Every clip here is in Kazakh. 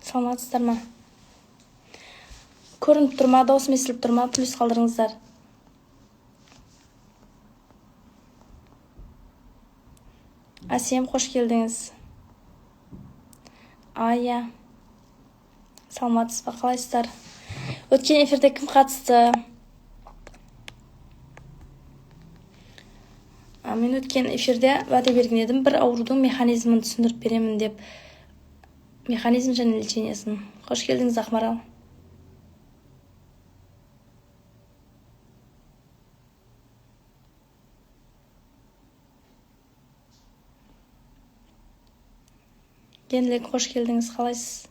Саламатсыздар ма? Көрініп тұр ма, дауысым естіліп тұр ма? Плюс қалдырыңыздар. Әсем, қош келдіңіз. Ая, саламатсыз ба, қалайсыздар? Өткен эфирде кім қатысты? Мен өткен эфирде уәде берген едім, бір аурудың механизмін түсіндіріп беремін деп. Механизм және лечениесін. Қош келдіңіз, Ақмарал. Еңлік, қош келдіңіз, қалайсыз?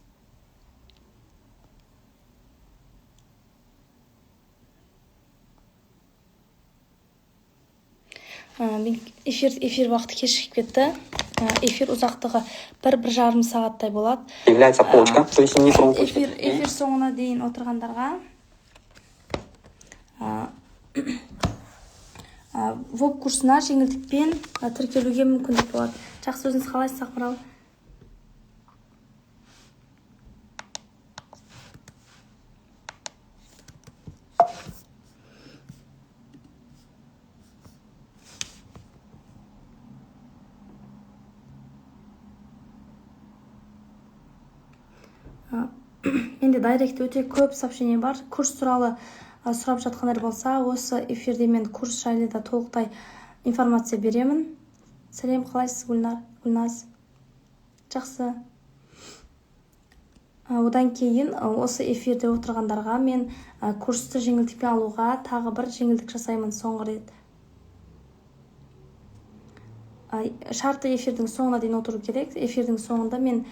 Мен эфир уақыты кешігіп кетті. Эфир ұзақтығы бір жарым сағаттай болады. Является почка, то есть нефрон почки. Эфир соңына дейін отырғандарға ВОП курсына жеңілдікпен тіркелуге мүмкіндік болады. Жақсы, өзіңіз қалайсыз, Ақмарал? Менде директте өте көп сообщение бар. Курс туралы сұрап жатқандар болса, осы эфирде мен курс жайлы да толықтай информация беремін. Сәлем, қалайсыз, Гүлнар, Гүлназ? Жақсы. Одан кейін осы эфирде отырғандарға мен курсты жеңілдікпен алуға тағы бір жеңілдік жасаймын соңғы рет. Шарты эфирдің соңына дейін отыру керек. Эфирдің соңында мен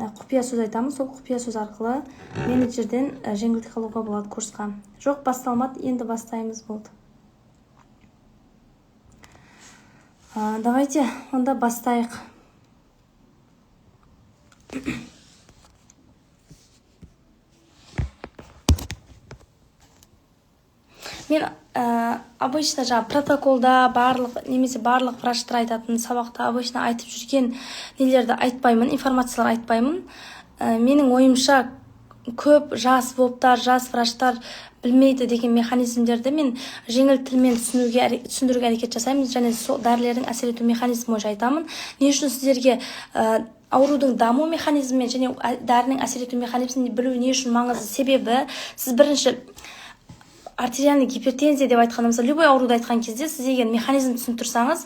құпия сөз айтамын. Сол құпия сөз арқылы менеджерден жеңілдік алуға болады курсқа. Жоқ, басталмады, енді бастаймыз болды. Давайте онда бастайық. Мен обычно жаңа протоколда барлық немесе барлық врачтар айтатын сабақта обычно айтып жүрген нелерді айтпаймын, информациялар айтпаймын. Менің ойымша көп жас воптар, жас врачтар білмейді деген механизмдерді мен жеңіл тілмен түсіндіруге әрекет жасаймын және сол дәрілердің әсер ету механизмі бойынша айтамын. Не үшін сіздерге аурудың даму механизмі және дәрінің әсер ету механизмін білу не үшін маңызды? Себебі сіз бірінші артериальный гипертензия деп айтқанымызда, любой ауруды айтқан кезде сіз егер механизм түсініп тұрсаңыз,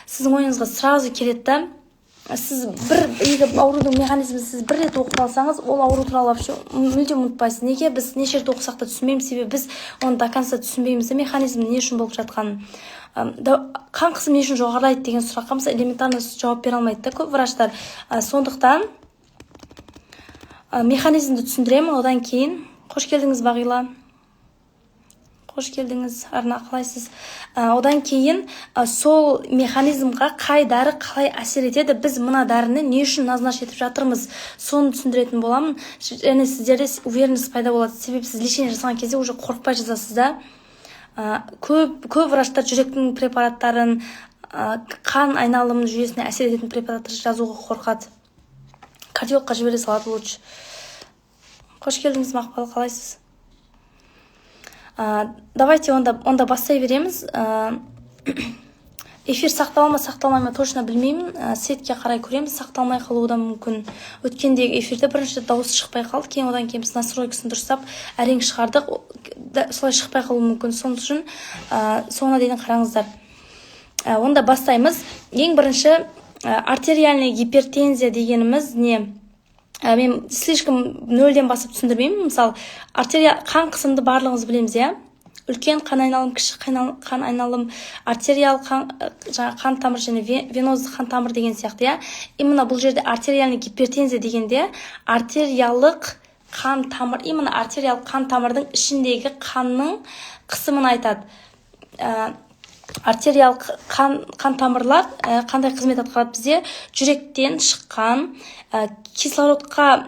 сіздің ойыңызға сразу келеді да. Сіз бір егер аурудың механизмін сіз бір рет оқып алсаңыз, ол ауру туралы вообще мүлдем ұмытпайсыз. Неге біз неше рет оқысақ та түсінбейміз? Себебі біз оны до конца түсінбейміз де, механизм не үшін болып жатқанын. Қан қысымы не үшін жоғарылайды деген сұраққа мысалы элементарно жауап бере алмайды да көп врачтар. Сондықтан механизмді түсіндіремін. Одан кейін қош келдіңіз, Бағила. Қош келдіңіз, Арна, қалайсыз? Одан кейін сол механизмға қай дәрі қалай әсер етеді, біз мына дәріні не үшін назначить етіп жатырмыз, соны түсіндіретін боламын. Және сіздерде уверенность пайда болады. Себебі сіз лечение жасаған кезде уже қорықпай жазасыз да. Көп врачтар жүректің препараттарын, қан айналымының жүйесіне әсер ететін препараттар жазуға қорқады. Кардиологқа жібере салады лучше. Қош келдіңіз, Мақпал, қалайсыз? Давайте онда бастай береміз. Эфир сақтала ма, сақталмай ма точно білмеймін. Сетке қарай көреміз, сақталмай қалуы да мүмкін. Өткендегі эфирде бірінші дауыс шықпай қалды, кейін одан кейін біз настройкасын дұрыстап әрең шығардық. Солай шықпай қалуы мүмкін. Сол үшін соңына дейін қараңыздар. Онда бастаймыз. Ең бірінші артериальный гипертензия дегеніміз не? Мен слишком нөлден басып түсіндірмеймін. Мысалы, артерия қан қысымды барлығымыз білеміз, иә? Үлкен қан айналым, кіші қан айналым, артериал қан, жаңа қан тамыр және венозды қан тамыр деген сияқты, иә? Именно бұл жерде артериальный гипертензия дегенде артериялық қан тамыр, именно артериялық қан тамырдың ішіндегі қанның қысымын айтады. Артериялық қан тамырлар қандай қызмет атқарады бізде? Жүректен шыққан кислородқа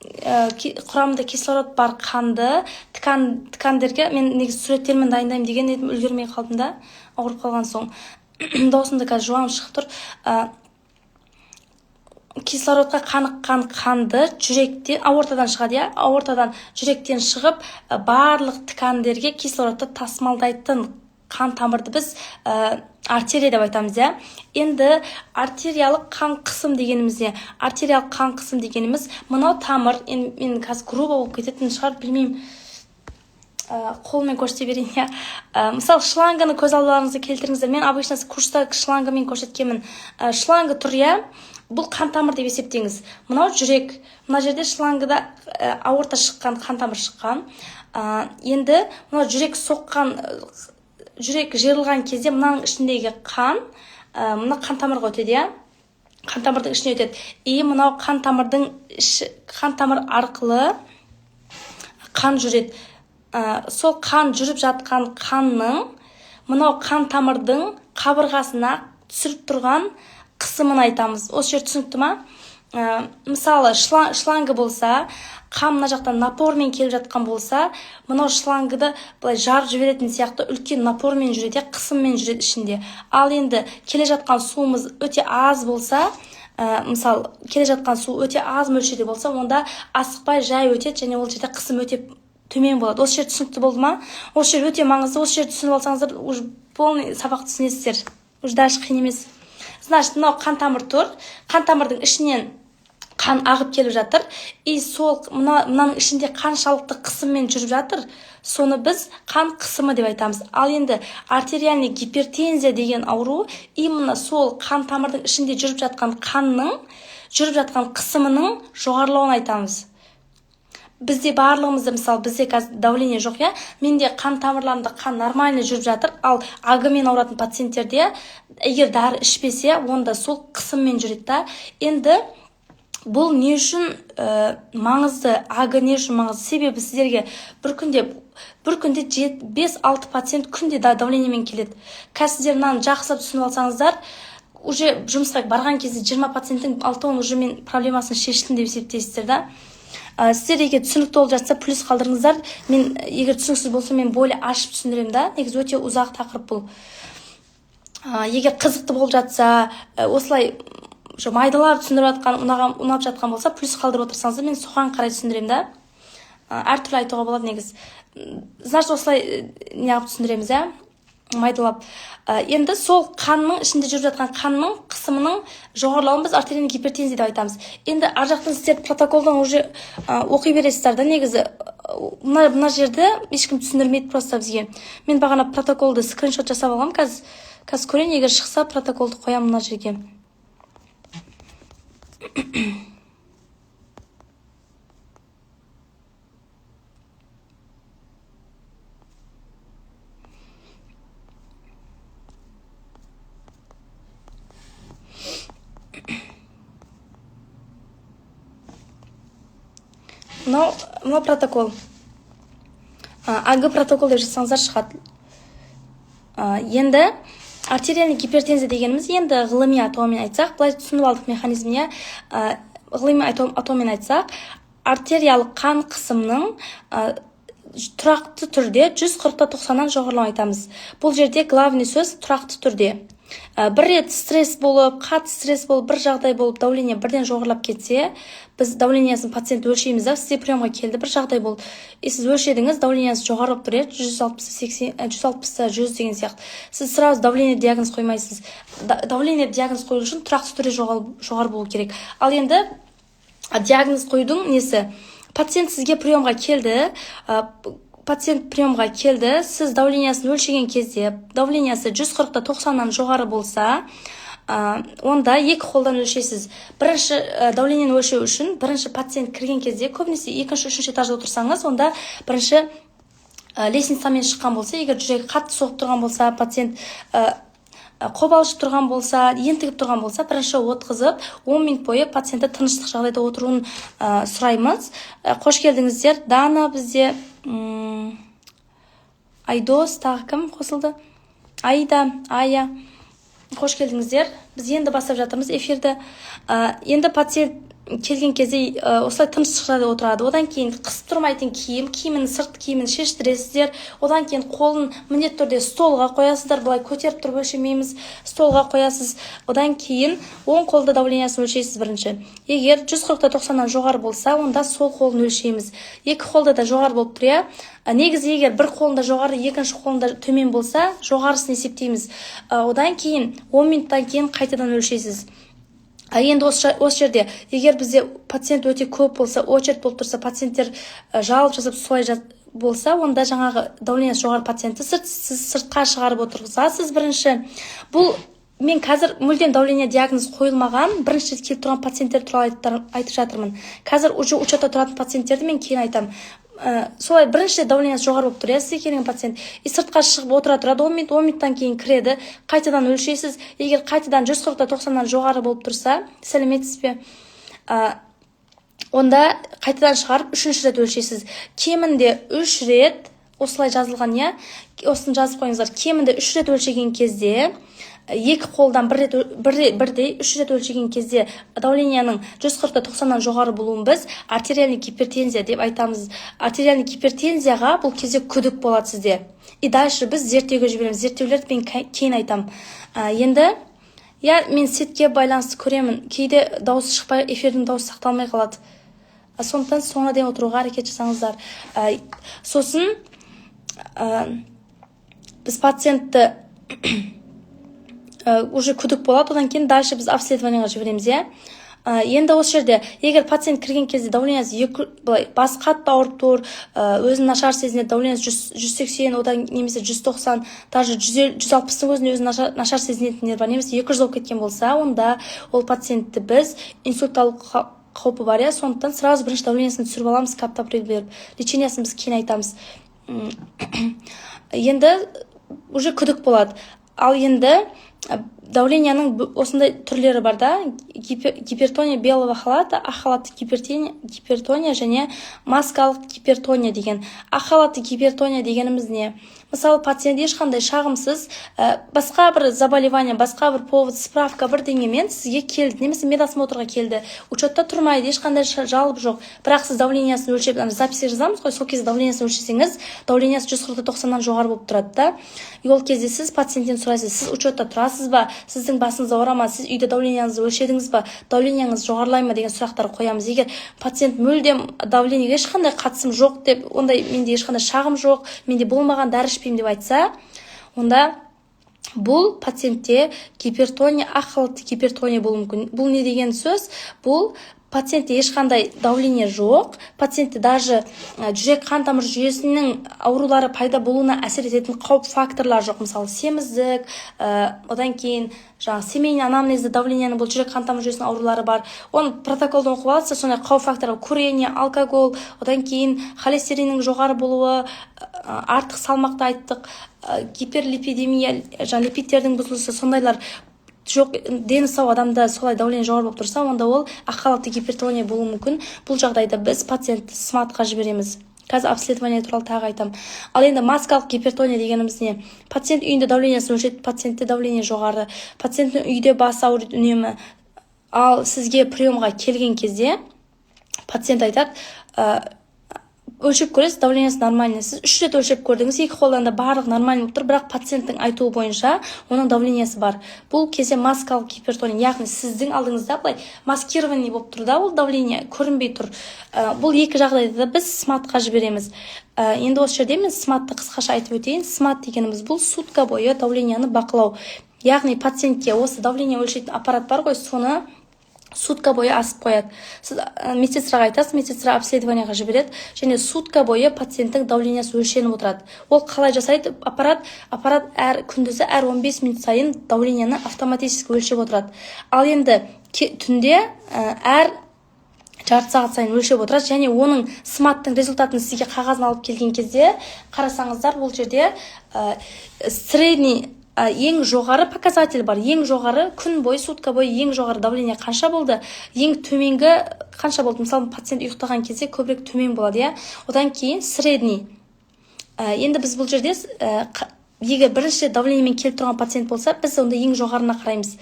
құрамында кислород бар қанды ткандерге, мен негізі суреттермен дайындаймын деген едім, үлгермей қалдым да, ауырып қалған соң. Дауысым да қазір жуан шығып тұр. Кислородқа қаныққан қанды жүректен, аортадан шығады, иә, аортадан, жүректен шығып, барлық ткандерге кислородты тасымалдайтын қан тамырды біз артерия деп айтамыз, иә. Енді артериялық қан қысым дегеніміз не? Артериялық қан қысым дегеніміз мынау тамыр. Енді мен қазір грубо болып кететін шығар, білмеймін, қолмен көрсете берейін, иә. Мысалы, шланганы көз алдарыңызға келтіріңіздер. Мен обычно курста шлангамен көрсеткенмін. Шланга тұр, иә, бұл қан тамыр деп есептеңіз. Мынау жүрек, мына жерде шлангада аорта шыққан, қан тамыр шыққан. Енді мынау жүрек соққан, жүрек жиырылған кезде мынаның ішіндегі қан мына қан тамырға өтеді, иә, қан тамырдың ішіне өтеді. И мынау қан тамырдың іші, қан тамыр арқылы қан жүреді. Сол қан жүріп жатқан қанның мынау қан тамырдың қабырғасына түсіріп тұрған қысымын айтамыз. Осы жер түсінікті ма? Мысалы, шланга болса, қан мына жақтан напормен келіп жатқан болса, мынау шлангыды былай жарып жіберетін сияқты үлкен напормен жүреді, иә, қысыммен жүреді ішінде. Ал енді келе жатқан суымыз өте аз болса, мысалы, келе жатқан су өте аз мөлшерде болса, онда асықпай жай өтеді және ол жерде қысым өте төмен болады. Осы жер түсінікті болды ма? Осы жер өте маңызды. Осы жерді түсініп алсаңыздар, уже полный сабақ түсінесіздер, уже дальше қиын емес. Значит, мынау қан тамыр тұр, қан тамырдың ішінен қан ағып келіп жатыр. И сол мынаның ішінде қаншалықты қысыммен жүріп жатыр, соны біз қан қысымы деп айтамыз. Ал енді артериальный гипертензия деген ауру именно сол қан тамырдың ішінде жүріп жатқан қанның жүріп жатқан қысымының жоғарылауын айтамыз. Бізде барлығымызда, мысалы, бізде қазір давление жоқ, иә, менде қан тамырларымда қан нормально жүріп жатыр. Ал АГ мен ауыратын пациенттерде, егер дәрі ішпесе, онда сол қысыммен жүреді да. Енді бұл не үшін маңызды? АГ не үшін маңызды? Себебі сіздерге бір күнде 5-6 пациент күнде да давлениемен келеді. Қазір сіздер мынаны жақсылап түсініп алсаңыздар, уже жұмысқа барған кезде 20 пациенттің алтауын уже мен проблемасын шештім деп есептейсіздер да. Сіздер егер түсінікті болып жатса, плюс қалдырыңыздар. Мен егер түсініксіз болса, мен более ашып түсіндіремін да. Негізі өте ұзақ тақырып бұл. Егер қызықты болып жатса, осылай майдалап түсіндіріп жатқан ұнаған, ұнап жатқан болса, плюс қалдырып отырсаңыздар, мен соған қарай түсіндіремін да. Әртүрлі айтуға болады негізі. Значит, осылай неғып түсіндіреміз, иә, майдалап. Енді сол қанның ішінде жүріп жатқан қанның қысымының жоғарылауын біз артериальный гипертензия деп айтамыз. Енді ар жақтан сіздер протоколдан уже оқи бересіздер да. Негізі мына жерді ешкім түсіндірмейді просто бізге. Мен бағана протоколды скриншот жасап алғанмын. Қазір көрейін, егер шықса, протоколды қоямын мына жерге. Мынау протокол, АГ протокол деп жазсаңыздар, шығады. Енді артериальный гипертензия дегеніміз, енді ғылыми атаумен айтсақ, былай түсініп алдық механизмін, иә. Ғылыми атаумен айтсақ, артериялық қан қысымның тұрақты түрде 140-та 90-нан жоғарылауын айтамыз. Бұл жерде главный сөз — тұрақты түрде. Бір рет стресс болып, қатты стресс болып, бір жағдай болып, давление бірден жоғарылап кетсе, біз давлениесін пациент өлшейміз да. Сізде приемға келді, бір жағдай болды, и сіз өлшедіңіз, давлениесі жоғары болып тұр, иә, 160 80, 160 100 деген сияқты. Сіз сразу давление диагноз қоймайсыз. Давление диагноз қою үшін тұрақты түрде жоғары болу керек. Ал енді диагноз қоюдың несі? Пациент сізге приемға келді, пациент приемға келді, сіз давлениесін өлшеген кезде давлениесі 140-та 90-нан жоғары болса, онда екі қолдан өлшейсіз. Бірінші давлениені өлшеу үшін бірінші пациент кірген кезде, көбінесе екінші, үшінші этажда отырсаңыз, онда бірінші лестницамен шыққан болса, егер жүрегі қатты соғып тұрған болса, пациент қобалжып тұрған болса, ентігіп тұрған болса, бірінші отқызып, 10 минут бойы пациентті тыныштық жағдайда отыруын сұраймыз. Қош келдіңіздер, Дана бізде, Айдос, тағы кім қосылды? Аида, Ая, қош келдіңіздер. Біз енді бастап жатырмыз эфирді. Енді пациент Келген кезде осылай тыныш жағдайда отырады. Одан кейін қысып тұрмайтын киім, киімін, сырт киімін шештіресіздер. Одан кейін қолын міндетті түрде столға қоясыздар, былай көтеріп тұрып өлшемейміз, столға қоясыз. Одан кейін оң қолда давление сын өлшейсіз бірінші. Егер 140-та 90-нан жоғары болса, онда сол қолын өлшейміз. Екі қолда да жоғары болып тұр, иә. Негізі, егер бір қолында жоғары, екінші қолында төмен болса, жоғарысын есептейміз. Одан кейін 10 минуттан кейін қайтадан өлшейсіз. А енді осы жерде, егер бізде пациент өте көп болса, очередь болып тұрса, пациенттер жалоб жасап, солай болса, онда жаңағы давление сі жоғары пациентті сіз сыртқа шығарып отырғызасыз бірінші. Бұл мен қазір мүлдем давление диагноз қойылмаған, бірінші рет келіп тұрған пациенттер туралы айтып жатырмын. Қазір уже учет та тұратын пациенттерді мен кейін айтамын. Солай бірінші рет давление сі жоғары болып тұр, иә, сізге келген пациент, и сыртқа шығып отыра тұрады 10 минут, 10 минуттан кейін кіреді, қайтадан өлшейсіз. Егер қайтадан 140-та 90-нан жоғары болып тұрса, сәлеметсіз бе, онда қайтадан шығарып, үшінші рет өлшейсіз. Кемінде үш рет, осылай жазылған, иә, осыны жазып қойыңыздар. Кемінде үш рет өлшеген кезде, екі қолдан бір рет, бірдей үш рет өлшеген кезде давление ның 140-та 90-нан жоғары болуын біз артериальный гипертензия деп айтамыз. Артериальный гипертензияға бұл кезде күдік болады сізде, и дальше біз зерттеуге жібереміз. Зерттеулерді мен кейін айтамын. Енді, иә, мен сеть ке байланысты көремін, кейде дауыс шықпай, эфирдің дауысы сақталмай қалады. Сондықтан соңына дейін отыруға әрекет жасаңыздар. Сосын біз пациентті уже күдік болады, одан кейін дальше біз обследование ға жібереміз, иә. Енді осы жерде, егер пациент кірген кезде давление сі екі, былай басы қатты ауырып тұр, өзін нашар сезінеді, давление сі 180, одан немесе 190, даже 160-тың өзінде өзін нашар сезінетіндер бар, немесе 200 болып кеткен болса, онда ол пациентті біз инсульт алу қаупі бар, иә. Сондықтан сразу бірінші давление сін түсіріп аламыз каптоприл беріп, лечение сін біз кейін айтамыз. Енді уже күдік болады. Ал енді давление ның осындай түрлері бар да: гипертония белого халата, ақ халатты гипертония және маскалық гипертония деген. Ақ халатты гипертония дегеніміз не? Мысалы, пациент ешқандай шағымсыз, басқа бір заболевание, басқа бір повод, справка, бірдеңемен сізге келді немесе медосмотр ға келді, учет та тұрмайды, ешқандай жалоб жоқ, бірақ сіз давление сін өлшеп, ана запись жазамыз ғой, сол кезде давление сін өлшесеңіз, давление сі 140-та 90-нан жоғары болып тұрады да. И ол кезде сіз пациенттен сұрайсыз: «Сіз учет та тұрасыз ба? Сіздің басыңыз ауыра ма? Сіз үйде давление ңізді өлшедіңіз ба? Давление ңіз жоғарылай ма?» деген сұрақтар қоямыз. Егер пациент мүлдем давление ге ешқандай қатысым жоқ деп, ондай менде ешқандай шағым жоқ, менде болмаған, дәрі ішпеймін деп айтса, онда бұл пациентте гипертония, ақ халатты гипертония болуы мүмкін. Бұл не деген сөз? Бұл пациентте ешқандай давление жоқ, пациентте даже жүрек қан тамыр жүйесінің аурулары пайда болуына әсер ететін қауіп факторлар жоқ, мысалы, семіздік, одан кейін жаңағы семейный анамнезде давление нің, бұл жүрек қан тамыр жүйесінің аурулары бар, оны протоколдан оқып аласыз. Сондай қауіп факторы: курение, алкоголь, одан кейін холестериннің жоғары болуы, артық салмақты айттық, гиперлипидемия, жаңағы липидтердің бұзылысы, сондайлар жоқ. Дені сау адамда солай давление жоғары болып тұрса, онда ол ақ халатты гипертония болуы мүмкін. Бұл жағдайда біз пациентті СМАТ қа жібереміз. Қазір обследование туралы тағы айтамын. Ал енді маскалық гипертония дегеніміз не? Пациент үйінде давление сін өлшейді, пациентте давление жоғары, пациенттің үйде басы ауырады үнемі. Ал сізге прием ға келген кезде пациент айтады, өлшеп көресіз, давление сі нормальный. Сіз үш рет өлшеп көрдіңіз, екі қолдан да барлығы нормальный болып тұр, бірақ пациенттің айтуы бойынша оның давление сі бар. Бұл кезде маскалық гипертония, яғни сіздің алдыңызда былай маскированный болып тұр да, ол давление көрінбей тұр. Бұл екі жағдайда да біз СМАТ қа жібереміз. Енді осы жерде мен СМАТ ты қысқаша айтып өтейін. СМАТ дегеніміз — бұл сутка бойы давление ні бақылау, яғни пациентке осы давление өлшейтін аппарат бар ғой, соны сутка бойы асып қояды. Сіз медсестраға айтасыз, медсестра обследование ға жібереді және сутка бойы пациенттің давление сі өлшеніп отырады. Ол қалай жасайды аппарат? Аппарат әр күндізі әр 15 минут сайын давление ні автоматически өлшеп отырады. Ал енді түнде әр жарты сағат сайын өлшеп отырады және оның СМАТ тың результат ын сізге қағазын алып келген кезде қарасаңыздар, бұл жерде средний, ең жоғары показатель бар. Ең жоғары күн бойы, сутка бойы ең жоғары давление қанша болды, ең төменгі қанша болды? Мысалы, пациент ұйықтаған кезде көбірек төмен болады, иә. Одан кейін средний. Енді біз бұл жерде егер бірінші рет давление мен келіп тұрған пациент болса, біз онда ең жоғарына қараймыз.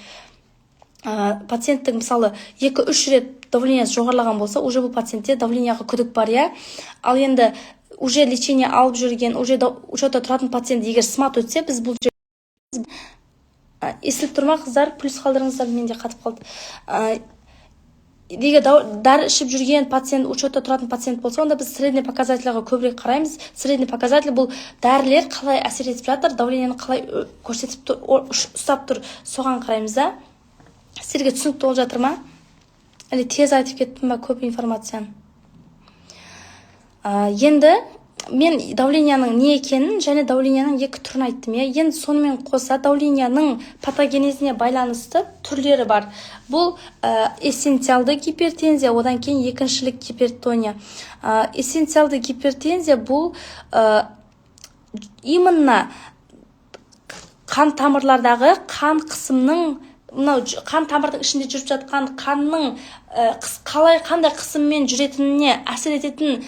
Пациенттің, мысалы, 2-3 рет давлениесі жоғарылаған болса, уже бұл пациентте давлениеға күдік бар, иә. Ал енді уже лечение алып жүрген, уже учетта тұратын пациент егер СМАТ өтсе, біз бұл естіліп тұр ма, қыздар? Плюс қалдырыңыздар, менде қатып қалды. Егер дәрі ішіп жүрген пациент, учетта тұратын пациент болса, онда біз средний показательға көбірек қараймыз. Средний показатель — бұл дәрілер қалай әсер етіп жатыр, давлениені қалай көрсетіп тұр, ұстап тұр, соған қараймыз да. Сіздерге түсінікті болып жатыр ма, или тез айтып кеттім ба көп информацияны? Енді мен давлениенің не екенін және давлениенің екі түрін айттым, иә. Енді сонымен қоса давлениенің патогенезіне байланысты түрлері бар. Бұл эссенциалды гипертензия, одан кейін екіншілік гипертония. Эссенциалды гипертензия — бұл именно қан тамырлардағы қан қысымның, мынау қан тамырдың ішінде жүріп жатқан қанның қалай, қандай қысыммен жүретініне әсер ететін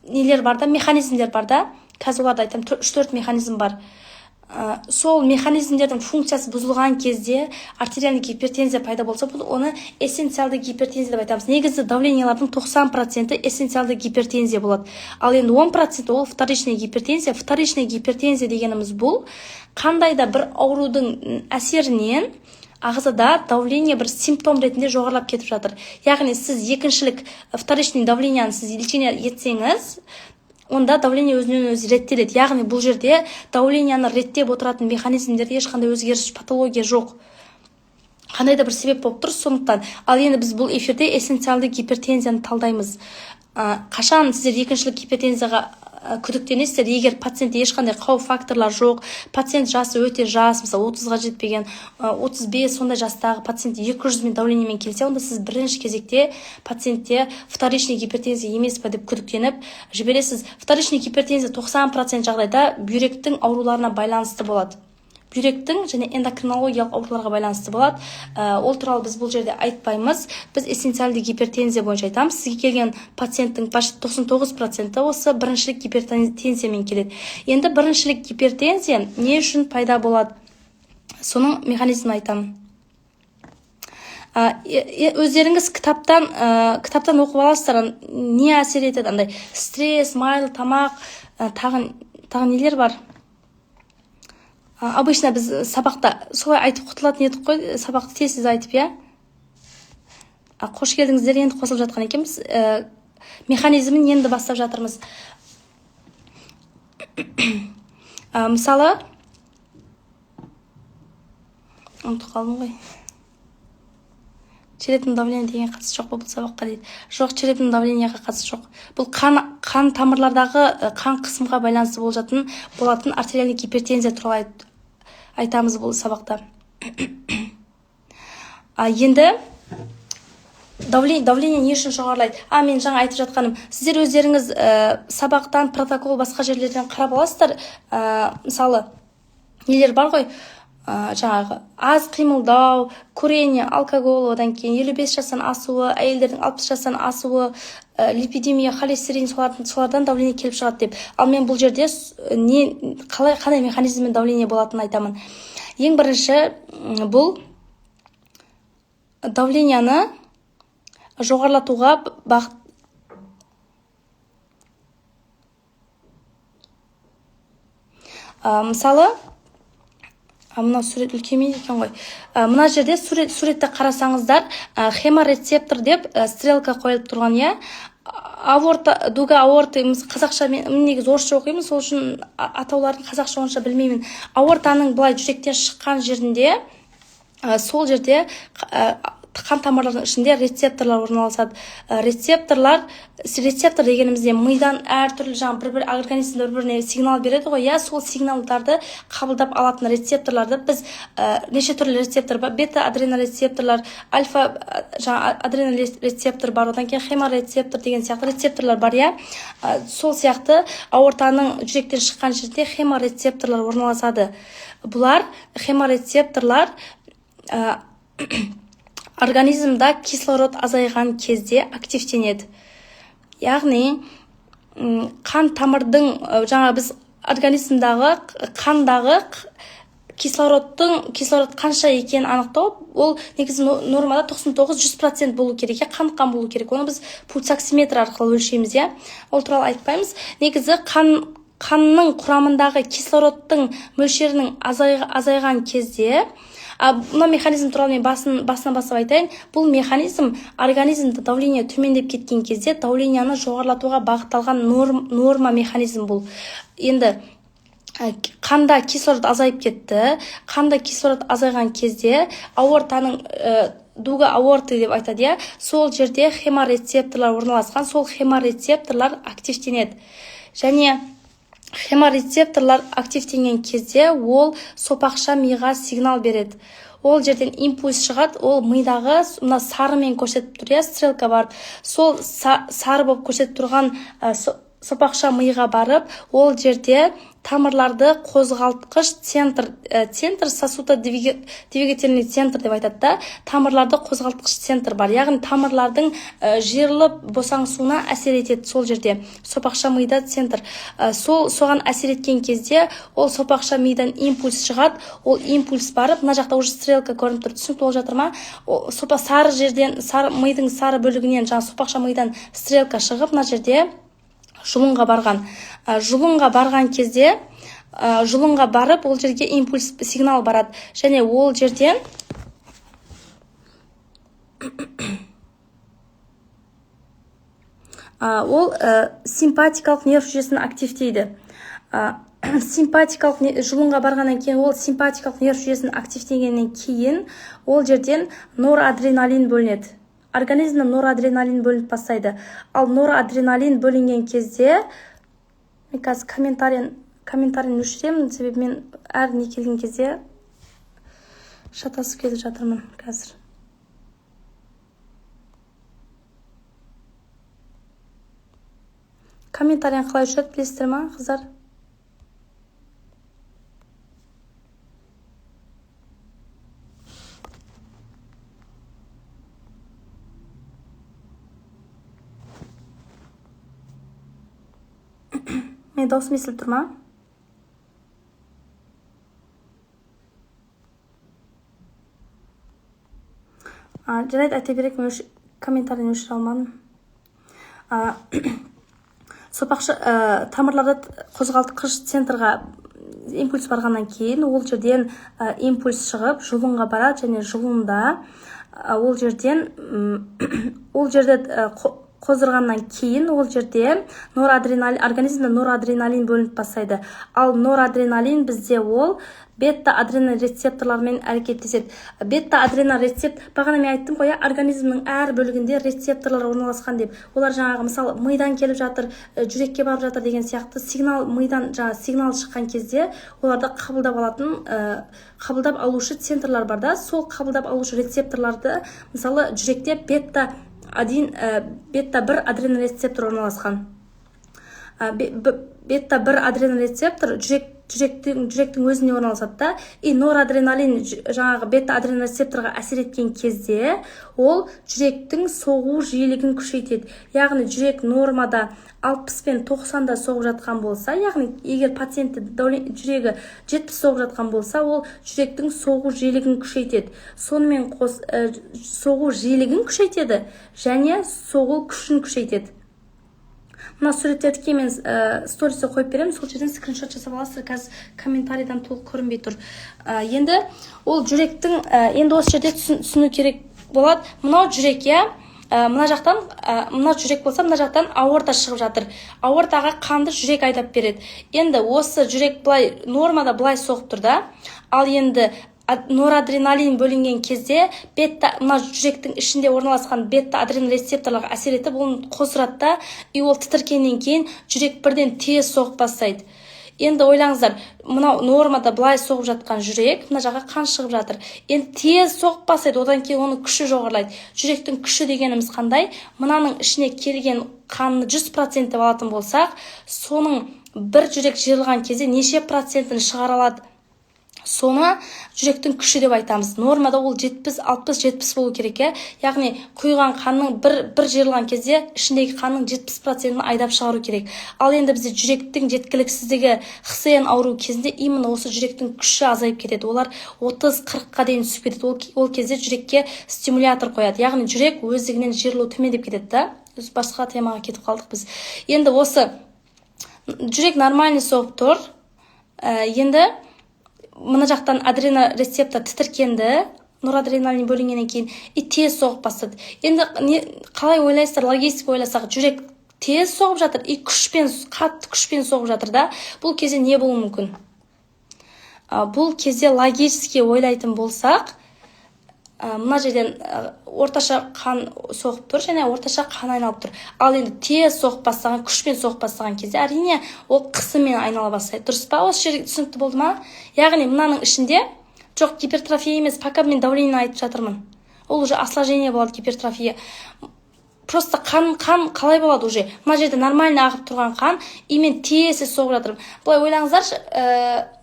нелер бар да, механизмдер бар да. Қазір оларды айтамын, үш төрт механизм бар. Сол механизмдердің функциясы бұзылған кезде артериальный гипертензия пайда болса, бұл оны эссенциалды гипертензия деп айтамыз. Негізі давлениялардың 90%-і эссенциалды гипертензия болады, ал енді 10% ол вторичный гипертензия. Вторичный гипертензия дегеніміз — бұл қандай да бір аурудың әсерінен ағзада давление бір симптом ретінде жоғарылап кетіп жатыр. Яғни сіз екіншілік, вторичный давлениені сіз лечение етсеңіз, онда давление өзінен өзі реттеледі. Яғни бұл жерде давлениені реттеп отыратын механизмдерде ешқандай өзгеріс, патология жоқ, қандай да бір себеп болып тұр, сондықтан. Ал енді біз бұл эфирде эссенциалды гипертензияны талдаймыз. Қашан сіздер екіншілік гипертензияға күдіктенесіздер? Егер пациентте ешқандай қауіп факторлар жоқ, пациент жасы өте жас, мысалы, 30-ға жетпеген, 35 сондай жастағы пациент 200 мен давлениемен келсе, онда сіз бірінші кезекте пациентте вторичный гипертензия емес па деп күдіктеніп жібересіз. Вторичный гипертензия 90% жағдайда бүйректің ауруларына байланысты болады, бүйректің және эндокринологиялық ауруларға байланысты болады. Ол туралы біз бұл жерде айтпаймыз, біз эссенциалды гипертензия бойынша айтамыз. Сізге келген пациенттің почти 99%-і осы біріншілік гипертензиямен келеді. Енді біріншілік гипертензия не үшін пайда болады, соның механизмін айтамын. Өздеріңіз кітаптан оқып аласыздар, не әсер етеді: андай стресс, майлы тамақ, тағы нелер бар. Обычно біз сабақта солай айтып құтылатын едік қой, сабақты тез тез айтып, иә. Қош келдіңіздер, енді қосылып жатқан екенбіз. Механизмін енді бастап жатырмыз. Мысалы, ұмытып қалдым ғой. Черепный давление деген қатысы жоқ па бұл сабаққа дейді. Жоқ, черепный давлениеға қатысы жоқ. Бұл қан тамырлардағы қан қысымға байланысты болатын артериальный гипертензия туралы айтамыз бұл сабақта. Енді давление не үшін жоғарылайды? Мен жаңа айтып жатқаным, сіздер өздеріңіз сабақтан, протокол, басқа жерлерден қарап аласыздар. Мысалы, нелер бар ғой, жаңағы аз қимылдау, курение, алкоголь, одан кейін 55 жастан асуы, әйелдердің 60 жастан асуы, липидемия, холестерин, солардан давление келіп шығады деп. Ал мен бұл жерде не қалай, қандай механизммен давление болатынын айтамын. Ең бірінші, бұл давлениені жоғарылатуға бағыт. Мысалы, мынау сурет үлкеймейді екен ғой. Мына жерде суретті қарасаңыздар, хеморецептор деп стрелка қойылып тұрған, иә. Аорта, дуга аорты, қазақша мен негізі орысша оқимын, сол үшін атауларын қазақша онша білмеймін. Аортаның былай жүректен шыққан жерінде, сол жерде қан тамырлардың ішінде рецепторлар орналасады. Рецепторлар, рецептор дегенімізде мидан әртүрлі жаңағы бір бір организм бір біріне сигнал береді ғой, иә. Сол сигналдарды қабылдап алатын рецепторларды біз, неше түрлі рецептор бар: бета адренорецепторлар, альфа жаңа адренорецептор бар, одан кейін хеморецептор деген сияқты рецепторлар бар, иә. Сол сияқты аортаның жүректен шыққан жерде хеморецепторлар орналасады. Бұлар, хеморецепторлар, организмда кислород азайған кезде активтенеді. Яғни қан тамырдың, жаңа біз организмдағы қандағы Кислород қанша екенін анықтау. Ол негізі нормада 99-100% болу керек, иә, қаныққан болу керек. Оны біз пульсоксиметр арқылы өлшейміз, иә. Ол туралы айтпаймыз. Негізі қанның құрамындағы кислородтың мөлшерінің азайған кезде, мына механизм туралы мен басынан бастап айтайын. Бұл механизм организмде давление төмендеп кеткен кезде давлениені жоғарылатуға бағытталған норма механизм бұл. Енді қанда кислород азайып кетті. Қанда кислород азайған кезде аортаның, дуга аорты деп айтады, иә, сол жерде хеморецепторлар орналасқан. Сол хеморецепторлар активтенеді, және хеморецепторлар активтенген кезде ол сопақша миға сигнал береді. Ол жерден импульс шығады. Ол мидағы мына сарымен көрсетіп тұр, иә, стрелка барып, сол сары болып көрсетіп тұрған сопақша миға барып, ол жерде тамырларды қозғалтқыш центр, центр сосудодвигательный центр деп айтады да, тамырларды қозғалтқыш центр бар, яғни тамырлардың жиырылып босаңсуына әсер етеді. Сол жерде сопақша мида центр. Сол соған әсер еткен кезде ол сопақша мидан импульс шығады. Ол импульс барып, мына жақта уже стрелка көрініп тұр, түсінікті болып жатыр ма? Ол сары жерден, сары мидың сары бөлігінен, жаңағы сопақша мидан стрелка шығып, мына жерде жұлынға барған. Жұлынға барған кезде, жұлынға барып, ол жерге импульс сигнал барады, және ол жерден ол симпатикалық нерв жүйесін активтейді. Симпатикалық жұлынға барғаннан кейін, ол симпатикалық нерв жүйесін активтегеннен кейін ол жерден норадреналин бөлінеді. Организмнен норадреналин бөлініп бастайды. Ал норадреналин бөлінген кезде, мен қазір комментарийін өшіремін, себебі мен әр не келген кезде шатасып кетіп жатырмын қазір. Комментарийін қалай өшіреді, білесіздер ма, қыздар? Мен дауысым естіліп тұр ма? Жарайды, айта берейік, мен комментарийін өшіре алмадым. Сопақша, тамырларды қозғалтқыш центрға импульс барғаннан кейін, ол жерден импульс шығып, жұлынға барады, және жұлында, ол жерден, ол жерде, қоздырғаннан кейін ол жерде организмде норадреналин бөлініп бастайды. Ал норадреналин бізде ол бета-адренал рецепторлармен әрекеттеседі. Бета-адренал рецепт, бағана мен айттым ғой, организмнің әр бөлігінде рецепторлар орналасқан деп. Олар жаңағы, мысалы, мидан келіп жатыр, жүрекке барып жатыр деген сияқты сигнал, мидан жаңағы сигнал шыққан кезде оларды қабылдап алатын, қабылдап алушы центрлар бар да. Сол қабылдап алушы рецепторларды, мысалы, жүректе бета бір адренал рецептор орналасқан. Бета бір адренал рецептор жүректің өзіне орналасады да, и норадреналин жаңағы бета адренал рецепторға әсер еткен кезде ол жүректің соғу жиілігін күшейтеді. Яғни жүрек нормада 60 пен 90-да соғып жатқан болса, яғни егер пациентте жүрегі 70 соғып жатқан болса, ол жүректің соғу жиілігін күшейтеді. Сонымен соғу жиілігін күшейтеді және соғу күшін күшейтеді. Мына суреттерді кейін мен стористе қойып беремін, сол жерден скриншот жасап аласыздар, қазір комментарийдан толық көрінбей тұр. Енді ол жүректің, енді осы жерде түсіну керек болады. Мынау жүрек, иә, мына жақтан, мына жүрек болса, мына жақтан аорта шығып жатыр. Аортаға қанды жүрек айдап береді. Енді осы жүрек былай нормада былай соғып тұр да. Ал енді норадреналин бөлінген кезде бета, мына жүректің ішінде орналасқан бета адренал рецепторларға әсер етіп, оны қоздырады да, и ол тітіркеннен кейін жүрек бірден тез соғып бастайды. Енді ойлаңыздар, мынау нормада былай соғып жатқан жүрек, мына жаққа қан шығып жатыр. Енді тез соғып бастайды, одан кейін оның күші жоғарылайды. Жүректің күші дегеніміз қандай? Мынаның ішіне келген қанны 100% деп алатын болсақ, соның бір жүрек жиырылған кезде неше процентін шығара алады? Соны жүректің күші деп айтамыз. Нормада ол 70, 60, 70 болу керек, иә. Яғни құйған қанның бір жиырылған кезде ішіндегі қанның 70%-ін айдап шығару керек. Ал енді бізде жүректің жеткіліксіздігі, ХСН ауру кезінде именно осы жүректің күші азайып кетеді. Олар 30-40-қа дейін түсіп кетеді. Ол кезде жүрекке стимулятор қояды, яғни жүрек өздігінен жиырылу төмендеп кетеді да. Біз басқа темаға кетіп қалдық. Біз енді осы жүрек нормальный соғып тұр. Енді мына жақтан адренорецептор тітіркенді норадреналин бөлінгеннен кейін и тез соғып бастады. Енді не, қалай ойлайсыздар? Логически ойласақ, жүрек тез соғып жатыр и күшпен, қатты күшпен соғып жатыр да. Бұл кезде не болуы мүмкін? Бұл кезде логически ойлайтын болсақ, мына жерден орташа қан соғып тұр және орташа қан айналып тұр. Ал енді тез соғып бастаған, күшпен соғып бастаған кезде, әрине, ол қысыммен айнала бастайды, дұрыс па? Осы жер түсінікті болды ма? Яғни мынаның ішінде жоқ, гипертрофия емес, пока мен давление айтып жатырмын. Ол уже осложнение болады, гипертрофия. Просто қан қалай болады? Уже мына жерде нормально ағып тұрған қан и мен тез тез соғып жатырмын. Былай ойлаңыздаршы,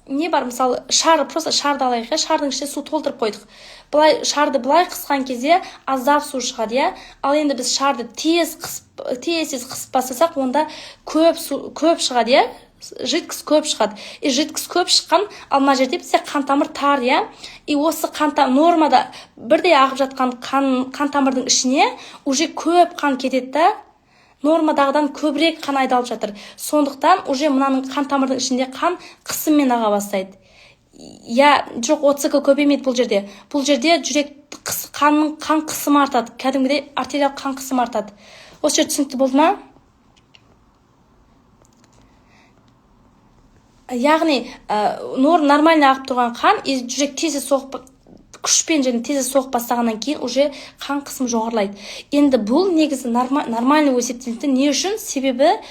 не бар? Мысалы, шар, просто шарды алайық, иә. Шардың ішіне су толтырып қойдық. Былай шарды былай қысқан кезде аздап су шығады, иә. Ал енді біз шарды тез қысып, тез тез қысып бастасақ, онда көп су көп шығады, иә, жидкость көп шығады. И жидкость көп шыққан. Ал мына жерде бізде қан тамыр тар, иә. И осы қан нормада бірдей ағып жатқан қан тамырдың ішіне уже көп қан кетеді да, нормадағыдан көбірек қан айдалып жатыр. Сондықтан уже мынаның қан тамырдың ішінде қан қысыммен аға бастайды, иә. Жоқ, ОЦК көбеймейді бұл жерде. Бұл жерде жүрек қанның қан қысымы артады, кәдімгідей артериялық қан қысымы артады. Осы жер түсінікті болды ма? Яғни нормально ағып тұрған қан и жүрек тез соғып, күшпен және тез соғып бастағаннан кейін уже қан қысымы жоғарылайды. Енді бұл негізі нормальный болып есептелінеді. Не үшін? Себебі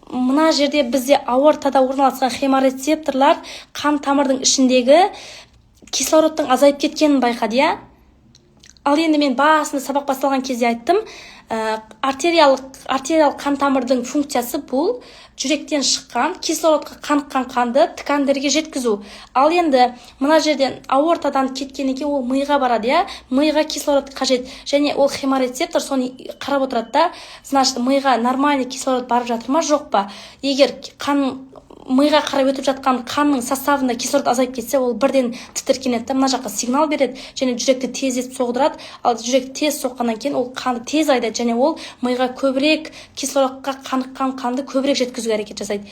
мына жерде бізде аортада орналасқан хеморецепторлар қан тамырдың ішіндегі кислородтың азайып кеткенін байқады, иә. Ал енді мен басында сабақ басталған кезде айттым, артериялық қан тамырдың функциясы бұл жүректен шыққан кислородқа қаныққан қанды ткандерге жеткізу. Ал енді мына жерден, аортадан кеткеннен кейін ол миға барады, иә. Миға кислород қажет және ол хеморецептор соны қарап отырады да. Значит, миға нормальный кислород барып жатыр ма, жоқ па? Егер қан миға қарай өтіп жатқан қанның составында кислород азайып кетсе, ол бірден тітіркенеді да, мына жаққа сигнал береді және жүректі тездетіп соғдырады. Ал жүрек тез соққаннан кейін ол қанды тез айдайды және ол миға көбірек кислородқа қаныққан қанды көбірек жеткізуге әрекет жасайды.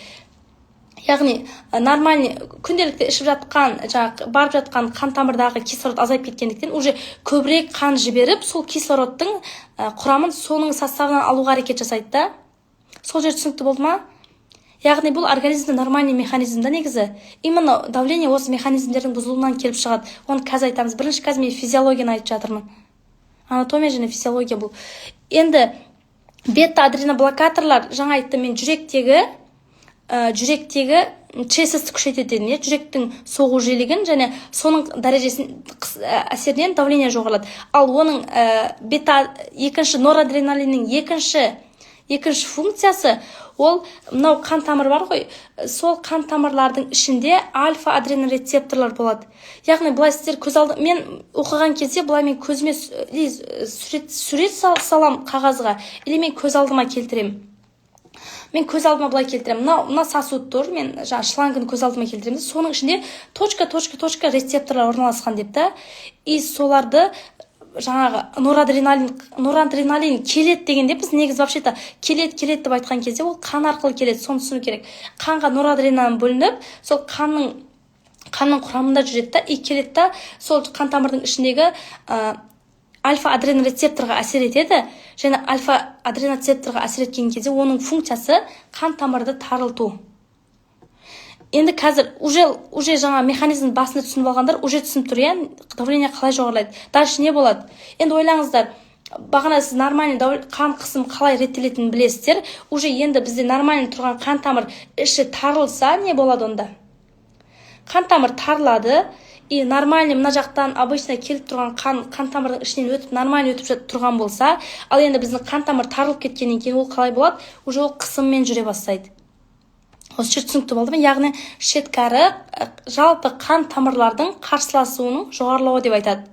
Яғни нормальный күнделікті ішіп жатқан, жаңағы барып жатқан қан тамырдағы кислород азайып кеткендіктен, уже көбірек қан жіберіп, сол кислородтың құрамын соның составынан алуға әрекет жасайды да. Сол жер түсінікті болды ма? Яғни бұл организмде нормальный механизм да. Негізі именно давление осы механизмдердің бұзылуынан келіп шығады. Оны қазір айтамыз. Бірінші қазір мен физиологияны айтып жатырмын, анатомия және физиология. Бұл енді бета адреноблокаторлар. Жаңа айттым мен, жүректегі ЧСС күшейтеді дедім, иә. Жүректің соғу жиілігін және соның дәрежесін әсерінен давление жоғарылады. Ал оның бета екінші норадреналиннің екінші функциясы ол мынау қан тамыр бар ғой, сол қан тамырлардың ішінде альфа адренорецепторлар болады. Яғни былай сіздер көз алды, мен оқыған кезде былай мен көзіме или сурет салам қағазға, или мен көз алдыма келтіремін. Мен көз алдыма былай келтіремін: мына сосуд тұр, мен жаңағы шлангыны көз алдыма келтіремін. Соның ішінде точка, точка, точка рецепторлар орналасқан деп та. И соларды жаңағы норадреналин келеді дегенде, біз негізі вообще то келеді, келеді деп айтқан кезде, ол қан арқылы келеді, соны түсіну керек. Қанға норадреналин бөлініп, сол қанның құрамында жүреді да и келеді да, сол қан тамырдың ішіндегі альфа адренорецепторға әсер етеді. Және альфа адренорецепторға әсер еткен кезде оның функциясы қан тамырды тарылту. Енді қазір уже жаңа механизм басында түсініп алғандар уже түсініп тұр, иә, давление қалай жоғарылайды. Дальше не болады? Енді ойлаңыздар, бағана сіз нормальный қан қысым қалай реттелетінін білесіздер уже. Енді бізде нормальный тұрған қан тамыр іші тарылса, не болады онда? Қан тамыр тарылады и нормальный мына жақтан обычно келіп тұрған қан қан тамырдың ішінен өтіп, нормально өтіп тұрған болса, ал енді біздің қан тамыр тарылып кеткеннен кейін ол қалай болады? Уже ол қысыммен жүре бастайды. Осы жер түсінікті болды ма? Яғни шеткәрі жалпы қан тамырлардың қарсыласуының жоғарылауы деп айтады.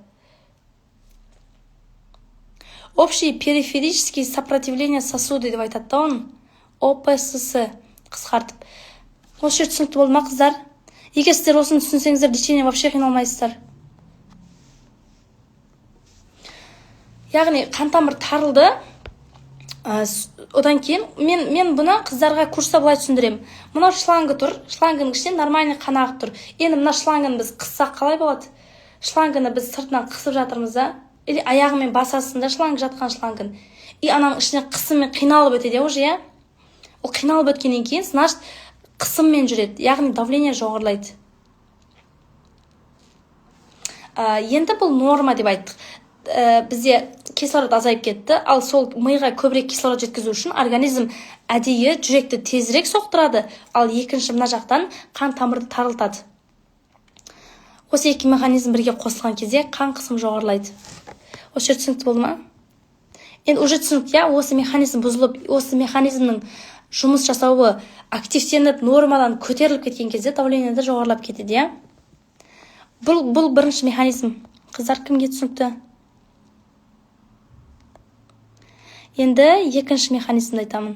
Общий периферический сопротивление сосуды деп айтады да оны. ОПСС қысқартып. Осы жер түсінікті болды ма, қыздар? Егер сіздер осыны түсінсеңіздер, лечение вообще қиналмайсыздар. Яғни қан тамыр тарылды. Одан кейін мен бұны қыздарға курста былай түсіндіремін. Мынау шланга тұр, шланганың ішінен нормальный қан ағып тұр. Енді мына шланганы біз қыссақ қалай болады? Шланганы біз сыртынан қысып жатырмыз да, или аяғымен басасың да шланг жатқан шлангын. И ананың ішіне қысыммен қиналып өтеді уже, иә? Ол қиналып өткеннен кейін, значит, қысыммен жүреді, яғни давление жоғарылайды. Енді бұл норма деп айттық. Бізде кислород азайып кетті, ал сол миға көбірек кислород жеткізу үшін организм әдейі жүректі тезірек соқтырады, ал екінші мына жақтан қан тамырды тарылтады. Осы екі механизм бірге қосылған кезде қан қысымы жоғарылайды. Осы жер түсінікті болды ма? Енді уже түсінікті, иә? Осы механизм бұзылып, осы механизмнің жұмыс жасауы активтеніп, нормадан көтеріліп кеткен кезде давление де жоғарылап кетеді, иә? Бұл бірінші механизм. Қыздар, кімге түсінікті? Енді екінші механизмді айтамын.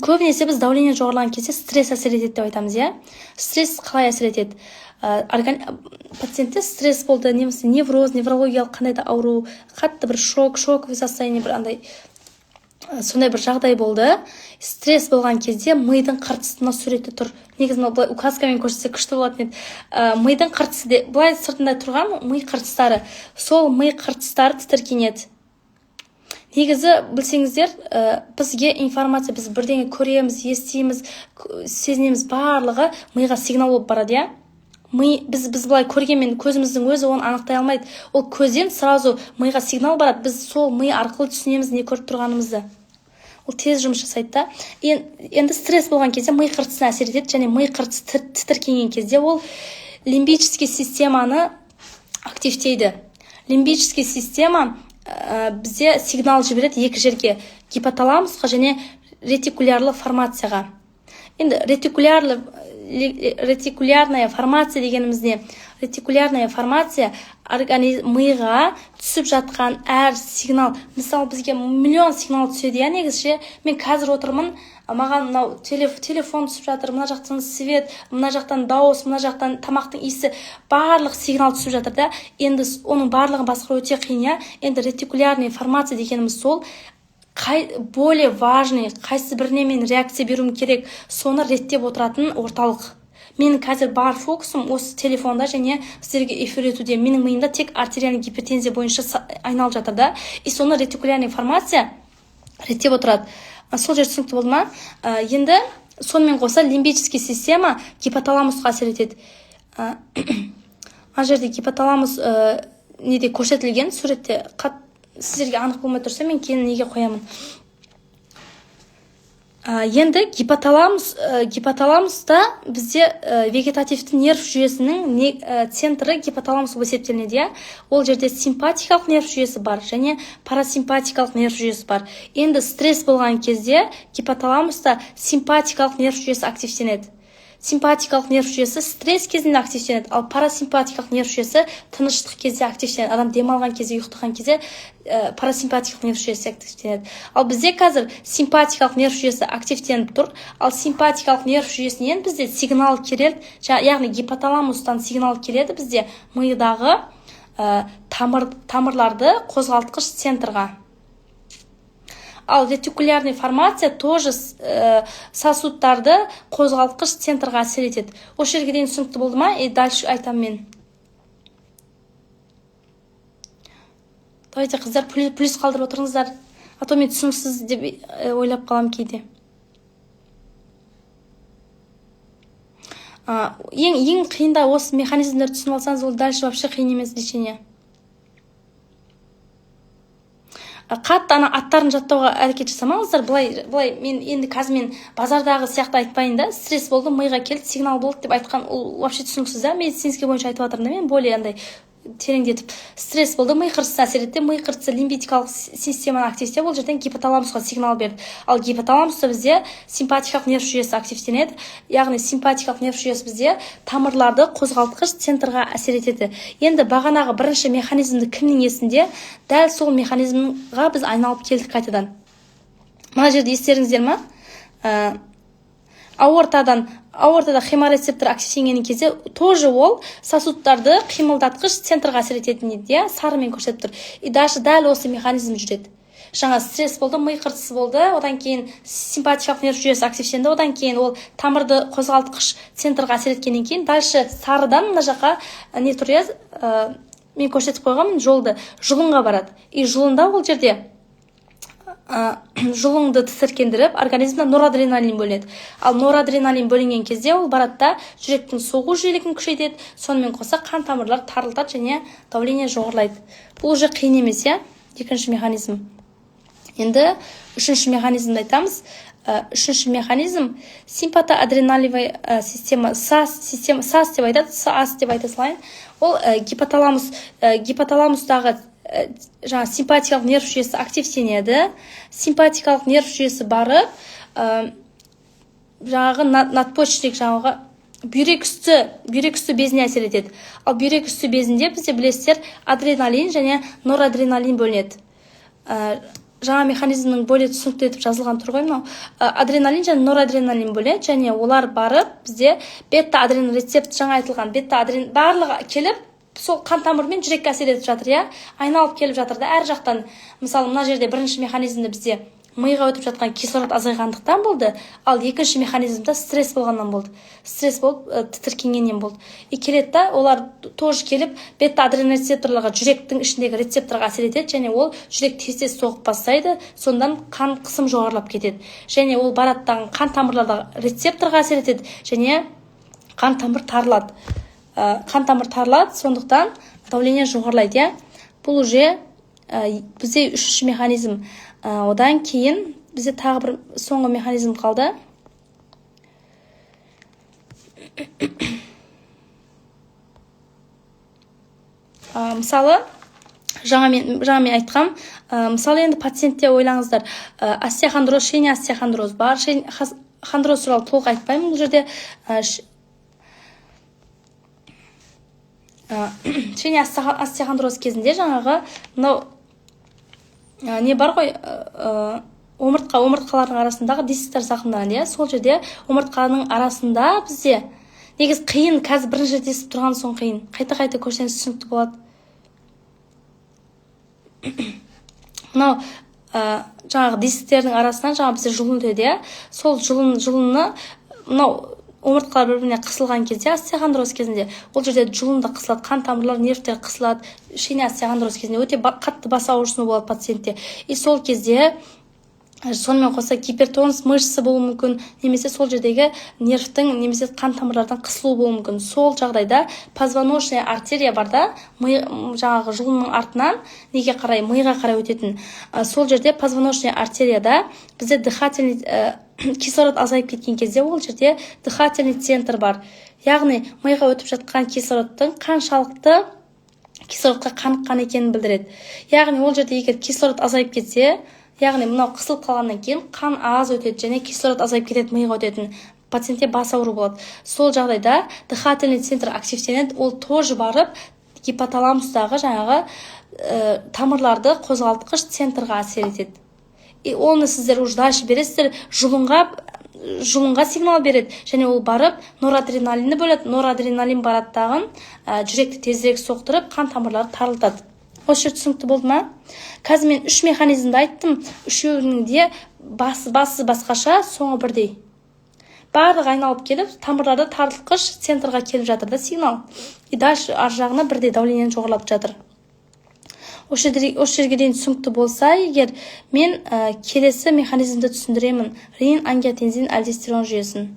Көбінесе біз давление жоғарылаған кезде стресс әсер етеді деп айтамыз, иә? Стресс қалай әсер етеді? Пациентте стресс болды, немесе невроз, неврологиялық қандай да ауру, қатты бір шок, шоковый состояние, бір андай сондай бір жағдай болды. Стресс болған кезде мидың қыртысы, мына суретте тұр. Негізі мынау былай указкамен көрсетсе күшті болатын еді. Мидың қыртысы де, былай сыртында тұрған ми қыртыстары. Сол ми қыртыстары тітіркенеді. Негізі білсеңіздер, бізге информация, біз бірдеңе көреміз, естиміз, сезінеміз, барлығы миға сигнал болып барады, иә? Ми, біз былай көргенмен көзіміздің өзі оны анықтай алмайды. Ол көзден сразу миға сигнал барады, біз сол ми арқылы түсінеміз не көріп тұрғанымызды. Ол тез жұмыс жасайды да. Енді стресс болған кезде ми қыртысына әсер етеді, және ми қыртысы тітіркенген кезде ол лимбический системаны активтейді. Лимбический система бізде сигнал жібереді екі жерге: гипоталамусқа және ретикулярлы формацияға. Енді ретикулярная формация дегеніміз не? Ретикулярная формация миға түсіп жатқан әр сигнал. Мысалы, бізге миллион сигнал түседі, иә, негізі ше? Мен қазір отырмын, маған мынау телефон түсіп жатыр, мына жақтан свет, мына жақтан дауыс, мына жақтан тамақтың иісі, барлық сигнал түсіп жатыр да. Енді оның барлығын басқару өте қиын, иә? Енді ретикулярная формация дегеніміз сол, қай более важный, қайсы біріне мен реакция беруім керек, соны реттеп отыратын орталық. Менің қазір бар фокусым осы телефонда және сіздерге эфир өтуде. Менің миымда тек артериальный гипертензия бойынша айналып жатыр да. И соны ретикулярная формация реттеп отырады. Сол жер түсінікті болды ма? Енді сонымен қоса лимбический система гипоталамусқа әсер етеді. Ана жерде гипоталамус, неде көрсетілген суретте, сіздерге анық болмай тұрса, мен кейін неге қоямын. Енді гипоталамуста бізде вегетативті нерв жүйесінің центрі гипоталамус болып есептелінеді, иә? Ол жерде симпатикалық нерв жүйесі бар және парасимпатикалық нерв жүйесі бар. Енді стресс болған кезде гипоталамуста симпатикалық нерв жүйесі активтенеді. Симпатикалық нерв жүйесі стресс кезінде активтенеді, ал парасимпатикалық нерв жүйесі тыныштық кезде активтенеді. Адам демалған кезде, ұйықтаған кезде, парасимпатикалық нерв жүйесі активтенеді. Ал бізде қазір симпатикалық нерв жүйесі активтеніп тұр. Ал симпатикалық нерв жүйесінен бізде сигнал келеді, яғни гипоталамустан сигнал келеді бізде мидағы, тамырларды қозғалтқыш центрға. Ал ретикулярный формация тоже сосудтарды қозғалтқыш центрға әсер етеді. Осы жерге дейін түсінікті болды ма? И дальше айтамын мен. Давайте, қыздар, плюс қалдырып отырыңыздар. А то мен түсініксіз деп ойлап қаламын кейде. Ең қиында осы механизмдерді түсініп алсаңыз, ол дальше вообще қиын емес лечение. Қатты ана аттарын жаттауға әрекет жасамаңыздар. Былай мен енді қазір мен базардағы сияқты айтпайын да, стресс болды, миға келді, сигнал болды деп айтқан ол вообще түсініксіз да, медицинский бойынша айтып жатырмын да мен, более андай Тереңдетіп, стресс болды, ми қыртысына әсер етті. Ми қыртысы лимбикалық системаны активтеп, ол жерден гипоталамусқа сигнал берді. Ал гипоталамуста бізде симпатикалық нерв жүйесі активтенеді. Яғни симпатикалық нерв жүйесі бізде тамырларды қозғалтқыш центрға әсер етеді. Енді бағанағы бірінші механизмді кімнің есінде? Дәл сол механизмға біз айналып келдік қайтадан. Мына жерде естеріңіздер ма? Аортада хеморецептор активтенген кезде тоже ол сосудтарды қимылдатқыш центрға әсер ететін еді, иә, сарымен көрсетіп тұр. И даже дәл осы механизм жүреді. Жаңа стресс болды, ми қыртысы болды, одан кейін симпатикалық нерв жүйесі активтенді, одан кейін ол тамырды қозғалтқыш центрға әсер еткеннен кейін дальше сарыдан мына жаққа не тұр, иә, мен көрсетіп қойғанмын жолды, жұлынға барады. И жұлында ол жерде жұлынды тітіркендіріп, организмнен норадреналин бөлінеді. Ал норадреналин бөлінген кезде ол барады да жүректің соғу жиілігін күшейтеді, сонымен қоса қан тамырлар тарылтады және давление жоғарылайды. Бұл уже қиын емес, иә, екінші механизм. Енді үшінші механизмді айтамыз. Үшінші механизм симпатоадреналевая система, САС система, САС деп айтады, САС деп айта салайын. Ол гипоталамус, гипоталамустағы жаңа симпатикалық нерв жүйесі активтенеді. Симпатикалық нерв жүйесі барып, жаңағы надпочечник, жаңағы бүйрек үсті безіне әсер етеді. Ал бүйрек үсті безінде бізде, білесіздер, адреналин және норадреналин бөлінеді. Жаңа механизмнің более түсінікті етіп жазылған тұр ғой мынау. Адреналин және норадреналин бөлінеді және олар барып бізде бета адренорецепт, жаңа айтылған бета адрен, барлығы келіп сол қан тамырмен жүрекке әсер етіп жатыр, иә, айналып келіп жатыр да әр жақтан. Мысалы, мына жерде бірінші механизмде бізде миға өтіп жатқан кислород азайғандықтан болды, ал екінші механизмде стресс болғаннан болды, стресс болып, тітіркенгеннен болды. И келеді да олар тоже келіп бета адренорецепторларға, жүректің ішіндегі рецепторға әсер етеді және ол жүрек тез тез соғып бастайды, сондан қан қысым жоғарылап кетеді. Және ол барады дағы қан тамырлардағы рецепторға әсер етеді және қан тамыр тарылады. Қан тамыр тарылады, сондықтан давление жоғарылайды, иә. Бұл уже бізде үшінші механизм. Одан кейін бізде тағы бір соңғы механизм қалды. Мысалы, жаңа мен айтқам, мысалы, енді пациентте ойлаңыздар, остеохондроз, шейный остеохондроз бар. Хондроз туралы толық айтпаймын бұл жерде. Шейный остеохондроз кезінде жаңағы мынау не бар ғой, омыртқалардың арасындағы дисктер зақымданады, иә. Сол жерде омыртқаның арасында бізде негізі қиын, қазір бірінші рет естіп тұрған соң қиын, қайта қайта көрсеңіз түсінікті болады. Мынау жаңағы дисктердің арасынан жаңа бізде жұлын өтеді, иә. Сол жұлынны мынау омыртқалар бір біріне қысылған кезде, остеохондроз кезінде ол жерде жұлын да қысылады, қан тамырлар, нервтер қысылады. Шейный остеохондроз кезінде өте қатты бас ауырсыну болады пациентте. И сол кезде сонымен қоса гипертонус мышцы болуы мүмкін немесе сол жердегі нервтің немесе қан тамырлардың қысылуы болуы мүмкін. Сол жағдайда позвоночная артерия бар да, ми, жаңағы жұлынның артынан неге қарай, миға қарай өтетін. Сол жерде позвоночная артерияда бізде дыхательный, кислород азайып кеткен кезде ол жерде дыхательный центр бар. Яғни миға өтіп жатқан кислородтың қаншалықты кислородқа қаныққан екенін білдіреді. Яғни ол жерде егер кислород азайып кетсе, яғни мынау қысылып қалғаннан кейін қан аз өтеді және кислород азайып кетеді миға өтетін, пациентте бас ауру болады. Сол жағдайда дыхательный центр активтенеді. Ол тоже барып гипоталамустағы жаңағы тамырларды қозғалтқыш центрға әсер етеді. И оны сіздер уже дальше бересіздер, жұлынға сигнал береді және ол барып норадреналинді бөледі. Норадреналин барады дағы, жүректі тезірек соқтырып, қан тамырларды тарылтады. Осы жер түсінікті болды ма? Қазір мен үш механизмді айттым, үшеуінің де басы басқаша, соңы бірдей. Барлығы айналып келіп тамырларды тарылтқыш центрға келіп жатыр да сигнал. И дальше ар жағына бірдей давлениені жоғарылатып жатыр. Осы жерге дейін түсінікті болса егер, мен келесі механизмді түсіндіремін: ренин, ангиотензин, альдостерон жүйесін.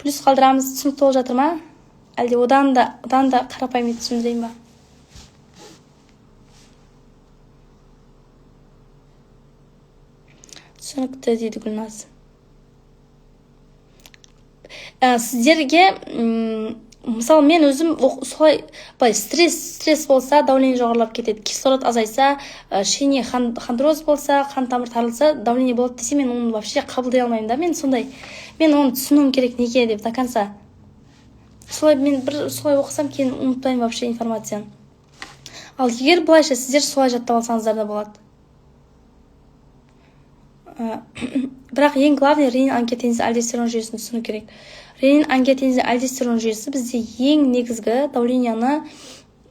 Плюс қалдырамыз. Түсінікті болып жатыр ма, әлде одан да қарапайым етіп түсіндірейін ба? Түсінікті дейді Гүлназ. Сіздерге мысалы, мен өзім солай, былай стресс болса, давление жоғарылап кетеді, кислород азайса, шейный хондроз болса, қан тамыр тарылса, давление болады десе, мен оны вообще қабылдай алмаймын да. Мен сондай, мен оны түсінуім керек неге деп до конца. Солай мен бір солай оқысам, кейін ұмытпаймын вообще информацияны. Ал егер былайша сіздер солай жаттап алсаңыздар да болады. Бірақ ең главный ренин, ангиотензин, альдостерон жүйесін түсіну керек. Ренин, ангиотензин, альдостерон жүйесі бізде ең негізгі давление ні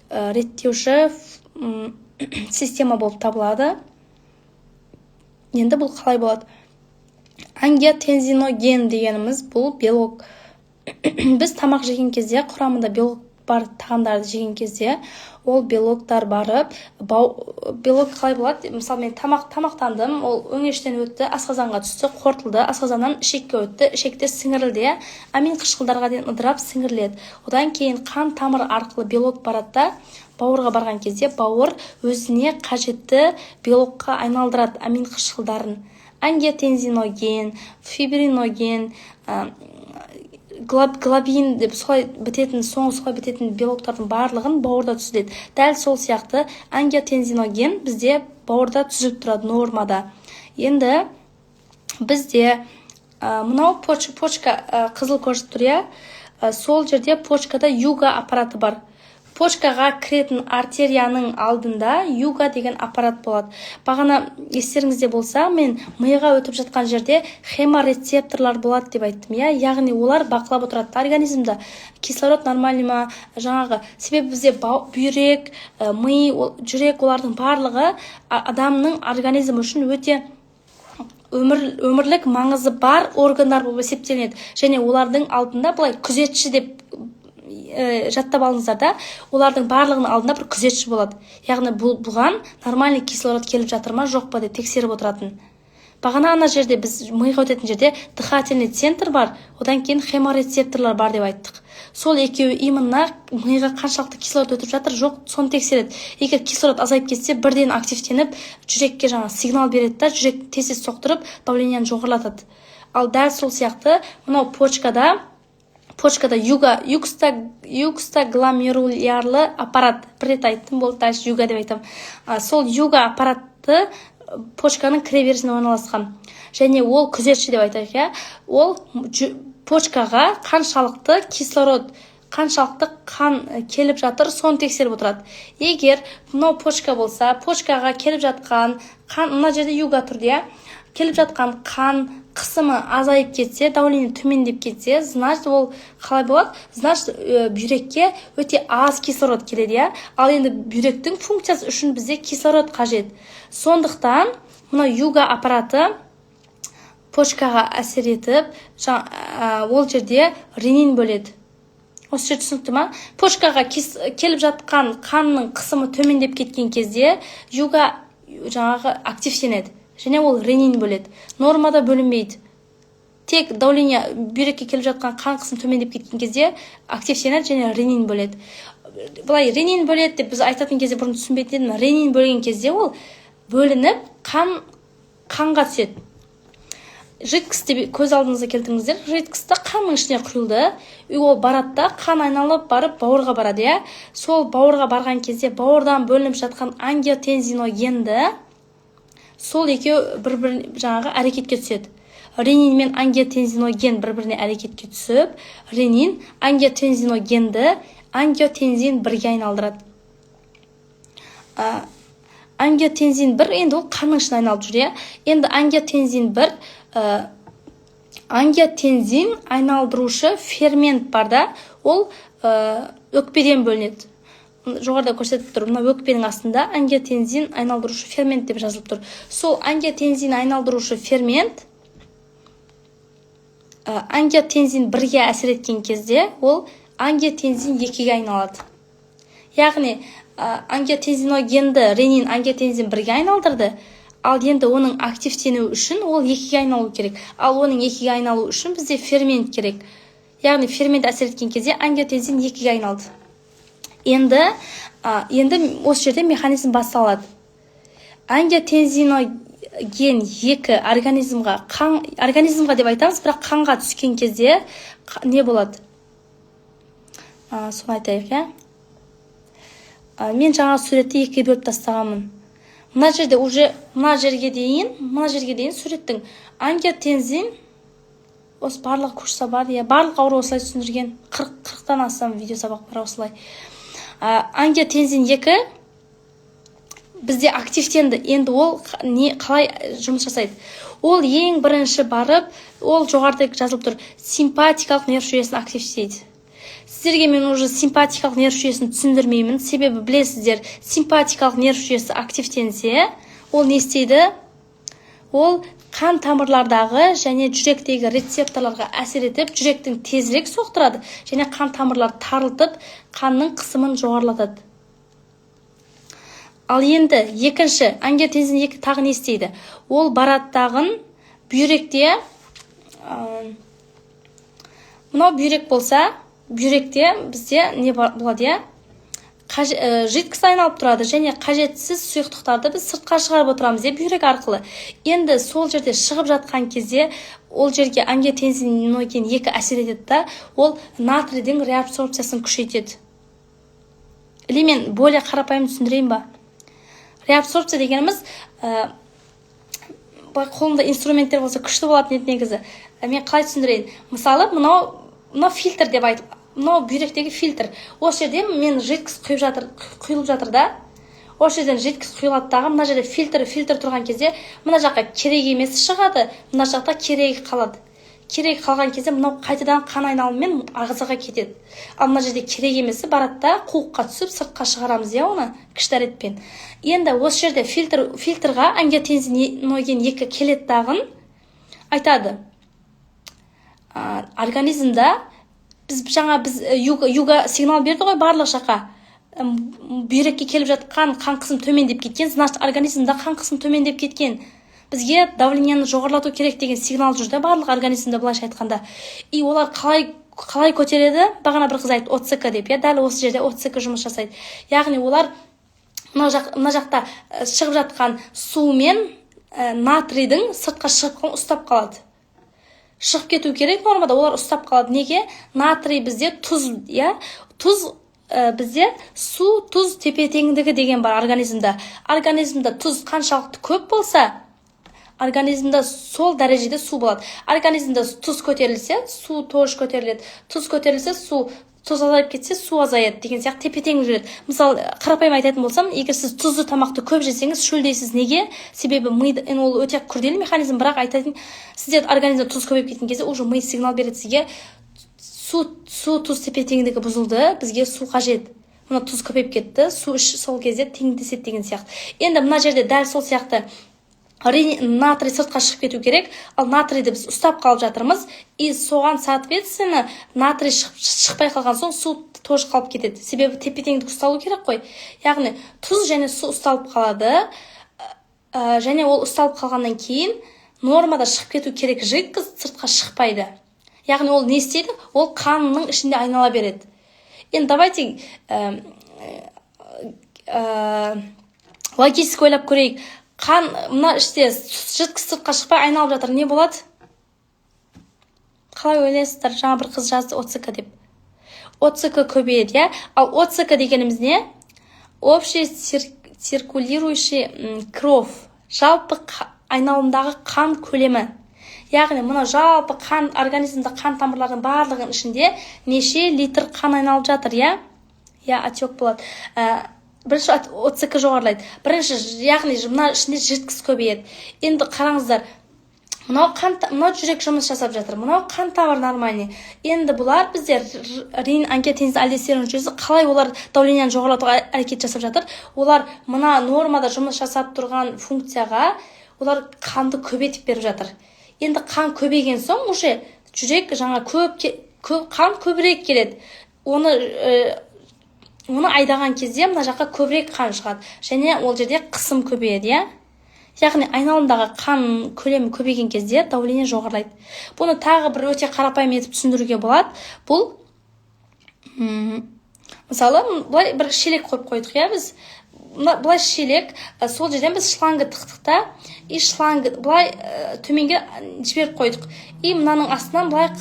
реттеуші система болып табылады. Енді бұл қалай болады? Ангиотензиноген дегеніміз бұл белок. Біз тамақ жеген кезде, құрамында белок бар тағамдарды жеген кезде, ол белоктар барып белок қалай болады? Мысалы, мен тамақтандым, ол өңештен өтті, асқазанға түсті, қорытылды, асқазаннан ішекке өтті, ішекте сіңірілді, иә, амин қышқылдарға дейін ыдырап, сіңіріледі. Одан кейін қан тамыр арқылы белок барады да, бауырға барған кезде бауыр өзіне қажетті белокқа айналдырады амин қышқылдарын: ангиотензиноген, фибриноген, глобин деп солай бітетін, соңы солай бітетін белоктардың барлығын бауырда түзіледі. Дәл сол сияқты ангиотензиноген бізде бауырда түзіліп тұрады нормада. Енді бізде мынау почка қызыл көрсетіп тұр, иә. Сол жерде, почкада юга аппараты бар. Почкаға кіретін артерияның алдында юга деген аппарат болады. Бағана естеріңізде болса, мен миға өтіп жатқан жерде хеморецепторлар болады деп айттым, иә. Яғни олар бақылап отырады организмді, кислород нормальный ма жаңағы. Себебі бізде бүйрек, ми, жүрек, олардың барлығы адамның организмі үшін өте өмірлік маңызы бар органдар болып есептелінеді. Және олардың алдында былай күзетші деп жаттап алыңыздар да, олардың барлығының алдында бір күзетші болады. Яғни бұл, бұған нормальный кислород келіп жатыр ма, жоқ па деп тексеріп отыратын. Бағана ана жерде, біз миға өтетін жерде дыхательный центр бар, одан кейін хеморецепторлар бар деп айттық. Сол екеуі именно миға қаншалықты кислород өтіп жатыр, жоқ, соны тексереді. Егер кислород азайып кетсе, бірден активтеніп, жүрекке жаңа сигнал береді да, жүрек тез тез соқтырып, давление ні жоғарылатады. Ал дәл сол сияқты мынау почкада юга, юкстагломерулярлы аппарат, бір рет айттым, болды, дальше юга деп айтамын. Сол юга аппараты почканың кіреберісінде орналасқан және ол күзетші деп айтайық, иә. Ол почкаға қаншалықты кислород, қаншалықты қан келіп жатыр, соны тексеріп отырады. Егер мынау почка болса, почкаға келіп жатқан қан, мына жерде юга тұр, иә, келіп жатқан қан қысымы азайып кетсе, давление төмендеп кетсе, значит, ол қалай болады? Значит, бүйрекке өте аз кислород келеді, иә. Ал енді бүйректің функциясы үшін бізде кислород қажет. Сондықтан мына юга аппараты почкаға әсер етіп, ол жерде ренин бөледі. Осы жер түсінікті ма? Почкаға келіп жатқан қанның қысымы төмендеп кеткен кезде юга жаңағы активтенеді және ол ренин бөледі. Нормада бөлінбейді, тек давление, бүйрекке келіп жатқан қан қысымы төмендеп кеткен кезде активтенеді және ренин бөледі. Былай ренин бөледі деп біз айтатын кезде бұрын түсінбейтін едім. Ренин бөлген кезде ол бөлініп, қанға түседі. Жидкость деп көз алдыңызға келтіріңіздер. Жидкость қанның ішіне құйылды, и ол барады да, қан айналып барып бауырға барады, иә. Сол бауырға барған кезде бауырдан бөлініп жатқан ангиотензиногенді, сол екеуі бір бір жаңағы әрекетке түседі. Ренин мен ангиотензиноген бір біріне әрекетке түсіп, ренин ангиотензиногенді ангиотензин 1-ге айналдырады. Ангиотензин 1 енді ол қанның ішіне айналып жүр, иә. Енді ангиотензин 1, ангиотензин айналдырушы фермент бар да, ол өкпеден бөлінеді. Жоғарыда көрсетіп тұр, мына өкпенің астында ангиотензин айналдырушы фермент деп жазылып тұр. Сол ангиотензин айналдырушы фермент ангиотензин 1-ге әсер еткен кезде ол ангиотензин 2-ге айналады. Яғни ангиотензиногенді ренин ангиотензин 1-ге айналдырды. Ал енді оның активтенуі үшін ол 2-ге айналу керек. Ал оның 2-ге айналу үшін бізде фермент керек. Яғни фермент әсер еткен кезде ангиотензин 2-ге айналды. Енді осы жерде механизм басталады. Ангиотензино Ген 2 организмға, қан, организмға деп айтамыз, бірақ қанға түскен кезде не болады? Соны айтайық, иә. Мен жаңа суретті екіге бөліп тастағанмын. Мына жерде уже мына жерге дейін суреттің ангиотензин, осы барлық курста бар, иә, барлық ауру осылай түсіндірген, 40-тан астам видео сабақ бар осылай. Ангиотензин 2 бізде активтенді. Енді ол не, қалай жұмыс жасайды? Ол ең бірінші барып, ол жоғарыда жазылып тұр, симпатикалық нерв жүйесін активтейді. Сіздерге мен уже симпатикалық нерв жүйесін түсіндірмеймін, себебі білесіздер, симпатикалық нерв жүйесі активтенсе, ол не істейді? Ол қан тамырлардағы және жүректегі рецепторларға әсер етіп, жүректің тезірек соқтырады және қан тамырларды тарылтып, қанның қысымын жоғарылатады. Ал енді екінші, ангиотензин 2 тағы не істейді? Ол барады дағын бүйректе, мынау бүйрек болса, бүйректе бізде не болады, иә? Жидкость айналып тұрады және қажетсіз сұйықтықтарды біз сыртқа шығарып отырамыз, иә, бүйрек арқылы. Енді сол жерде шығып жатқан кезде ол жерге ангиотензиноген 2 әсер етеді да, ол натрийдің реабсорбциясын күшейтеді. Или мен более қарапайым түсіндірейін ба? Реабсорбция дегеніміз, былай қолымда инструменттер болса, күшті болатын еді негізі. Мен қалай түсіндірейін? Мысалы, мынау фильтр деп айтып, мынау бүйректегі фильтр. Осы жерде мен жидкость құйып жатыр, құйылып жатыр да, осы жерден жидкость құйылады дағы, мына жерде фильтр тұрған кезде мына жаққа керек емес шығады, мына жақта керегі қалады. Керегі қалған кезде мынау қайтадан қан айналымымен ағзаға кетеді, ал мына жерде керек емесі барады да, қуыққа түсіп, сыртқа шығарамыз, иә, оны кіші дәретпен. Енді осы жерде фильтрға ангиотензиноген 2 келеді дағын айтады: организмда біз жаңа біз юга сигнал берді ғой барлық жаққа, бүйрекке келіп жатқан қан қысым төмендеп кеткен, значит, организмда қан қысым төмендеп кеткен, бізге давление ні жоғарылату керек деген сигнал жүр да барлық организмде, былайша айтқанда. И олар қалай көтереді? Бағана бір қыз айтты ОЦК деп, иә, дәл осы жерде ОЦК жұмыс жасайды. Яғни олар мына жақта шығып жатқан су мен натрийдің сыртқа шығып қалуын ұстап қалады. Шығып кету керек нормада, олар ұстап қалады. Неге? Натрий бізде тұз, иә, тұз. Бізде су тұз тепе теңдігі деген бар организмда. Организмда тұз қаншалықты көп болса, организмда сол дәрежеде су болады. Организмда тұз көтерілсе, су тоже көтеріледі, тұз көтерілсе, су, тұз азайып кетсе, су азаяды деген сияқты, тепе тең жүреді. Мысалы, қарапайым айтатын болсам, егер сіз тұзды тамақты көп жесеңіз, шөлдейсіз. Неге? Себебі ми, енді ол өте күрделі механизм, бірақ айтайын, сізде организмде тұз көбейіп кеткен кезде уже ми сигнал береді сізге: су тұз тепе теңдігі бұзылды, бізге су қажет, мына тұз көбейіп кетті, су іш, сол кезде теңдеседі деген сияқты. Енді мына жерде дәл сол сияқты натрий сыртқа шығып кету керек, ал натрийді біз ұстап қалып жатырмыз. И соған соответственно натрий шықпай қалған соң, су тоже қалып кетеді, себебі тепе теңдік ұсталу керек қой. Яғни тұз және су ұсталып қалады, және ол ұсталып қалғаннан кейін нормада шығып кету керек жидкость сыртқа шықпайды. Яғни ол не істейді? Ол қанның ішінде айнала береді. Енді давайте логически ойлап көрейік. Қан мына іште жидкость сыртқа шықпай айналып жатыр, не болады, қалай ойлайсыздар? Жаңа бір қыз жазды ОЦК деп. ОЦК көбейеді, иә. Ал ОЦК дегеніміз не? Общий циркулирующий кровь, жалпы айналымдағы қан көлемі. Яғни мына жалпы қан, организмде қан тамырлардың барлығының ішінде неше литр қан айналып жатыр, иә, отек болады. Бірінші ОЦК жоғарылайды бірінші, яғни мына ішінде жидкость көбейеді. Енді қараңыздар, мынау қан, мынау жүрек жұмыс жасап жатыр, мынау қан тамыр нормальный. Енді бұлар бізде ренин, ангиотензин, альдостерон жүйесі қалай олар давление ні жоғарылатуға әрекет жасап жатыр? Олар мына нормада жұмыс жасап тұрған функцияға олар қанды көбейтіп беріп жатыр. Енді қан көбейген соң уже жүрек жаңа көп қан көбірек келеді, оны айдаған кезде мына жаққа көбірек қан шығады және ол жерде қысым көбейеді, иә. Яғни айналымдағы қан көлемі көбейген кезде давление жоғарылайды. Бұны тағы бір өте қарапайым етіп түсіндіруге болады. Бұл мысалы, былай бір шелек қойып қойдық, иә, біз. Мына былай шелек, сол жерден біз шлангы тықтық та, и шлангы былай төменге жіберіп қойдық. И мынаның астынан былай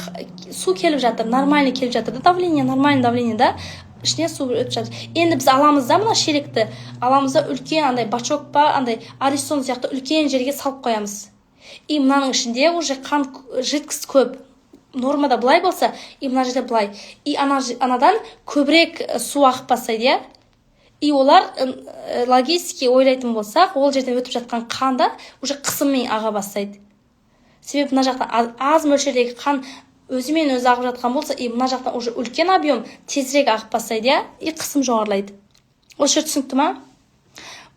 су келіп жатыр, нормально келіп жатыр да, давление нормальный давление да, ішіне су өтіп жатыр. Енді біз аламыз да, мына шелекті аламыз да, үлкен андай бачок па, андай аристон сияқты үлкен жерге салып қоямыз. И мынаның ішінде уже қан, жидкость көп. Нормада былай болса, и мына жерде былай, и анадан көбірек су ағып бастайды, иә. И олар логически ойлайтын болсақ, ол жерден өтіп жатқан қанда уже қысыммен аға бастайды. Себебі мына жақтан аз мөлшердегі қан өзімен өзі ағып жатқан болса, и мына жақтан уже үлкен объем тезірек ағып бастайды, иә, и қысым жоғарылайды. Осы жер түсінікті ма?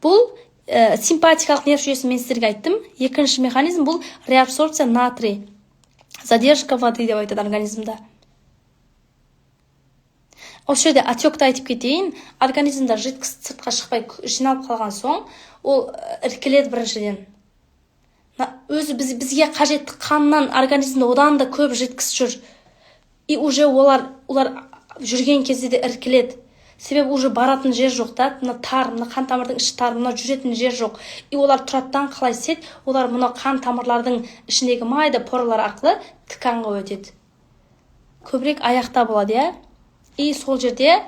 Бұл симпатикалық нерв жүйесін мен сіздерге айттым. Екінші механизм бұл реабсорбция натрий, задержка воды деп айтады организмда. Осы жерде отекті айтып кетейін. Организмда жидкость сыртқа шықпай жиналып қалған соң, ол іркіледі. Біріншіден, өзі бізге қажетті қаннан организмде одан да көп жидкость жүр, и уже олар жүрген кезде де іркіледі, себебі уже баратын жер жоқ та. Мына тар, мына қан тамырдың іші тар, мына жүретін жер жоқ. И олар тұрады, қалай істейді? Олар мына қан тамырлардың ішіндегі майда поралар арқылы тканьға өтеді. Көбірек аяқта болады, иә. И сол жерде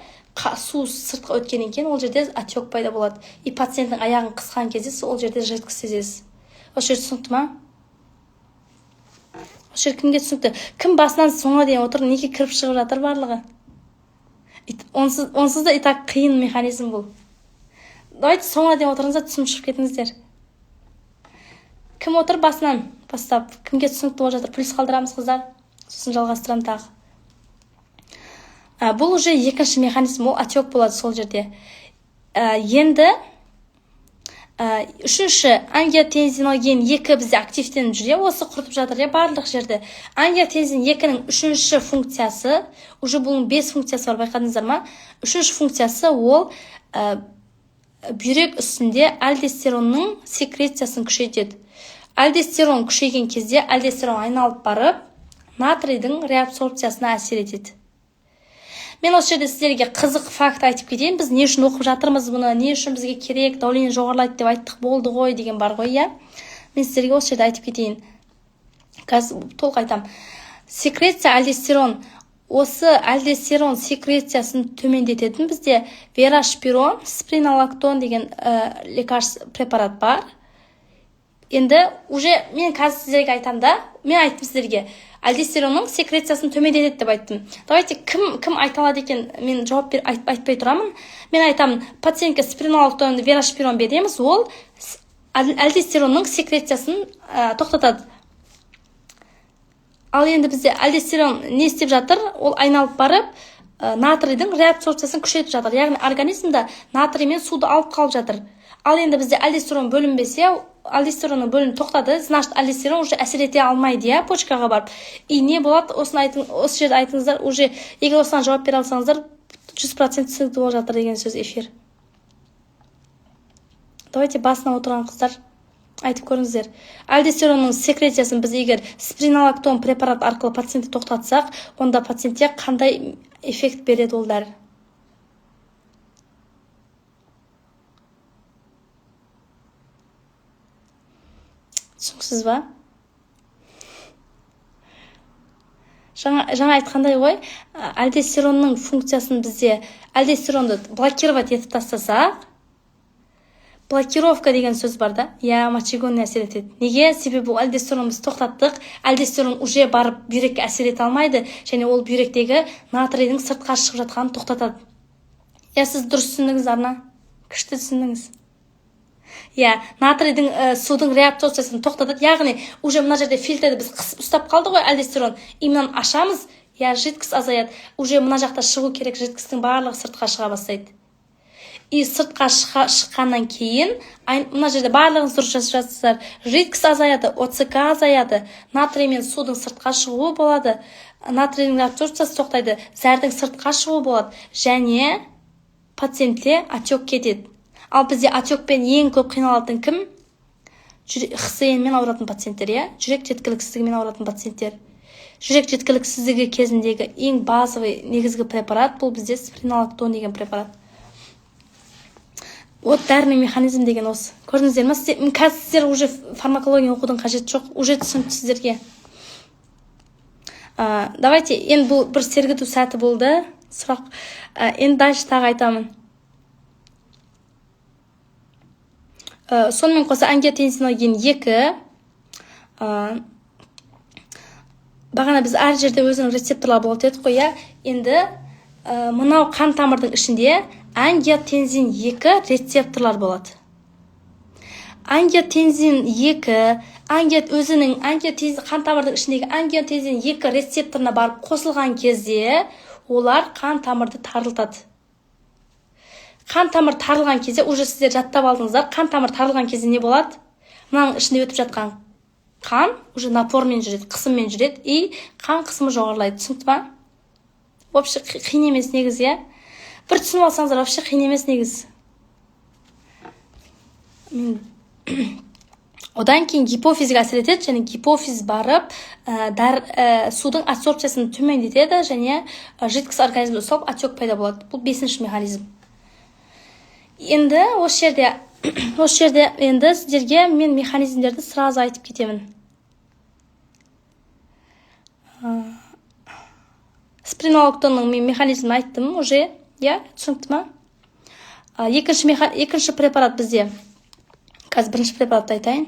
су сыртқа өткеннен кейін ол жерде отек пайда болады. И пациенттің аяғын қысқан кезде сол жерде жидкость сезесіз. Осы жер түсінікті ма? Осы жер кімге түсінікті? Кім басынан соңына дейін отыр? Неге кіріп шығып жатыр барлығы? Онсыз да и так қиын механизм бұл. Давайте соңына дейін отырыңыздар, түсініп шығып кетіңіздер. Кім отыр басынан бастап? Кімге түсінікті болып жатыр? Плюс қалдырамыз, қыздар, сосын жалғастырамын тағы. Бұл уже екінші механизм, ол отек болады сол жерде. Енді үшінші ангиотензиноген 2 бізде активтеніп жүр, иә, осы құртып жатыр, иә, барлық жерде. Ангиотензин 2-нің үшінші функциясы, уже бұның бес функциясы бар, байқадыңыздар ма? Үшінші функциясы ол бүйрек үстінде альдостеронның секрециясын күшейтеді. Альдостерон күшейген кезде альдостерон айналып барып натрийдің реабсорбциясына әсер етеді. Мен осы жерде сіздерге қызық факт айтып кетейін. Біз не үшін оқып жатырмыз бұны, не үшін бізге керек? Давление жоғарылайды деп айттық, болды ғой деген бар ғой, иә. Мен сіздерге осы жерде айтып кетейін, қазір толық айтамын. Секреция альдостерон, осы альдостерон секрециясын төмендететін бізде верошпирон, спиронолактон деген лекарств препарат бар. Енді уже мен қазір сіздерге айтамын да, мен айттым сіздерге, альдостеронның секрециясын төмендетеді деп айттым. Давайте, кім айта алады екен? Мен жауап бер, айтпай тұрамын. Мен айтамын, пациентке спиронолактон, верошпирон береміз, ол альдостеронның секрециясын тоқтатады. Ал енді бізде альдостерон не істеп жатыр? Ол айналып барып натрийдің реабсорбциясын күшейтіп жатыр, яғни организмда натрий мен суды алып қалып жатыр. Ал енді бізде альдостерон бөлінбесе, альдостеронның бөліну тоқтады, значит, альдостерон уже әсер ете алмайды, иә, почкаға барып. И не болады? Осыны айтың, осы жерде айтыңыздар. Уже егер осыған жауап бере алсаңыздар, 100% түсінікті болып жатыр деген сөз эфир. Давайте, басына отырған қыздар, айтып көріңіздер. Альдостеронның секрециясын біз егер спиронолактон препарат арқылы пациентті тоқтатсақ, онда пациентте қандай эффект береді ол дәрі? Түсініксіз ба? Жаңа айтқандай ғой, альдостеронның функциясын бізде альдостеронды блокировать етіп тастасақ, блокировка деген сөз бар да, иә, мочегонный әсер етеді. Неге? Себебі ол альдостерон біз тоқтаттық, альдостерон уже барып бүйрекке әсер ете алмайды және ол бүйректегі натрийдің сыртқа шығып жатқанын тоқтатады, иә. Сіз дұрыс түсіндіңіз, Арна, күшті түсіндіңіз, иә. Натрийдің судың реабсорбциясын тоқтатады, яғни уже мына жерде фильтрді біз қысып ұстап қалды ғой альдостерон, и мынаны ашамыз, иә, жидкость азаяды. Уже мына жақта шығу керек жидкостьтің барлығы сыртқа шыға бастайды. И сыртқа шыққаннан кейін мына жерде барлығыңыз дұрыс жазып жатсыздар: жидкость азаяды, ОЦК азаяды, натрий мен судың сыртқа шығуы болады, натрийдің абсорбциясы тоқтайды, зәрдің сыртқа шығуы болады және пациентте отек кетеді. Ал бізде отекпен ең көп қиналатын кім? ХСН мен ауыратын пациенттер, иә, жүрек жеткіліксіздігімен ауыратын пациенттер. Жүрек жеткіліксіздігі кезіндегі ең базовый, негізгі препарат бұл бізде спиронолактон деген препарат. Вот дәрінің механизм деген осы. Көрдіңіздер ма? Қазір сіздер уже фармакология оқудың қажеті жоқ, уже түсінікті сіздерге. Давайте, енді бұл бір сергіту сәті болды. Сұрақ. Енді дальше тағы айтамын. Сонымен қоса ангиотензиноген 2. Бағана біз әр жерде өзінің рецепторлары болады дедік қой, иә? Енді мынау қан тамырдың ішінде ангиотензин 2 рецепторлар болады. Ангиотензин 2, өзінің ангиотензин қан тамырдың ішіндегі ангиотензин 2 рецепторына барып қосылған кезде олар қан тамырды тарылтады. Қан тамыр тарылған кезде уже сіздер жаттап алдыңыздар, қан тамыр тарылған кезде не болады? Мынаның ішінде өтіп жатқан қан уже напормен жүреді, қысыммен жүреді, и қан қысымы жоғарылайды. Түсінікті ма? Вообще қиын емес негізі, иә? Бір түсініп алсаңыздар, вообще қиын емес негізі. Мен одан кейін гипофизге әсер етеді, және гипофиз барып, судың адсорбциясын төмендетеді, және жидкость организмді ұсталып, отек пайда болады. Бұл 5-ші механизм. Енді осы жерде енді сіздерге мен механизмдерді сразу айтып кетемін. Спиронолактонның мен механизмін айттым уже, иә, түсінікті ма? Екінші препарат бізде. Қазір бірінші препаратты айтайын.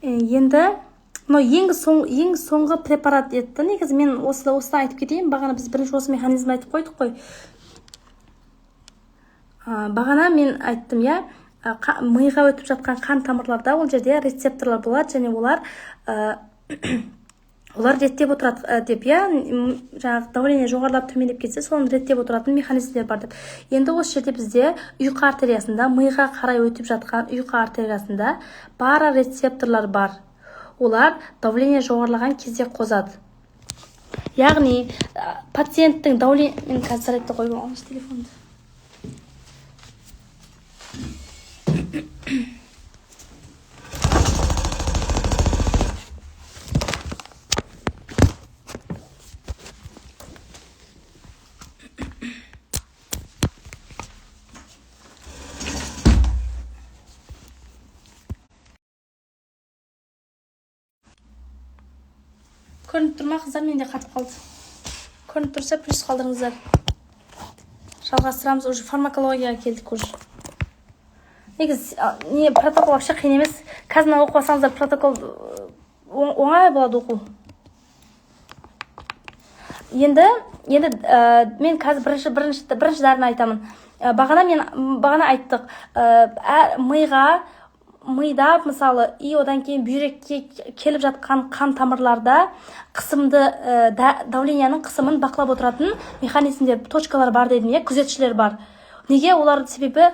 Енді мынау ең соңғы препарат еді. Негізі мен осыны айтып кетейін. Бағана біз бірінші осы механизмді айтып қойдық қой. Бағана мен айттым, иә, миға өтіп жатқан қан тамырларда ол жерде рецепторлар болады, және олар реттеп отырады, деп, иә, жаңағы давление жоғарылап төмендеп кетсе, соны реттеп отыратын механизмдер бар деп. Енді осы жерде бізде ұйқы артериясында, миға қарай өтіп жатқан ұйқы артериясында барорецепторлар бар. Олар давление жоғарылаған кезде қозады. Яғни, пациенттің давление... Мен қазір зарядты қойып алайыншы телефонды. Көрініп тұр ма, қыздар? Менде қатып қалды. Көрініп тұрса, плюс қалдырыңыздар. Жалғастырамыз, уже фармакологияға келдік уже. Негізі, не, протокол вообще қиын емес. Қазір мына оқып алсаңыздар, протокол оңай болады оқу. Енді мен қазір бірінші дәріні айтамын. Бағана айттық. Мида, мысалы, и одан кейін бүйрекке келіп жатқан қан тамырларда давлениенің қысымын бақылап отыратын механизмдер, точкалар бар дедім, иә, күзетшілер бар. Неге? Олардың себебі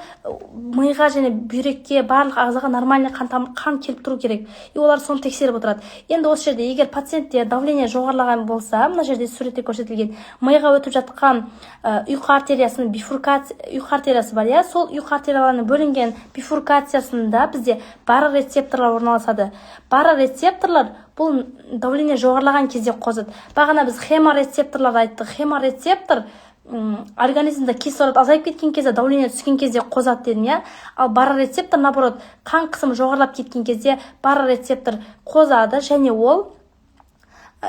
миға және бүйрекке, барлық ағзаға нормальный қан келіп тұру керек. И олар соны тексеріп отырады. Енді осы жерде егер пациентте давление жоғарылаған болса, мына жерде суретте көрсетілген миға өтіп жатқан, ұйқы артериясының бифуркация, ұйқы артериясы бар, иә, сол ұйқы артерияларының бөлінген бифуркациясында бізде барорецепторлар орналасады. Барорецепторлар бұл давление жоғарылаған кезде қозады. Бағана біз хеморецепторларды айттық. Хеморецептор организмде кислород азайып кеткен кезде, давление түскен кезде қозады дедім, иә. Ал барорецептор, наоборот, қан қысымы жоғарылап кеткен кезде барорецептор қозады, және ол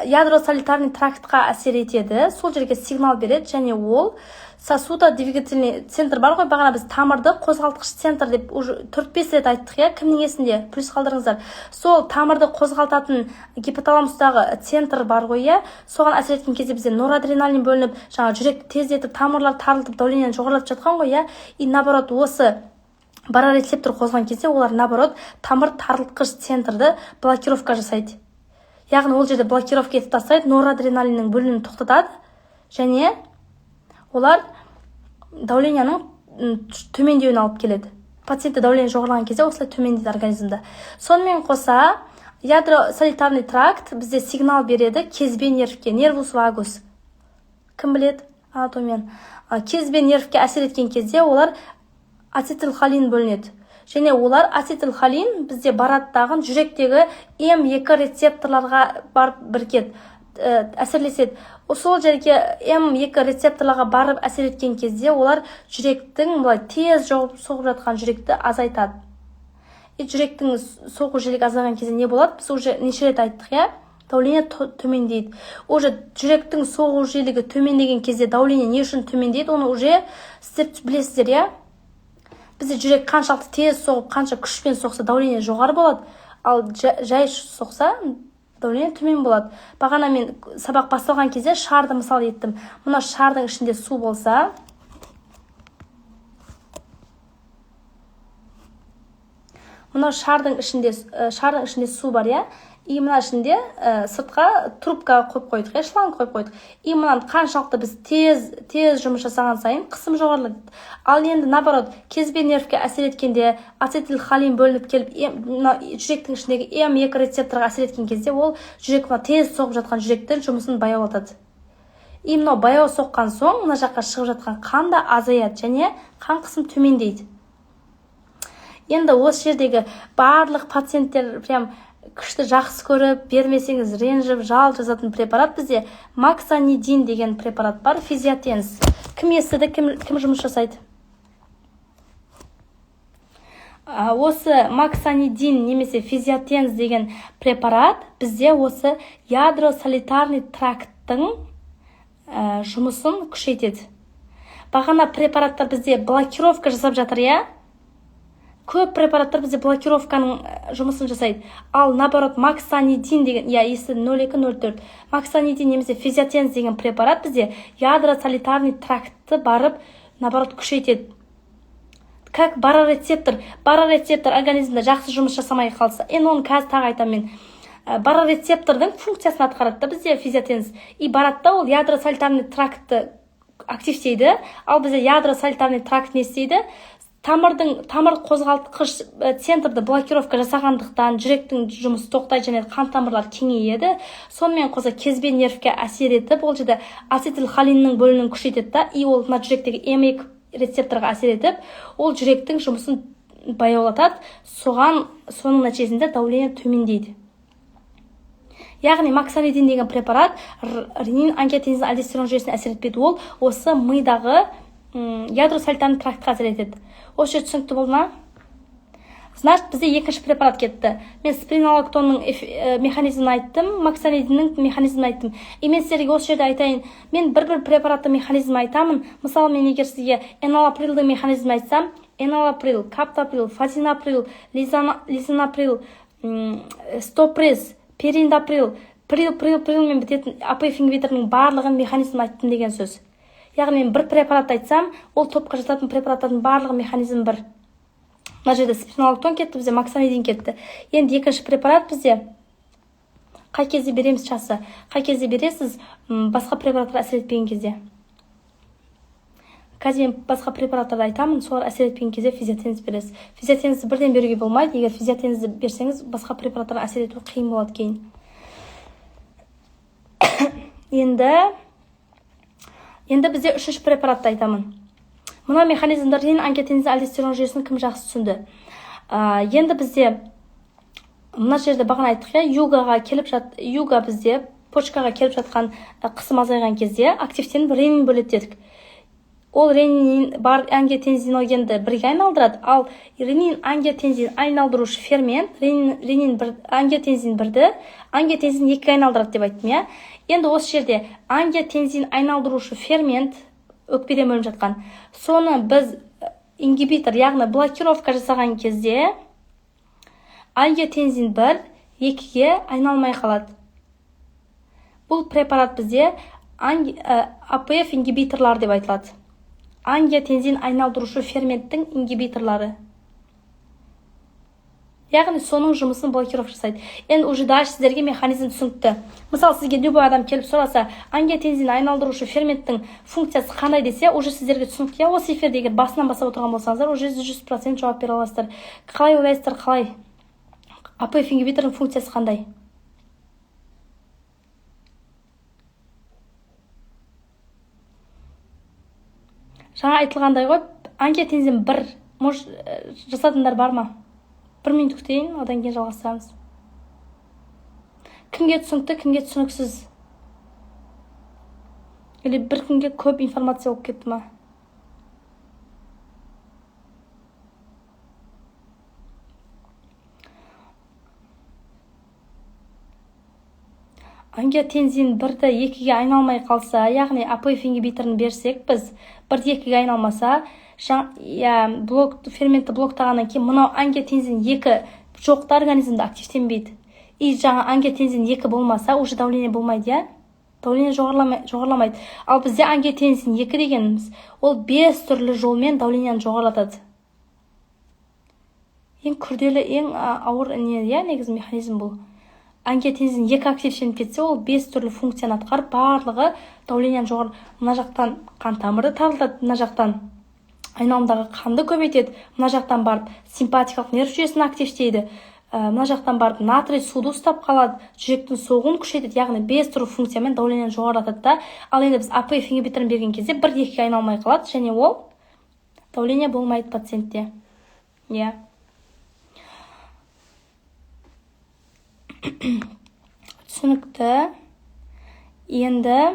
ядро солитарный трактқа әсер етеді, сол жерге сигнал береді, және ол сосудодвигательный центр бар ғой, бағана біз тамырды қозғалтқыш центр деп уже төрт-бес рет айттық, иә, кімнің есінде? Плюс қалдырыңыздар. Сол тамырды қозғалтатын гипоталамустағы центр бар ғой, иә, соған әсер еткен кезде бізде норадреналин бөлініп, жаңа жүректі тездетіп, тамырлар тарылтып, давлениені жоғарылатып жатқан ғой, иә. И наоборот, осы барорецептор қозған кезде олар наоборот тамыр тарылтқыш центрді блокировка жасайды. Яғни ол жерде блокировка етіп тастайды, норадреналиннің бөлінуін тоқтатады, және олар давлениенің төмендеуін алып келеді. Пациентте давление жоғарылаған кезде осылай төмендейді организмде. Сонымен қоса Ядро солитарный тракт бізде сигнал береді кезбе нервке, нервус вагус. Кім біледі анатомияны? Кезбе нервке әсер еткен кезде олар ацетилхолин бөлінеді. Және олар ацетилхолин бізде барады дағы жүректегі М2 рецепторларға барып бірікеді, әсерлеседі. Сол жерге, М2 рецепторларға барып әсер еткен кезде, олар жүректің былай тез соғып жатқан жүректі азайтады. И жүректің соғу жиілігі азайған кезде не болады? Біз уже неше рет айттық, иә, давление төмендейді. Уже жүректің соғу жиілігі төмендеген кезде давление не үшін төмендейді, оны уже сіздер білесіздер, иә. Бізде жүрек қаншалықты тез соғып, қанша күшпен соқса, давление жоғары болады, ал жай соқса, давление төмен болады. Бағана мен сабақ басталған кезде шарды мысал еттім. Мына шардың ішінде су болса, мына шардың ішінде су бар, иә, и мына ішінде сыртқа трубка қойып қойдық, иә, шланг қойып қойдық. И мынаны қаншалықты біз тез тез жұмыс жасаған сайын қысым жоғарылайды. Ал енді наоборот, кезбе нервке әсер еткенде ацетилхолин бөлініп келіп, мына жүректің ішіндегі М2 рецепторға әсер еткен кезде, ол жүрек, мына тез соғып жатқан жүректің жұмысын баяулатады. И мынау баяу соққан соң, мына жаққа шығып жатқан қан да азаяды және қан қысым төмендейді. Енді осы жердегі барлық пациенттер прям күшті жақсы көріп, бермесеңіз ренжіп, жалоб жазатын препарат бізде моксонидин деген препарат бар, физиотенз. Кім естіді, кім жұмыс жасайды? Осы моксонидин немесе физиотенз деген препарат бізде осы ядро солитарный тракттың жұмысын күшейтеді. Бағана препараттар бізде блокировка жасап жатыр, иә, көп препараттар бізде блокировканың жұмысын жасайды. Ал наоборот, моксонидин деген, иә, естідім, 0204, моксонидин немесе физиотенз деген препарат бізде ядро солитарный трактты барып наоборот күшейтеді, как барорецептор. Барорецептор организмде жақсы жұмыс жасамай қалса, енді оны қазір тағы айтамын мен. Барорецептордың функциясын атқарады да бізде физиотенз. И барады да, ол ядро солитарный трактты активтейді. Ал бізде ядро солитарный тракт не істейді? Тамырдың, тамыр қозғалтқыш центрді блокировка жасағандықтан, жүректің жұмысы тоқтайды және қан тамырлар кеңейеді. Сонымен қоса кезбе нервке әсер етіп, ол жерде ацетилхолиннің бөлінуін күшейтеді да, и ол мына жүректегі М2 рецепторға әсер етіп, ол жүректің жұмысын баяулатады. Соған, соның нәтижесінде давление төмендейді. Яғни моксонидин деген препарат ренин, ангиотензин, альдостерон жүйесіне әсер етпейді, ол осы мидағы ядро солитарный трактқа әсер етеді. Осы жер түсінікті болды ма? Значит, бізде екінші препарат кетті. Мен спиринолактонның механизмін айттым, моксонидиннің механизмін айттым. И мен сіздерге осы жерде айтайын: мен бір бір препараттың механизмін айтамын. Мысалы, мен егер сізге эналаприлдің механизмін айтсам, эналаприл, каптоприл, фозиноприл, лизиноприл, стопресс, периндоприл, прил, прил, прилмен бітетін АПФ ингибиторының барлығын механизмін айттым деген сөз. Яғни мен бір препарат айтсам, ол топқа жататын препараттардың барлығы механизм бір. Мына жерде спиринолактон кетті, бізде моксонидин кетті. Енді екінші препарат бізде қай кезде береміз? Часы қай кезде бересіз? Басқа препараттар әсер етпеген кезде. Қазір мен басқа препараттарды айтамын, солар әсер етпеген кезде физиотенз бересіз. Физиотензді бірден беруге болмайды. Егер физиотензді берсеңіз, басқа препараттарға әсер ету қиын болады кейін. Енді бізде үшінші препаратты айтамын. Мына механизмді, ренин, ангиотензин, альдостерон жүйесін кім жақсы түсінді? Енді бізде мына жерде бағана айттық, иә, югаға келіп жат, юга бізде почкаға келіп жатқан қысым азайған кезде активтеніп, ренин бөледі дедік. Ол ренин бар ангиотензиногенді бірге айналдырады. Ал ренин ангиотензин айналдырушы фермент ренин бір, ангиотензин бірді ангиотензин екіге айналдырады деп айттым, иә. Енді осы жерде ангиотензин айналдырушы фермент өкпеден бөлініп жатқан, соны біз ингибитор, яғни блокировка жасаған кезде, ангиотензин бір екіге айналмай қалады. Бұл препарат бізде АПФ ингибиторлар деп айтылады, ангиотензин айналдырушы ферменттің ингибиторлары, яғни соның жұмысын блокировка жасайды. Енді уже дальше сіздерге механизм түсінікті. Мысалы, сізге любой адам келіп сұраса, ангиотензин айналдырушы ферменттің функциясы қандай десе, уже сіздерге түсінікті, иә. Осы эфирде егер басынан бастап отырған болсаңыздар, уже 100% жауап бере аласыздар. Қалай ойлайсыздар, қалай? АПФ ингибиторының функциясы қандай? Жаңа айтылғандай ғой, ангиотензин 1. Может, жасатындар бар ма? 1 минут күтейін, одан кейін жалғастырамыз. Кімге түсінікті, кімге түсініксіз? Или бір күнге көп информация болып кетті ма? Ангиотензин 1-ді 2-ге айналмай қалса, яғни АПФ ингибиторын берсек, біз 1-ді 2-ге айналмаса, блок, ферментті блоктағаннан кейін мынау ангиотензин 2 жоқ та, организмде активтенбейді. И жаңа ангиотензин 2 болмаса, уже давление болмайды, иә? Давление жоғарламайды. Ал бізде ангиотензин 2 дегеніміз, ол 5 түрлі жолмен давлениені жоғарылатады. Ең күрделі, ең ауыр не, иә, негізі механизм бұл. Ангиотензин 2 активтеніп кетсе, ол 5 түрлі функцияны атқарып, барлығы давлениені жоғары, мына жақтан қан тамырды тарылтады, мына жақтан айналымдағы қанды көбейтеді, мына жақтан барып симпатикалық нерв жүйесін активтейді, мына жақтан барып натрий суды ұстап қалады, жүректің соғуын күшейтеді, яғни 5 түрлі функциямен давлениені жоғарылатады да. Ал енді біз АПФ ингибиторын берген кезде 1-2-ге айналмай қалады, және ол давление болмайды пациентте. Иә. Түсінікті. Енді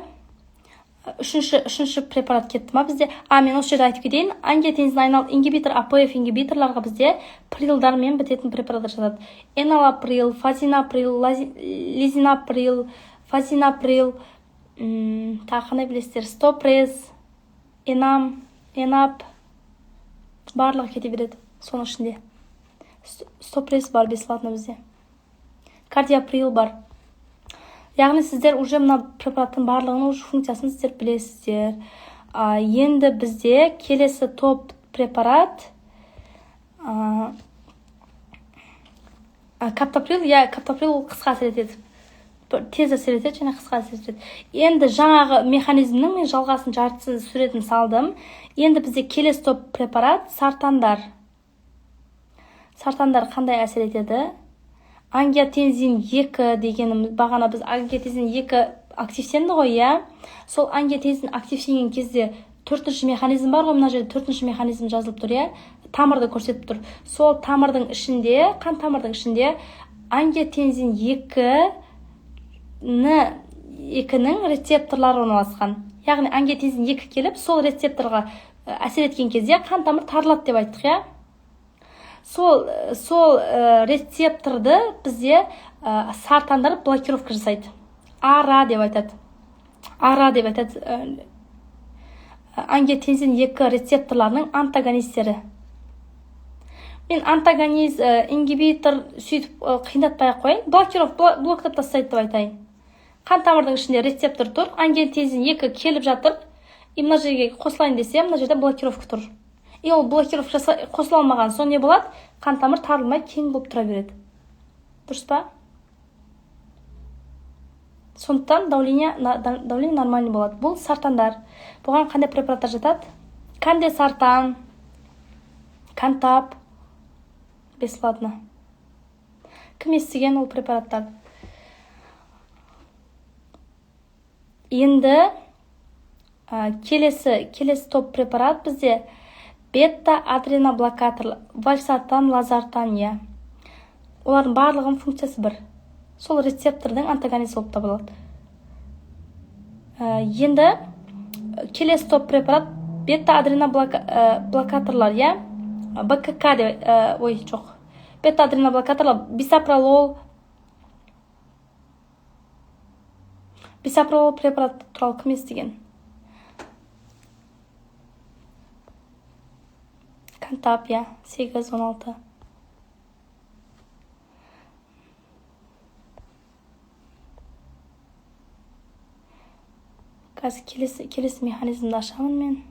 үшінші препарат кетті ма бізде? Мен осы жерде айтып кетейін. Ангиотензин айнал ингибитор, АПФ ингибиторларға бізде прилдармен бітетін препараттар жатады. Эналаприл, фазинаприл, лизинаприл, фазинаприл, тағы қандай білесіздер? Стопрез, энам, энап, барлығы кете береді соның ішінде. Стопрез бар бесплатно бізде. Кардиоприл бар. Яғни сіздер уже мына препараттың барлығының уже функциясын сіздер білесіздер. Енді бізде келесі топ препарат, каптоприл. Иә, каптоприл ол қысқа әсер етеді. Тез әсер етеді және қысқа әсер етеді. Енді жаңағы механизмнің мен жалғасын, жартысын суретін салдым. Енді бізде келесі топ препарат сартандар. Сартандар қандай әсер етеді? Ангиотензин 2 дегеніміз, бағана біз ангиотензин 2 активтенді ғой, иә? Сол ангиотензин активтенген кезде төртінші механизм бар ғой, мына жерде төртінші механизм жазылып тұр, иә? Тамырды көрсетіп тұр. Сол тамырдың ішінде, қан тамырдың ішінде ангиотензин 2-нің рецепторлары орналасқан. Яғни ангиотензин 2 келіп, сол рецепторға әсер еткен кезде қан тамыр тарылады деп айттық, иә? Сол рецепторды бізде сартандар блокировка жасайды. АРА деп айтады. АРА деп айтады. Ангиотензин 2 рецепторларының антагонистері. Мен антагонист, ингибитор сөйтіп қиындатпай ақ қояйын. Блокировка, блоктап тастайды деп айтайын. Қан тамырдың ішінде рецептор тұр, ангиотензин 2 келіп жатыр. И мына жерге қосылайын десем, мына жерде блокировка тұр. И ол блокировка қосыла алмаған соң не болады? Қан тамыр тарылмай кең болып тұра береді. Дұрыс па? Сондықтан давление нормальный болады. Бұл сартандар. Бұған қандай препараттар жатады? Кандесартан, Кантап, бесплатно. Кім естіген ол препараттарды? Енді келесі топ препарат бізде бета-адреноблокатор, вальсартан, лазартан, иә. Олардың барлығының функциясы бір. Сол рецептордың антагонисті болып табылады. Енді келесі топ препарат бета-адреноблокаторлар, иә. БКК деп, ой, жоқ. Бета-адреноблокаторлар, бисопролол. Бисопролол препарат туралы кім естіген? Кантап, иә, 8, 16. Қазір келесі механизмді ашамын мен.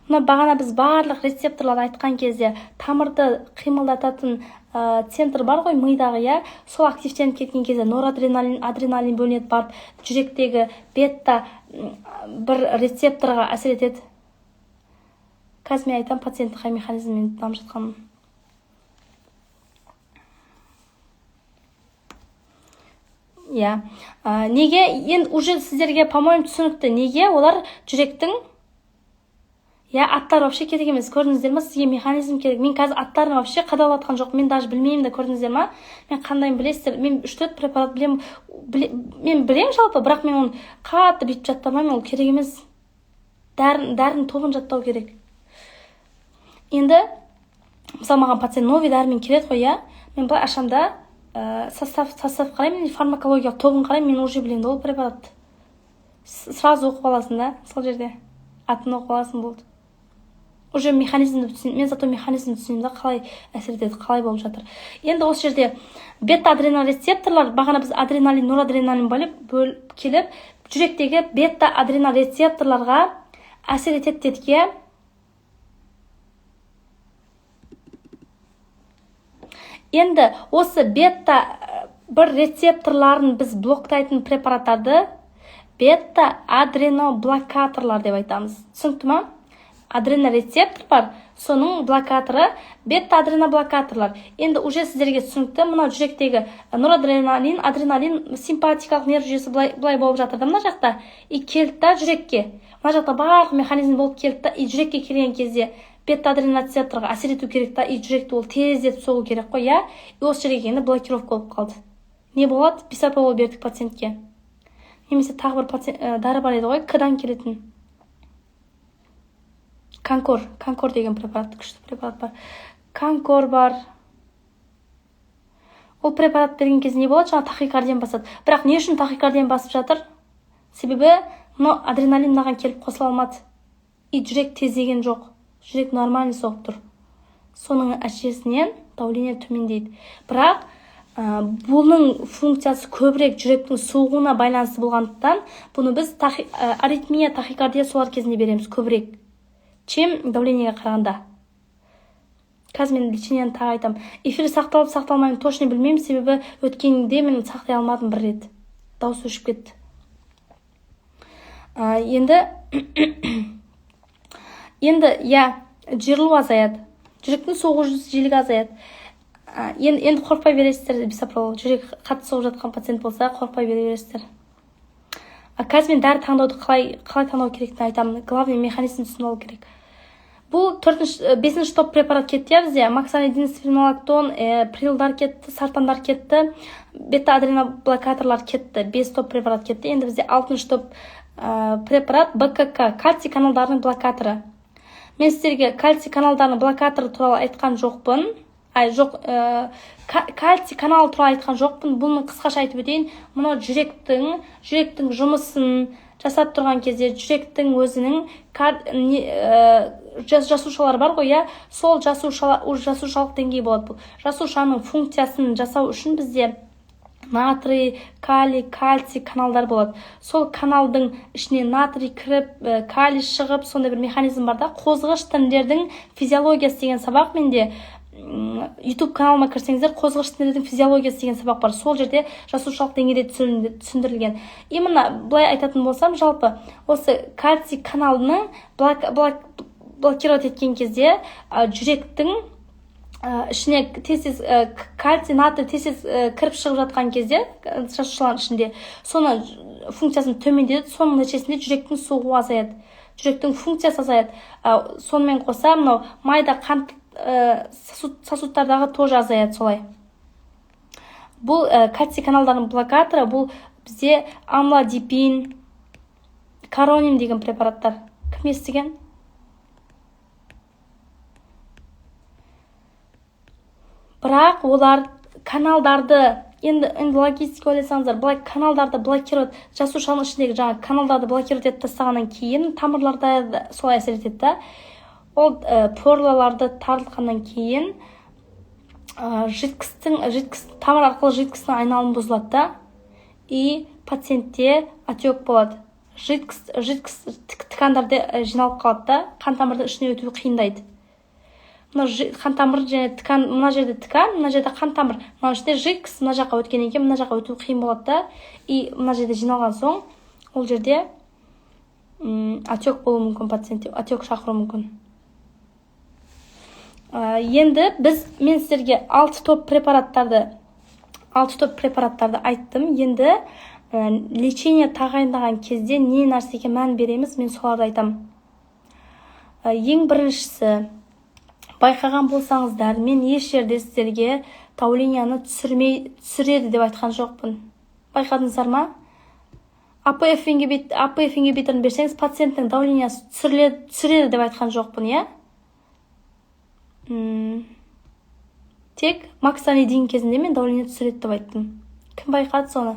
Мына бағана біз барлық рецепторларды айтқан кезде тамырды қимылдататын центр бар ғой мидағы, иә? Сол активтеніп кеткен кезде норадреналин, адреналин бөлінеді, барып жүректегі бета бір рецепторға әсер етеді. Қазір мен айтамын пациенттің қай механизммен дамып жатқанын. Иә, неге енді уже сіздерге, по-моему, түсінікті, неге олар жүректің, иә, аттары вообще керек емес, көрдіңіздер ма? Сізге механизм керек. Мен қазір аттарын вообще қадалып жатқан жоқпын, мен даже білмеймін да, көрдіңіздер ма? Мен қандайын білесіздер, мен үш төрт препарат білемін, мен білемін жалпы, бірақ мен оны қатты бүйтіп жаттамаймын, ол керек емес. Дәрінің тобын жаттау керек. Енді мысалы, маған пациент новый дәрімен келеді ғой, иә, мен былай ашамын да, состав қараймын, фармакологиялық тобын қараймын, мен уже білемін да ол препаратты. Сразу оқып аласың да, сол жерде атын оқып аласың, болды, уже механизмді түсін. Мен зато механизмді түсінемін да, қалай әсер етеді, қалай болып жатыр. Енді осы жерде бета адренорецепторлар, бағана біз адреналин, норадреналин бөліп келіп, жүректегі бета адренорецепторларға әсер етеді дедік, иә. Енді осы бета бір рецепторларын біз блоктайтын препараттарды бета адреноблокаторлар деп айтамыз. Түсінікті ма? Адренорецептор бар, соның блокаторы бета адреноблокаторлар. Енді уже сіздерге түсінікті, мынау жүректегі норадреналин, адреналин, симпатикалық нерв жүйесі былай, былай болып жатыр да мына жақта, и келді да жүрекке, мына жақта барлық механизм болып келді да, и жүрекке келген кезде бета адренорецепторға әсер ету керек та, и жүректі ол тездетіп соғу керек қой, иә. И осы жерге келгенде блокировка болып қалды. Не болады? Бисопролол бердік пациентке, немесе тағы бір пациент, дәрі бар еді ғой, к-дан келетін, Конкор, Конкор деген препарат, күшті препарат бар, Конкор бар. Ол препарат берген кезде не болады? Жаңа тахикардияны басады. Бірақ не үшін тахикардияны басып жатыр? Себебі мынау адреналин мынаған келіп қосыла алмады, и жүрек тездеген жоқ, жүрек нормально соғып тұр, соның әсерінен давление төмендейді. Бірақ бұның функциясы көбірек жүректің соғуына байланысты болғандықтан, бұны біз аритмия, тахикардия солар кезінде береміз көбірек, чем давлениеге қарағанда. Қазір мен лечениені тағы айтамын. Эфир сақталып сақталмаймын точно білмеймін, себебі өткенде мен сақтай алмадым, бір рет дауыс өшіп кетті. Енді иә, жиырылу азаяды, жүректің соғу жиілігі азаяды. Енді қорықпай бересіздер бисопролол. Жүрек қатты соғып жатқан пациент болса, қорықпай бере бересіздер. Қазір мен дәрі таңдауды қалай таңдау керектігін айтамын. Главный механизм түсініп алу керек. Бұл төртінші, бесінші топ препарат кетті, иә, бізде моксонидин, спиронолактон, прилдар кетті, сартандар кетті, бета адреноблокаторлар кетті, бес топ препарат кетті. Енді бізде алтыншы топ препарат БКК, кальций каналдарының блокаторы. Мен сіздерге кальций каналдарының блокаторы туралы айтқан жоқпын. Ай, жоқ, кальций каналы туралы айтқан жоқпын. Бұны қысқаша айтып өтейін. Мынау жүректің жұмысын жасап тұрған кезде жүректің өзінің жасушалары бар ғой, иә, сол жасушалық деңгей болады бұл. Жасушаның функциясын жасау үшін бізде натрий, калий, кальций каналдар болады. Сол каналдың ішіне натрий кіріп, калий шығып, сондай бір механизм бар да. Қозғыш тіндердің физиологиясы деген сабақ менде, YouTube каналыма кірсеңіздер, қозғыш тіндердің физиологиясы деген сабақ бар. Сол жерде жасушалық деңгейде түсіндірілген. Именно былай айтатын болсам, жалпы осы кальций каналының блокировать еткен кезде, жүректің ішіне тез-тез кальций, натрий тез-тез кіріп шығып жатқан кезде, жасушалардың ішінде, соны функциясын төмендетеді, соның нәтижесінде жүректің соғуы азаяды, жүректің функциясы азаяды. Сонымен қоса мынау майда қант сосудтардағы тоже азаяды солай. Бұл кальций каналдарының блокаторы, бұл бізде амлодипин, коронин деген препараттар. Кім естіген? Бірақ олар каналдарды, енді логистика ойласаңыздар, былай каналдарды блокировать, жасушаның ішіндегі жаңа каналдарды блокировать етіп тастағаннан кейін тамырларда солай әсер етеді да. Ол порлаларды тарылтқаннан кейін, тамыр арқылы жидкостің айналымы бұзылады да, и пациентте отек болады. Жидкость ткандарда жиналып қалады да, қан тамырдың ішіне өтуі қиындайды. Мына қан тамыр және ткан, мына жерде ткан, мына жерде қан тамыр, мына ішінде жидкость мына жаққа өткеннен кейін мына жаққа өту қиын болады да, и мына жерде жиналған соң ол жерде отек болуы мүмкін, пациентте отек шақыруы мүмкін. Енді мен сіздерге 6 топ препараттарды Алты топ препараттарды айттым. Енді лечение тағайындаған кезде не нәрсеге мән береміз, мен соларды айтамын. Ең біріншісі, байқаған болсаңыздар, мен еш жерде сіздерге давление ні түсірмей, түсіреді деп айтқан жоқпын. Байқадыңыздар ма? АПФ ингибиторын берсеңіз, пациенттің давление сы түсіріледі, түсіреді деп айтқан жоқпын, иә. Тек моксонидин кезінде мен давление түсіреді деп айттым. Кім байқады соны?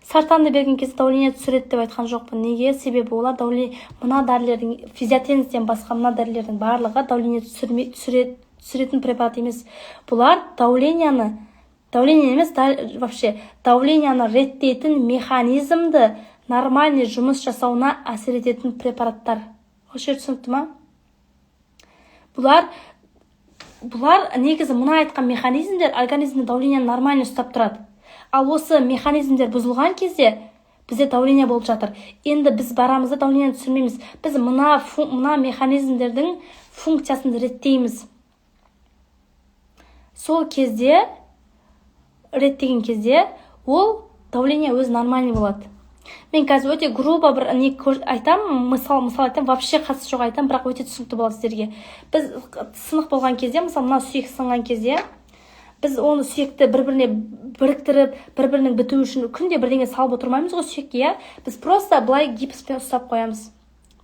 Сартанды берген кезде давление түсіреді деп айтқан жоқпын. Неге? Себебі олар давление, мына дәрілердің, физиотензден басқа мына дәрілердің барлығы давление түсірме, түсіреді, түсіретін препарат емес. Бұлар давление ні, давление емес, вообще давление ні реттейтін механизмді нормальный жұмыс жасауына әсер ететін препараттар. Осы жер түсінікті ма? Бұлар негізі мына айтқан механизмдер организмде давление ні нормально ұстап тұрады. Ал осы механизмдер бұзылған кезде бізде давление болып жатыр. Енді біз барамыз да, давление ні түсірмейміз, біз мына механизмдердің функциясын реттейміз. Сол кезде, реттеген кезде, ол давление өзі нормальный болады. Мен қазір өте грубо бір не айтамын, мысал айтамын, вообще қатысы жоқ айтамын, бірақ өте түсінікті болады сіздерге. Біз сынық болған кезде, мысалы, мына сүйек сынған кезде, біз оны, сүйекті бір біріне біріктіріп, бір бірінің бітуі үшін күнде бірдеңе салып отырмаймыз ғой сүйекке, иә. Біз просто былай гипспен ұстап қоямыз.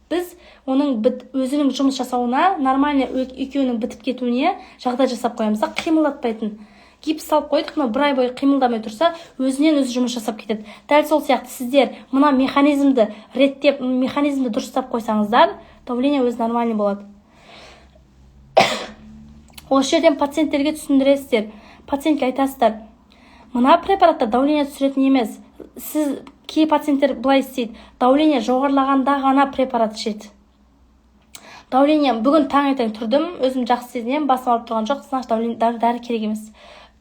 Біз оның өзінің жұмыс жасауына, нормально екеуінің бітіп кетуіне жағдай жасап қоямыз да. Қимылдатпайтын гипс салып қойдық, мынау бір ай бойы қимылдамай тұрса, өзінен өзі жұмыс жасап кетеді. Дәл сол сияқты сіздер мына механизмді реттеп, механизмді дұрыстап қойсаңыздар, давление өзі нормальный болады. Осы жерден пациенттерге түсіндіресіздер, пациентке айтасыздар: мына препараттар давление түсіретін емес. Сіз, кей пациенттер былай істейді: давление жоғарылағанда ғана препарат ішеді. Давление бүгін таңертең тұрдым, өзім жақсы сезінемін, басым ауырып тұрған жоқ, значит, давление, дәрі керек емес.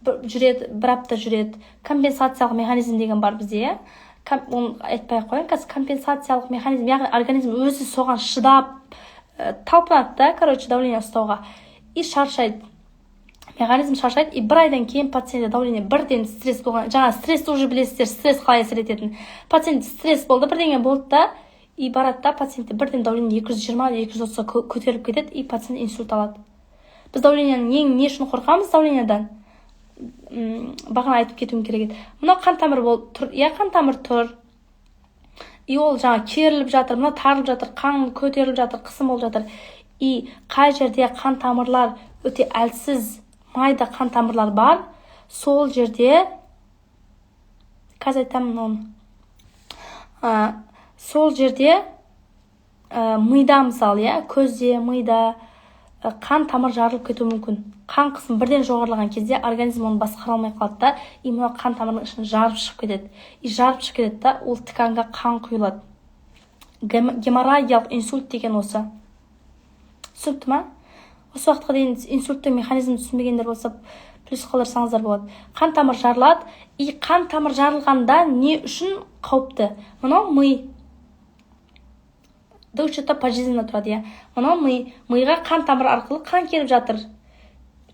Жүреді, бір апта жүреді. Компенсациялық механизм деген бар бізде, иә. Оны айтпай ақ қояйын қазір. Компенсациялық механизм, яғни организм өзі соған шыдап, талпынады да, короче, давление ұстауға, и шаршайды механизм, шаршайды. И бір айдан кейін пациентте давление бірден стресс болған, жаңа стрессті уже білесіздер, стресс қалай әсер ететінін. Пациент стресс болды, бірдеңе болды да, и барады да, пациентте бірден давление 220, 230-ға көтеріліп кетеді, и пациент инсульт алады. Біз давление ның ең не үшін қорқамыз давление дан? Бағана айтып кетуім керек еді. Мынау қан тамыр болып тұр, иә, қан тамыр тұр, и ол жаңа керіліп жатыр, мына тарылып жатыр, қан көтеріліп жатыр, қысым болып жатыр. И қай жерде қан тамырлар өте әлсіз, майда қан тамырлар бар, сол жерде, қазір айтамын оны, сол жерде, мида, мысалы, иә, көзде, мида қан тамыр жарылып кетуі мүмкін. Қан қысым бірден жоғарылаған кезде организм оны басқара алмай қалады да, и мына қан тамырдың ішін жарып шығып кетеді, и жарып шығып кетеді да, ол ткань ға қан құйылады. Геморрагиялық инсульт деген осы. Түсінікті ма? Осы уақытқа дейін инсульттің механизмін түсінбегендер болса, плюс қалдырсаңыздар болады. Қан тамыр жарылады. И қан тамыр жарылғанда не үшін қауіпті? Мынау ми до учета пожизненно тұрады, иә. Мынау ми, миға қан тамыр арқылы қан келіп жатыр.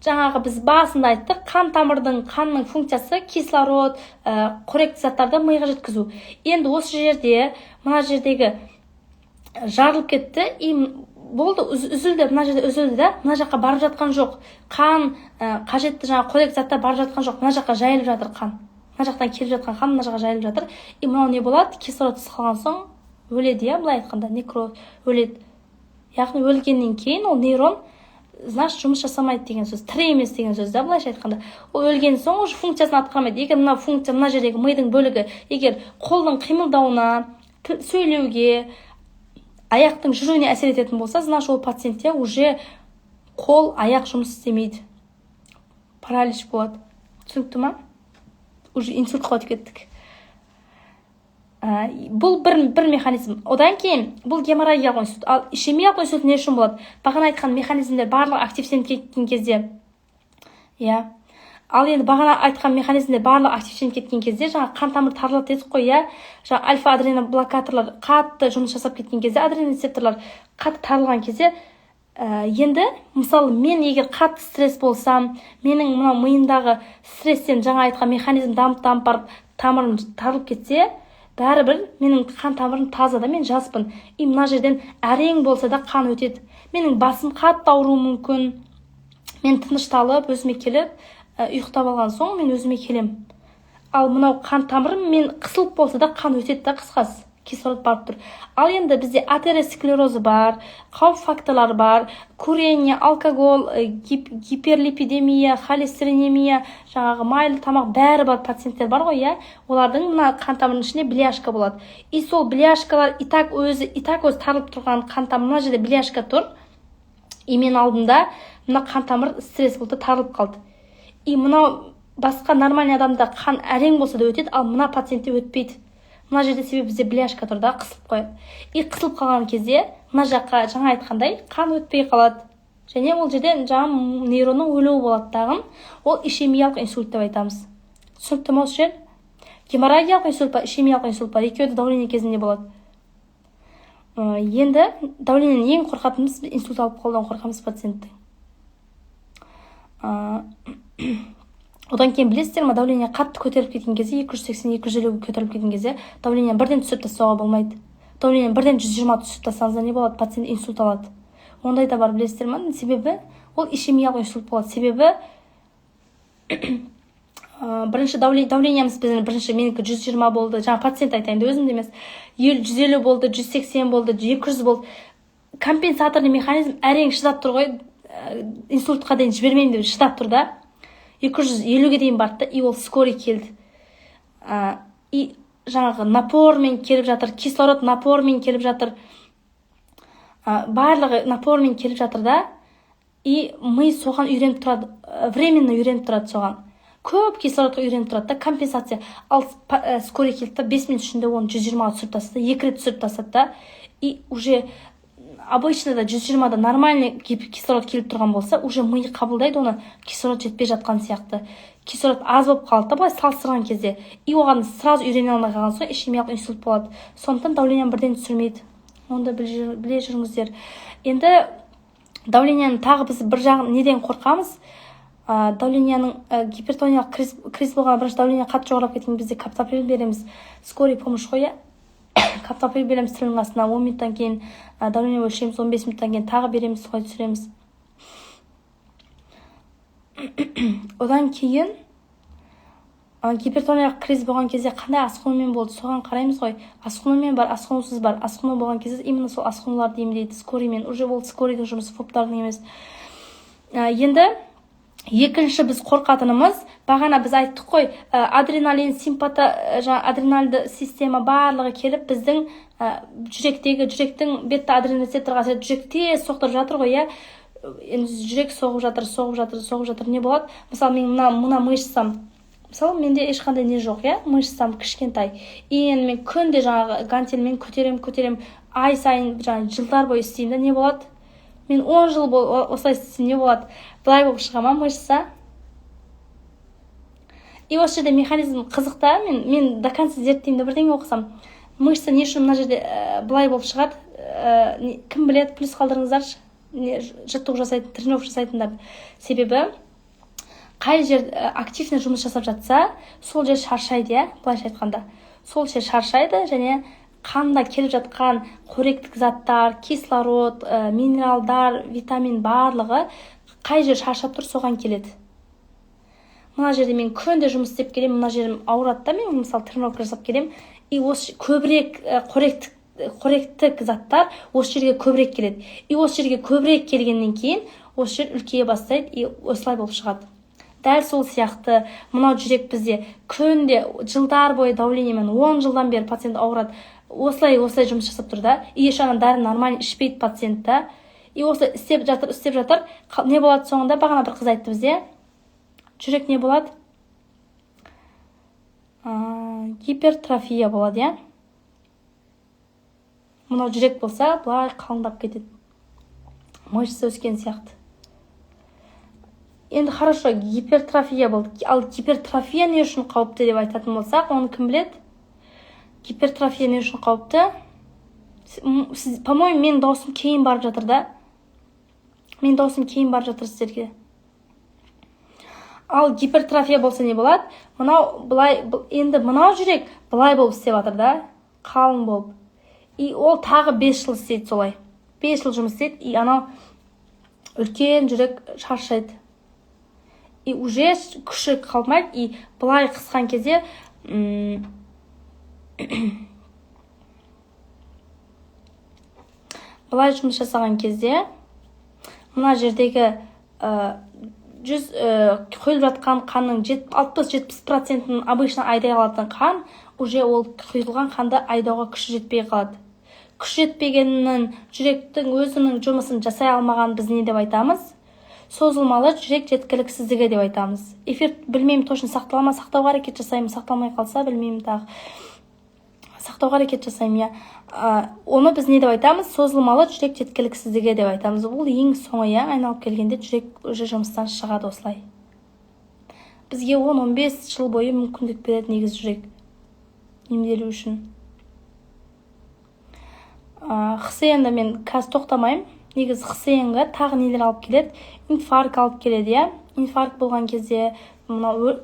Жаңағы біз басында айттық, қан тамырдың, қанның функциясы кислород, қоректі заттарды миға жеткізу. Енді осы жерде, мына жердегі жарылып кетті, и болды, үзілді. Мына жерде үзілді да, мына жаққа барып жатқан жоқ қан, қажетті жаңағы қоректі заттар барып жатқан жоқ. Мына жаққа жайылып жатыр қан, мына жақтан келіп жатқан қан мына жаққа жайылып жатыр. И мынау не болады? Кислородсыз қалған соң өледі, иә, былай айтқанда, некроз, өледі. Яғни өлгеннен кейін ол нейрон, значит, жұмыс жасамайды деген сөз, тірі емес деген сөз да. Былайша айтқанда, ол өлген соң уже функциясын атқармайды. Егер мына функция, мына жердегі мидың бөлігі, егер қолдың қимылдауына, сөйлеуге, аяқтың жүруіне әсер ететін болса, значит, ол пациентте уже қол, аяқ жұмыс істемейді, паралич болады. Түсінікті ма? Уже инсультқа өтіп кеттік. Бұл бір механизм. Одан кейін бұл геморрагиялық инсульт. Ал ишемиялық инсульт не үшін болады? Бағана айтқан механизмдер барлығы активтеніп кеткен кезде, иә. Ал енді бағана айтқан механизмдер барлығы активтеніп кеткен кезде, жаңа қан тамыр тарылады дедік қой, иә. Жаңа альфа адреноблокаторлар қатты жұмыс жасап кеткен кезде, адренорецепторлар қатты тарылған кезде. Енді мысалы, мен егер қатты стресс болсам, менің мынау миымдағы стресстен жаңа айтқан механизм дамып, дамып барып, тамырым тарылып кетсе, бәрібір менің қан тамырым таза да, мен жаспын, и мына жерден әрең болса да қан өтеді. Менің басым қатты ауруы мүмкін. Мен тынышталып, өзіме келіп, ұйықтап алған соң, мен өзіме келем. Ал мынау қан тамырым мен қысылып болса да, қан өтеді да, қысқасы, кислород барып тұр. Ал енді бізде атеросклерозы бар, қауіп факторлары бар: курение, алкоголь, гиперлипидемия, холестеринемия, жаңағы майлы тамақ, бәрі бар пациенттер бар ғой, иә. Олардың мына қан тамырының ішінде бляшка болады, и сол бляшкалар и так өзі тарылып тұрған қан тамыр, мына жерде бляшка тұр, и мен алдында мына қан тамыр стресс болды, тарылып қалды. И мынау басқа нормальный адамда қан әрең болса да өтеді, ал мына пациентте өтпейді мына жерде, себебі бізде бляшка тұр да, қысылып қояды. И қысылып қалған кезде мына жаққа жаңа айтқандай қан өтпей қалады және ол жерде жаңа нейронның өлуі болады дағы, ол ишемиялық инсульт деп айтамыз. Түсінікті ма осы жер? Геморрагиялық инсульт бар, ишемиялық инсульт бар, екеуі де давление кезінде болады. Енді давлениенің ең қорқатынымыз, инсульт алып қалудан қорқамыз пациенттің. Одан кейін, білесіздер ма, давление қатты көтеріліп кеткен кезде, 280, 250-ге көтеріліп кеткен кезде, давление бірден түсіріп тастауға болмайды. Давление бірден 120 түсіріп тастасаңыздар, не болады? Пациент инсульт алады. Ондай да бар, білесіздер ма? Себебі ол ишемиялық инсульт болады. Себебі бірінші давлениямыз біздің, бірінші менікі 120 болды, жаңа пациент айтайын да, өзімде емес, 150 болды, 180 болды, 200 болды. Компенсаторный механизм әрең шыдап тұр ғой, инсультқа дейін жібермеймін деп шыдап тұр да, 250-ге дейін барды да, и ол скорый келді. И жаңағы напормен келіп жатыр, кислород напормен келіп жатыр, барлығы напормен келіп жатыр да, и ми соған үйреніп тұрады, временно үйреніп тұрады соған, көп кислородқа үйреніп тұрады да, компенсация. Ал скорый келді да, 5 минут ішінде оны 120-ға түсіріп тастады, екі рет түсіріп тастады да. И уже обычно да 120-да нормальный кислород келіп тұрған болса, уже ми қабылдайды оны кислород жетпей жатқан сияқты, кислород аз болып қалады да былай салыстырған кезде, и оған сразу үйрене алмай қалған соң, ишемиялық инсульт болады. Сондықтан давлениені бірден түсірмейді, оны да біле жүріңіздер. Енді давлениені тағы біз бір жағын неден қорқамыз? Давлениенің гипертониялық криз болған, бірінші давление қатты жоғарылап кеткен бізде каптоприл береміз, скорый помощь қой, иә. Каптоприл береміз тілдің астына, 10 минуттан кейін давление өлшейміз, 15 минуттан кейін тағы береміз, солай түсіреміз. Одан кейін гипертониялық криз болған кезде қандай асқынумен болды, соған қараймыз ғой. Асқынумен бар, асқынусыз бар. Асқыну болған кезде именно сол асқынуларды емдейді скорыймен. Уже ол скорыйдың жұмысы, ФОПтардың емес. Енді екінші біз қорқатынымыз, бағана біз айттық қой, адреналин, симпата, жаңа адреналды система барлығы келіп, біздің жүректегі, жүректің бета адренорецепторға әсер, жүрек тез соқтырып жатыр ғой, иә. Енді жүрек соғып жатыр, соғып жатыр, соғып жатыр, не болады? Мысалы, мен мына мышцам, мысалы, менде ешқандай не жоқ, иә, мышцам кішкентай. И енді мен күнде жаңағы гантельмен көтеремін, көтеремін, ай сайын, жаңағы жылдар бойы істеймін да, не болады? Мен 10 жыл осылай істесем, не болады? Былай болып шыға ма мышца? И осы жерде механизм қызық та, мен до конца зерттеймін да, бірдеңе оқысам, мышца не үшін мына жерде былай болып шығады? Кім біледі, плюс қалдырыңыздаршы, не жаттығу жасайтын, тренировка жасайтындар. Себебі қай жер активный жұмыс жасап жатса, сол жер шаршайды, иә, былайша айтқанда, сол жер шаршайды және қанда келіп жатқан қоректік заттар, кислород, минералдар, витамин, барлығы қай жер шаршап тұр, соған келеді. Мына жерде мен күнде жұмыс істеп келемін, мына жерім ауырады да, мен, мысалы, тренировка жасап келемін, и осы көбірек қоректік заттар осы жерге көбірек келеді. И осы жерге көбірек келгеннен кейін осы жер үлкейе бастайды и осылай болып шығады. Дәл сол сияқты мынау жүрек бізде күнде жылдар бойы давлениемен, 10 жылдан бері пациент ауырады, осылай, осылай жұмыс жасап тұр да, и еще ана дәріні нормально ішпейді пациент та, и осылай істеп жатыр, істеп жатыр. Не болады соңында? Бағана бір қыз айтты, бізде жүрек не болады? Гипертрофия болады, иә. Мынау жүрек болса, былай қалыңдап кетеді, мышца өскен сияқты. Енді хорошо, гипертрофия болды. Ал гипертрофия не үшін қауіпті деп айтатын болсақ, оны кім біледі? Гипертрофия не үшін қауіпті? Сіз, по моему, менің дауысым кейін барып жатыр да. Менің даусым кейін барып жатыр сіздерге. Ал гипертрофия болса не болады? Мынау былай, енді мынау жүрек былай болып істеп жатыр да, қалың болып. И ол тағы 5 жыл істейді солай. 5 жыл жұмыс істейді, и анау үлкен жүрек шаршайды. И уже күші қалмайды, и былай қысқан кезде былай жұмыс жасаған кезде мына жердегі жүз құйылып жатқан қанның 60-70%-ін обычно айдай алатын қан, уже ол құйылған қанды айдауға күші жетпей қалады. Күші жетпегеннің, жүректің өзінің жұмысын жасай алмаған біз не деп айтамыз? Созылмалы жүрек жеткіліксіздігі деп айтамыз. Эфир білмеймін точно сақтала ма, сақтауға әрекет жасаймын, сақталмай қалса білмеймін тағы. Сақтауға әрекет жасаймын, иә. Оны біз не деп айтамыз? Созылмалы жүрек жеткіліксіздігі деп айтамыз. Бұл ең соңы, иә, айналып келгенде жүрек уже жұмыстан шығады осылай. Бізге 10-15 жыл бойы мүмкіндік береді негізі жүрек емделу үшін. ХСН-ді мен қазір тоқтамаймын. Негізі ХСН-ға тағы нелер алып келеді? Инфаркт алып келеді, иә. Инфаркт болған кезде мынау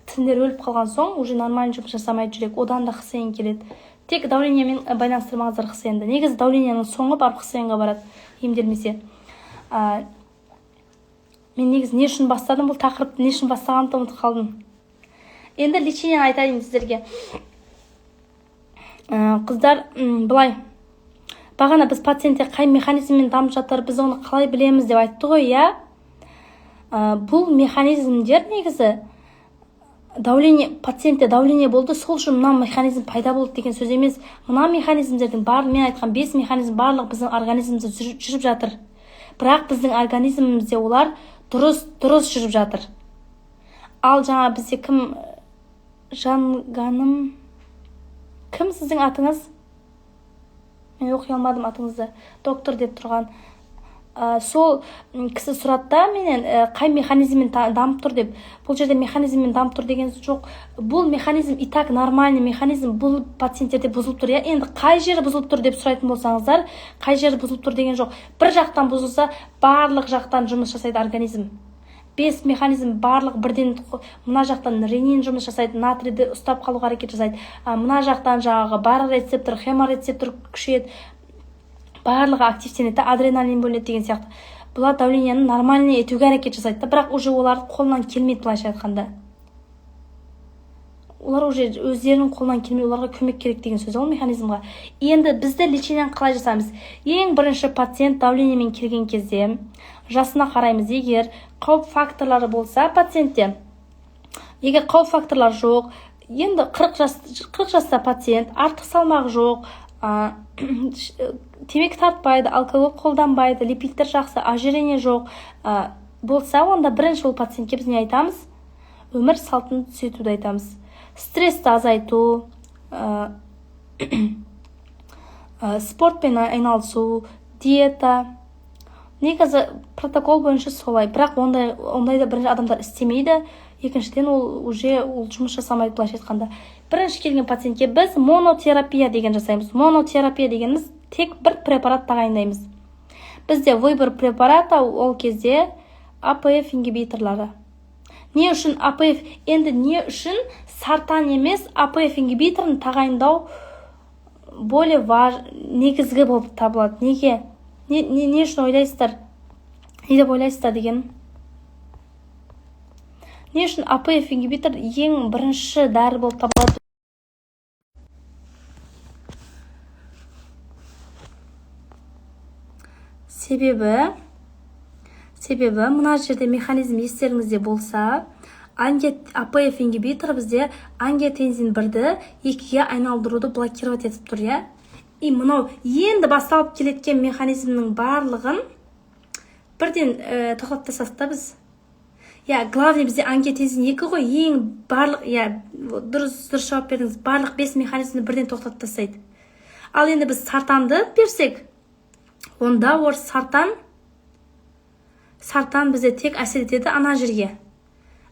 тіндер өліп қалған соң уже нормально жұмыс жасамайды жүрек. Одан да ХСН келеді. Тек давлениемен байланыстырмаңыздар ХСН-ді. Негізі давлениенің соңы барып ХСН-ға барады емделмесе. Мен негізі не үшін бастадым бұл тақырыпты, не үшін бастағанымды ұмытып қалдым. Енді лечениені айтайын сіздерге. Қыздар, былай. Бағана біз пациентте қай механизммен дамып жатыр, біз оны қалай білеміз деп айтты ғой, иә? Бұл механизмдер негізі давление, пациентте давление болды, сол үшін мына механизм пайда болды деген сөз емес. Мына механизмдердің барлығы, мен айтқан 5 механизм барлығы біздің организмімізде жүріп жатыр. Бірақ біздің организмімізде олар дұрыс жүріп жатыр. Ал жаңа бізде кім, Жанганым, кім сіздің атыңыз? Мен оқи алмадым атыңызды. Доктор деп тұрған. Сол кісі сұрады да менен, қай механизммен дамып тұр деп. Бұл жерде механизммен дамып тұр деген жоқ. Бұл механизм и так нормальный механизм, бұл пациенттерде бұзылып тұр. Иә? Енді қай жері бұзылып тұр деп сұрайтын болсаңыздар, қай жері бұзылып тұр деген жоқ. Бір жақтан бұзылса, барлық жақтан жұмыс жасайды организм. 5 механизм барлық бірден, мына жақтан ренин жұмыс жасайды, натрийді ұстап қалуға әрекет жасайды. Мына жақтан жаңағы барорецептор, хеморецептор күшейеді, барлығы активтенеді, адреналин бөлінеді деген сияқты. Бұлар давлениені нормальный етуге әрекет жасайды да, бірақ уже олардың қолынан келмейді, былайша айтқанда. Олар уже өздерінің қолынан келмей, оларға көмек керек деген сөз ол механизмға. Енді бізді лечениені қалай жасаймыз? Ең бірінші пациент давлениемен келген кезде жасына қараймыз. Егер қауіп факторлары болса пациентте, егер қауіп факторлары жоқ, енді 40 жаста пациент, артық салмағы жоқ, темекі тартпайды, алкоголь қолданбайды, липидтер жақсы, ожирение жоқ, болса, онда бірінші ол пациентке біз не айтамыз? Өмір салтын түзетуді айтамыз. Стрессті азайту, спортпен айналысу, диета. Негізі протокол бойынша солай, бірақ ондайды бірінші адамдар істемейді, екіншіден ол уже ол жұмыс жасамайды, былайша айтқанда. Бірінші келген пациентке біз монотерапия деген жасаймыз. Монотерапия дегеніміз тек бір препарат тағайындаймыз. Бізде выбор препарата ол кезде АПФ ингибиторлары. Не үшін АПФ? Енді не үшін сартан емес АПФ ингибиторын тағайындау более негізгі болып табылады? Неге? Не үшін ойлайсыздар? Не деп ойлайсыздар деген? Не үшін АПФ ингибитор ең бірінші дәрі болып табылады? Себебі мына жерде механизм естеріңізде болса, АПФ ингибитор бізде ангиотензин 1-ді 2-ге айналдыруды блокировать етіп тұр, иә? И мынау енді басталып келеткен механизмнің барлығын бірден тоқтатып тастадық та біз. Иә, главный бізде ангиотензин 2 ғой, ең барлық, иә, дұрыс жауап бердіңіз, барлық 5 механизмді бірден тоқтатып тастайды. Ал енді біз сартанды берсек, онда ор сартан бізде тек әсер етеді ана жерге.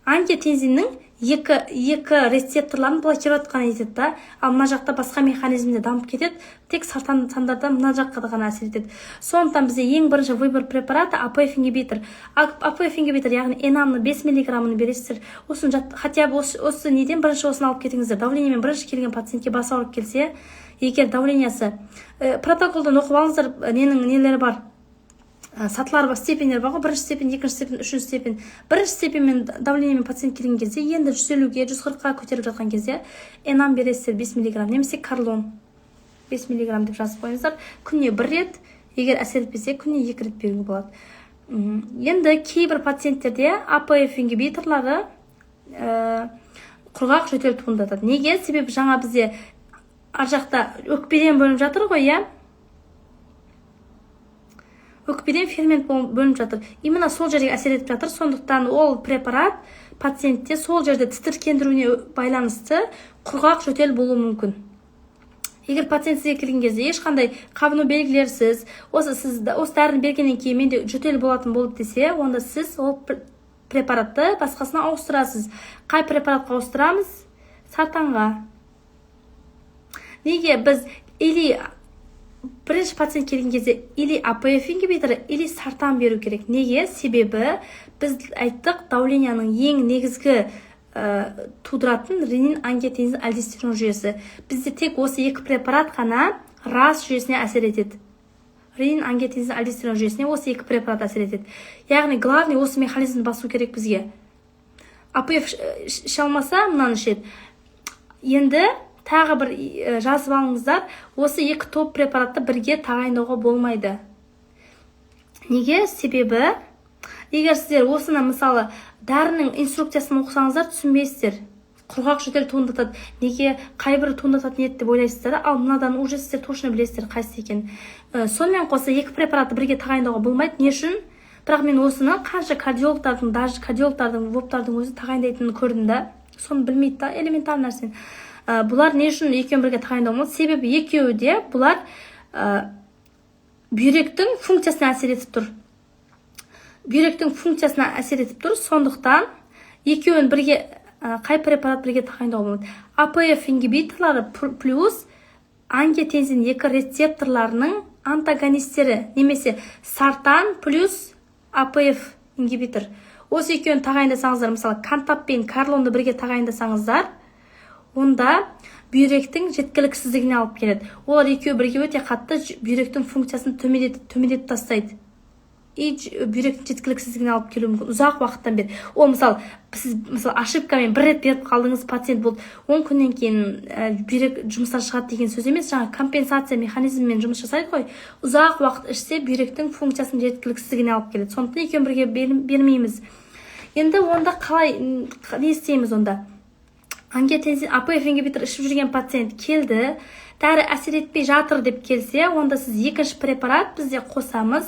Ангиотензиннің Екі рецепторларын блокировать қана етеді да, ал мына жақта басқа механизмде дамып кетеді, тек сартандарда мына жаққа ғана әсер етеді. Сондықтан бізде ең бірінші выбор препарата АПФ ингибитор. АПФ ингибитор, яғни энамны 5 миллиграммын бересіздер. Осыны хотя бы осы неден бірінші осыны алып кетіңіздер. Давлениемен бірінші келген пациентке бас ауырып келсе, егер давлениясы, протоколдан оқып алыңыздар, ненің нелері бар, сатылар бар, степендер бар ғой: бірінші степень, екінші степень, үшінші степень. Бірінші степенмен давлениемен пациент келген кезде, енді 150-ге, 140-қа көтеріліп жатқан кезде энам бересіздер 5 миллиграмм немесе карлон 5 миллиграмм деп жазып қойыңыздар. Күніне бір рет, егер әсер етпесе, күніне екі рет беруге болады. Енді кейбір пациенттерде АПФ ингибиторлары құрғақ жөтел туындатады. Неге? Себебі жаңа бізде ар жақта өкпеден бөлініп жатыр ғой, иә, өкпеден фермент бөлініп жатыр, именно сол жерге әсер етіп жатыр. Сондықтан ол препарат пациентте сол жерде тітіркендіруіне байланысты құрғақ жөтел болуы мүмкін. Егер пациент сізге келген кезде ешқандай қабыну белгілерсіз, осы сіз осы дәріні бергеннен кейін менде жөтел болатын болды десе, онда сіз ол препаратты басқасына ауыстырасыз. Қай препаратқа ауыстырамыз? Сартанға. Неге біз или бірінші пациент келген кезде или АПФ ингибиторы, или сартан беру керек? Неге? Себебі біз айттық, давленияның ең негізгі тудыратын ренин, ангиотензин, альдостерон жүйесі. Бізде тек осы екі препарат қана РАС жүйесіне әсер етеді. Ренин, ангиотензин, альдостерон жүйесіне осы екі препарат әсер етеді. Яғни главный осы механизмді басу керек бізге. АПФ іше алмаса, мынаны ішеді. Енді тағы бір жазып алыңыздар, осы екі топ препаратты бірге тағайындауға болмайды. Неге? Себебі егер сіздер осыны, мысалы, дәрінің инструкциясын оқысаңыздар, түсінбейсіздер. Құрғақ жөтел туындатады. Неге, қай бірі туындататын еді деп ойлайсыздар, ал мынадан уже сіздер точно білесіздер қайсысы екенін. Сонымен қоса екі препаратты бірге тағайындауға болмайды. Не үшін? Бірақ мен осыны қанша кардиологтардың, даже кардиологтардың, воптардың өзі тағайындайтынын көрдім да. Соны білмейді да, элементарный нәрсені. Бұлар не үшін екеуін бірге тағайындауға болмайды? Себебі екеуі де бұлар бүйректің функциясына әсер етіп тұр. Бүйректің функциясына әсер етіп тұр. Сондықтан екеуін бірге, қай препарат бірге тағайындауға болмайды? АПФ ингибиторлары плюс ангиотензин 2 рецепторларының антагонистері немесе сартан плюс АПФ ингибитор. Осы екеуін тағайындасаңыздар, мысалы, кантап пен карлонды бірге тағайындасаңыздар, онда бүйректің жеткіліксіздігіне алып келеді. Олар екеуі бірге өте қатты бүйректің функциясын төмендетіп тастайды. И бүйректің жеткіліксіздігіне алып келуі мүмкін ұзақ уақыттан бері. Ол мысалы, сіз мысалы ошибкамен бір рет беріп қалдыңыз, пациент болды, 10 күннен кейін бүйрек жұмыстан шығады деген сөз емес. Жаңа компенсация механизмімен жұмыс жасайды ғой. Ұзақ уақыт ішсе, бүйректің функциясының жеткіліксіздігіне алып келеді. Сондықтан екеуін бірге бермейміз. Енді онда қалай, не істейміз онда? Ангиотензин АПФ ингибитор ішіп жүрген пациент келді, дәрі әсер етпей жатыр деп келсе, онда сіз екінші препарат бізде қосамыз,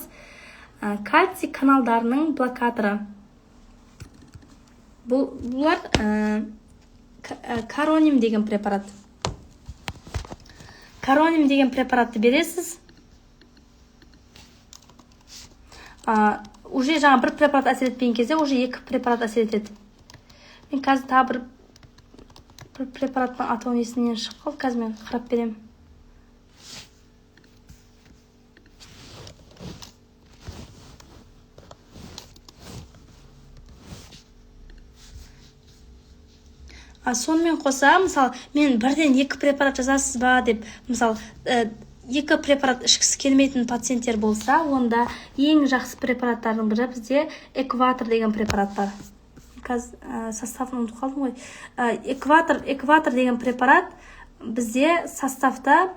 кальций каналдарының блокаторы. Бұлар кароним деген препарат. Кароним деген препаратты бересіз. Уже жаңа бір препарат әсер етпеген кезде, уже екі препарат әсер етеді. Мен қазір тағы бір препараттың атауы есімнен шығып қалды, қазір мен қарап беремін. Сонымен қоса, мысалы, мен бірден екі препарат жазасыз ба деп, мысалы, екі препарат ішкісі келмейтін пациенттер болса, онда ең жақсы препараттардың бірі бізде экватор деген препарат бар. Қазір составын ұмытып қалдым ғой. Экватор деген препарат бізде составта,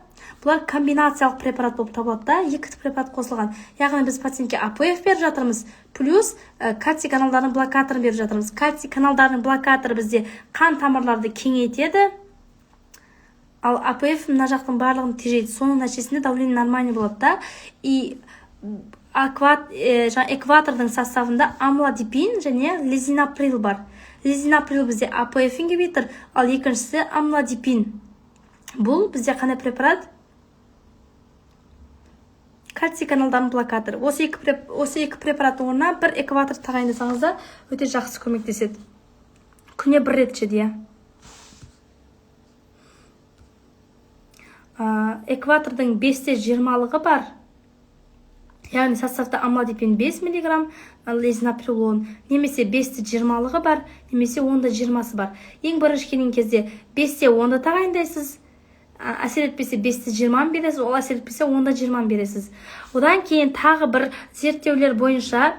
бұлар комбинациялық препарат болып табылады да, екі препарат қосылған. Яғни біз пациентке АПФ беріп жатырмыз, плюс кальций каналдарының блокаторын беріп жатырмыз. Кальций каналдарының блокаторы бізде қан тамырларды кеңейтеді, ал АПФ мына жақтың барлығын тежейді. Соның нәтижесінде давление нормальный болады да. И экватордың составында амлодипин және лизинаприл бар. Лизинаприл бізде АПФ ингибитор, ал екіншісі амлодипин. Бұл бізде қандай препарат? Кальций каналдарының блокаторы. Осы екі препараттың орнына бір экватор тағайындасаңыз да өте жақсы көмектеседі. Күніне бір рет ішеді, иә. Экватордың 5-те 20-лығы бар, яғни составта амлодипин 5 миллиграмм, лизиноприл 10, немесе 5-те 20-лығы бар, немесе 10-да 20-сы бар. Ең бірінші келген кезде 5-те 10-ды тағайындайсыз, әсер етпесе 5-те 20-ны бересіз, ол әсер етпесе 10-да 20-ны бересіз. Одан кейін тағы бір зерттеулер бойынша,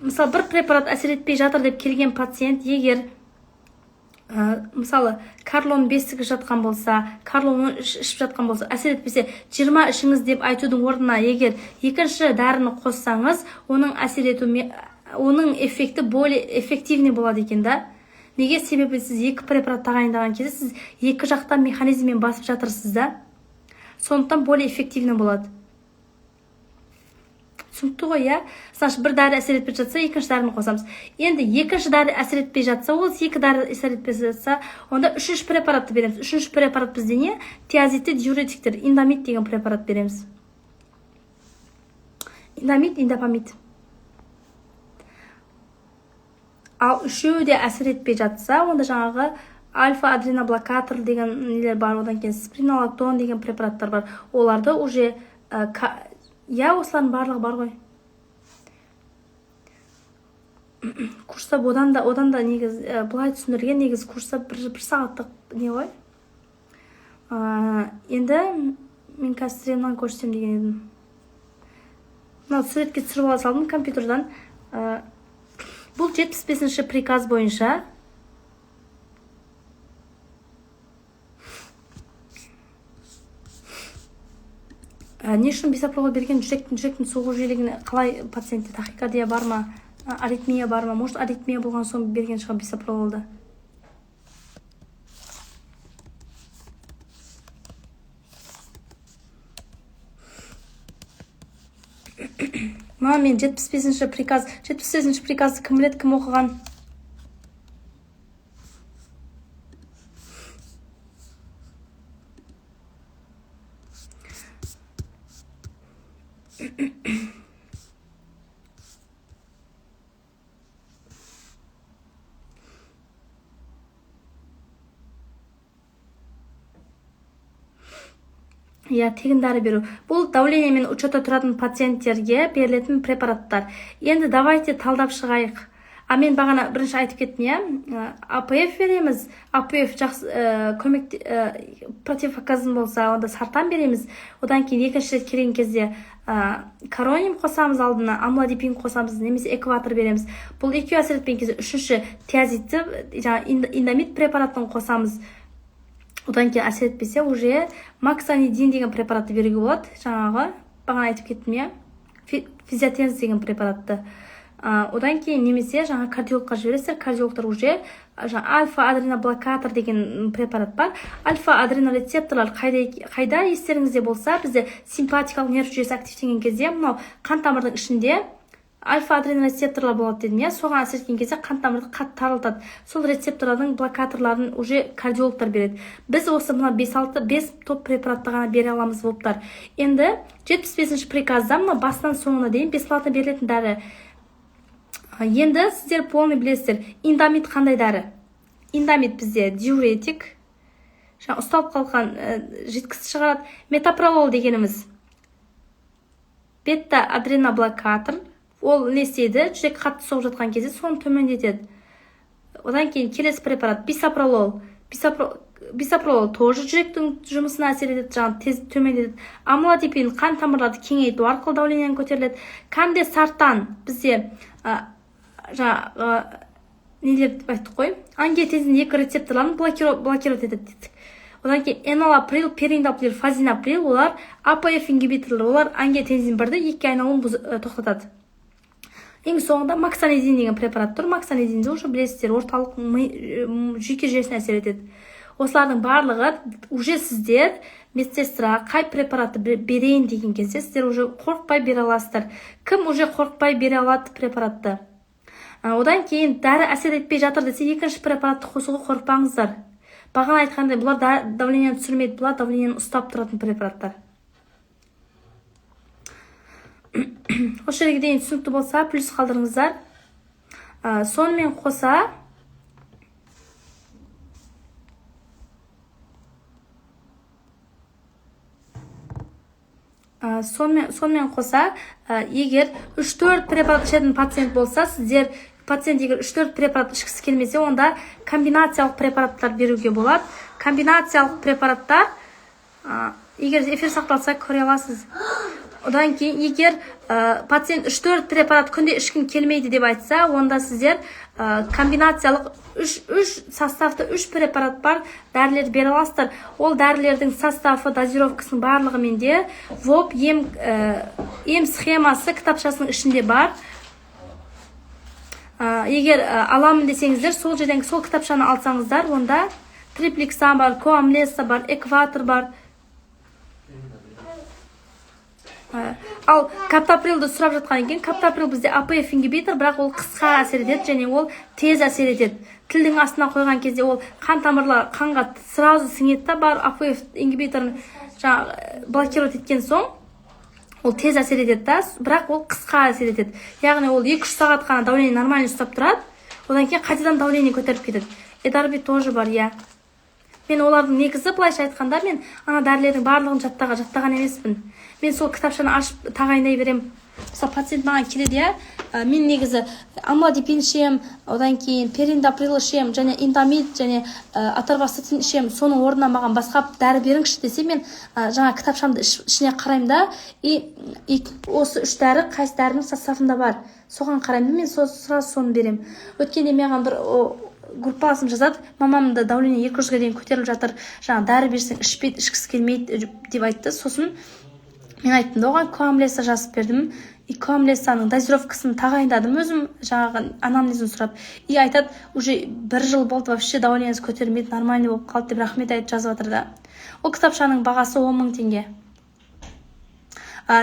мысалы, бір препарат әсер етпей жатыр деп келген пациент, егер, мысалы, Карлон 5-тік жатқан болса, Карлон ішіп жатқан болса, әсер етпесе 20 ішіңіз деп айтудың орнына, егер екінші дәріні қоссаңыз, оның әсер ету, оның эффекті более эффективный болады екен да. Неге? Себебі сіз екі препарат тағайындаған кезде сіз екі жақтан механизммен басып жатырсыз да, сондықтан более эффективный болады. Түсінікті ғой, иә? Значит, бір дәрі әсер етпей жатса, екінші дәріні қосамыз. Енді екінші дәрі әсер етпей жатса, ол екі дәрі әсер етпей жатса, онда үшінші препаратты береміз. Үшінші препарат бізде не? Тиазидті диуретиктер, индамид деген препарат береміз. Индамид, индапамид. Ал үшеуі де әсер етпей жатса, онда жаңағы альфа адреноблокатор деген нелер бар, одан кейін спиронолактон деген препараттар бар. Оларды уже, иә, осылардың барлығы бар ғой курста. Одан да негізі, былай түсіндірген, негізі курста бір сағаттық не ғой. Енді мен қазір сіздерге мынаны көрсетемін деген едім. Мынау суретке түсіріп ала салдым компьютердан. Бұл 75-ші приказ бойынша. Не үшін бисопролол берген? Жүректің соғу жиілігіне қалай? Пациентте тахикардия бар ма, аритмия бар ма? Может, аритмия болған соң берген шығар бисопрололды. Мына мен 75-ші приказ, 75-ші приказды кім біледі, кім оқыған? Иә, тегін дәрі беру. Бұл давлениемен учетта тұратын пациенттерге берілетін препараттар. Енді давайте талдап шығайық. А мен бағана бірінші айтып кеттім, иә, АПФ береміз. АПФ жақсы, көмек, противопоказан болса, онда сартан береміз. Одан кейін екінші рет келген кезде, короним қосамыз алдына, амлодипин қосамыз немесе экватор береміз. Бұл екеуі әсер етпеген кезде үшінші тиазидті, жаңа индамид препаратын қосамыз. Одан кейін әсер етпесе, уже моксонидин деген препаратты беруге болады. Жаңағы бағана айтып кеттім, иә, физиотенз деген препаратты. Одан кейін немесе жаңа кардиологқа жібересіздер. Кардиологтар уже жаңа альфа адреноблокатор деген препарат бар. Альфа адренорецепторлар қайда, естеріңізде болса, бізде симпатикалық нерв жүйесі активтенген кезде мынау қан тамырдың ішінде альфа адренорецепторлар болады дедім, иә. Соған әсер еткен кезде қан тамырды қатты тарылтады. Сол рецепторлардың блокаторларын уже кардиологтар береді. Біз осы мына бес алты, бес топ препаратты ғана бере аламыз воптар. Енді 75-ші приказда мына басынан соңына дейін бесплатно берілетін дәрі. Енді сіздер полный білесіздер, индамид қандай дәрі? Индамид бізде диуретик, жаңа ұсталып қалған, жидкость шығарады. Метопролол дегеніміз бета адреноблокатор. Ол не істейді? Жүрек қатты соғып жатқан кезде соны төмендетеді. Одан кейін келесі препарат бисопролол. Бисопролол тоже жүректің жұмысына әсер етеді, жаңағы тез төмендетеді. Амлодипин қан тамырларды кеңейту арқылы давлениені көтеріледі. Кандесартан бізде, жаңағы, нелер деп айттық қой, ангиотензин 2 рецепторларын блокировать етеді дедік. Одан кейін эналаприл, периндаприл, фазинаприл, олар АПФ ингибиторлар, олар ангиотензин 1-ді 2-ге айналуын тоқтатады. Ең соңында моксонидин деген препарат тұр. Моксонидинді уже білесіздер, орталық жүйке жүйесіне әсер етеді. Осылардың барлығы уже сіздер медсестра қай препаратты берейін деген кезде сіздер уже қорықпай бере аласыздар. Кім уже қорықпай бере алады препаратты? Одан кейін дәрі әсер етпей жатыр десе, екінші препаратты қосуға қорықпаңыздар. Бағана айтқандай, бұлар давлениені түсірмейді, бұлар давлениені ұстап тұратын препараттар. Осы жерге дейін түсінікті болса, плюс қалдырыңыздар. Сонымен қоса Сонымен қоса, егер 3-4 препарат ішетін пациент болса, сіздер пациент егер 3-4 препарат ішкісі келмесе, онда комбинациялық препараттар беруге болады. Комбинациялық препараттар, егер эфир сақталса, көре аласыз. Одан кейін егер пациент 3-4 препарат күнде ішкім келмейді деп айтса, онда сіздер комбинациялық 3 составты 3 препарат бар дәрілер бере аласыздар. Ол дәрілердің составы, дозировкасының барлығы менде ВОП ем схемасы кітапшасының ішінде бар. Егер аламын десеңіздер, сол жерден сол кітапшаны алсаңыздар, онда трипликсан бар, коамлеса бар, экватор бар. Ал каптоприлді сұрап жатқан екен. Каптоприл бізде АПФ ингибитор, бірақ ол қысқа әсер етеді және ол тез әсер етеді. Тілдің астына қойған кезде ол қан тамырлар қанға сразу сіңеді да, бар АПФ ингибиторын жаңағы блокировать еткен соң ол тез әсер етеді да, бірақ ол қысқа әсер етеді. Яғни ол 2-3 сағат қана давление нормально ұстап тұрады, одан кейін қайтадан давление көтеріп кетеді. Эдарби тоже бар, иә. Мен олардың негізі былайша айтқанда, мен ана дәрілердің барлығын жаттаған емеспін. Мен сол кітапшаны ашып тағайындай беремін. Мысалы, пациент маған келеді, иә, мен негізі амлодипин ішемін, одан кейін периндоприл ішемін, және индамид, және аторвастатин ішемін. Соның орнына маған басқа дәрі беріңізші десе, мен жаңа кітапшамды ішіне қараймын да, и осы үш дәрі қайсы дәрінің составында бар, соған қараймын да, мен сразу соны беремін. Өткенде маған бір группаласым жазады, мамамда давление 200-ге дейін көтеріліп жатыр, жаңа дәрі берсең ішпейді, ішкісі келмейді деп айтты. Сосын мен айттым да, оған коамлеса жазып бердім. И коамлесаның дозировкасын тағайындадым өзім, жаңағы анамнезін сұрап. И айтады, уже бір жыл болды, вообще давлениесі көтерілмейді, нормальный болып қалды деп рахмет айтып жазып жатыр да. Ол кітапшаның бағасы 10 000 теңге.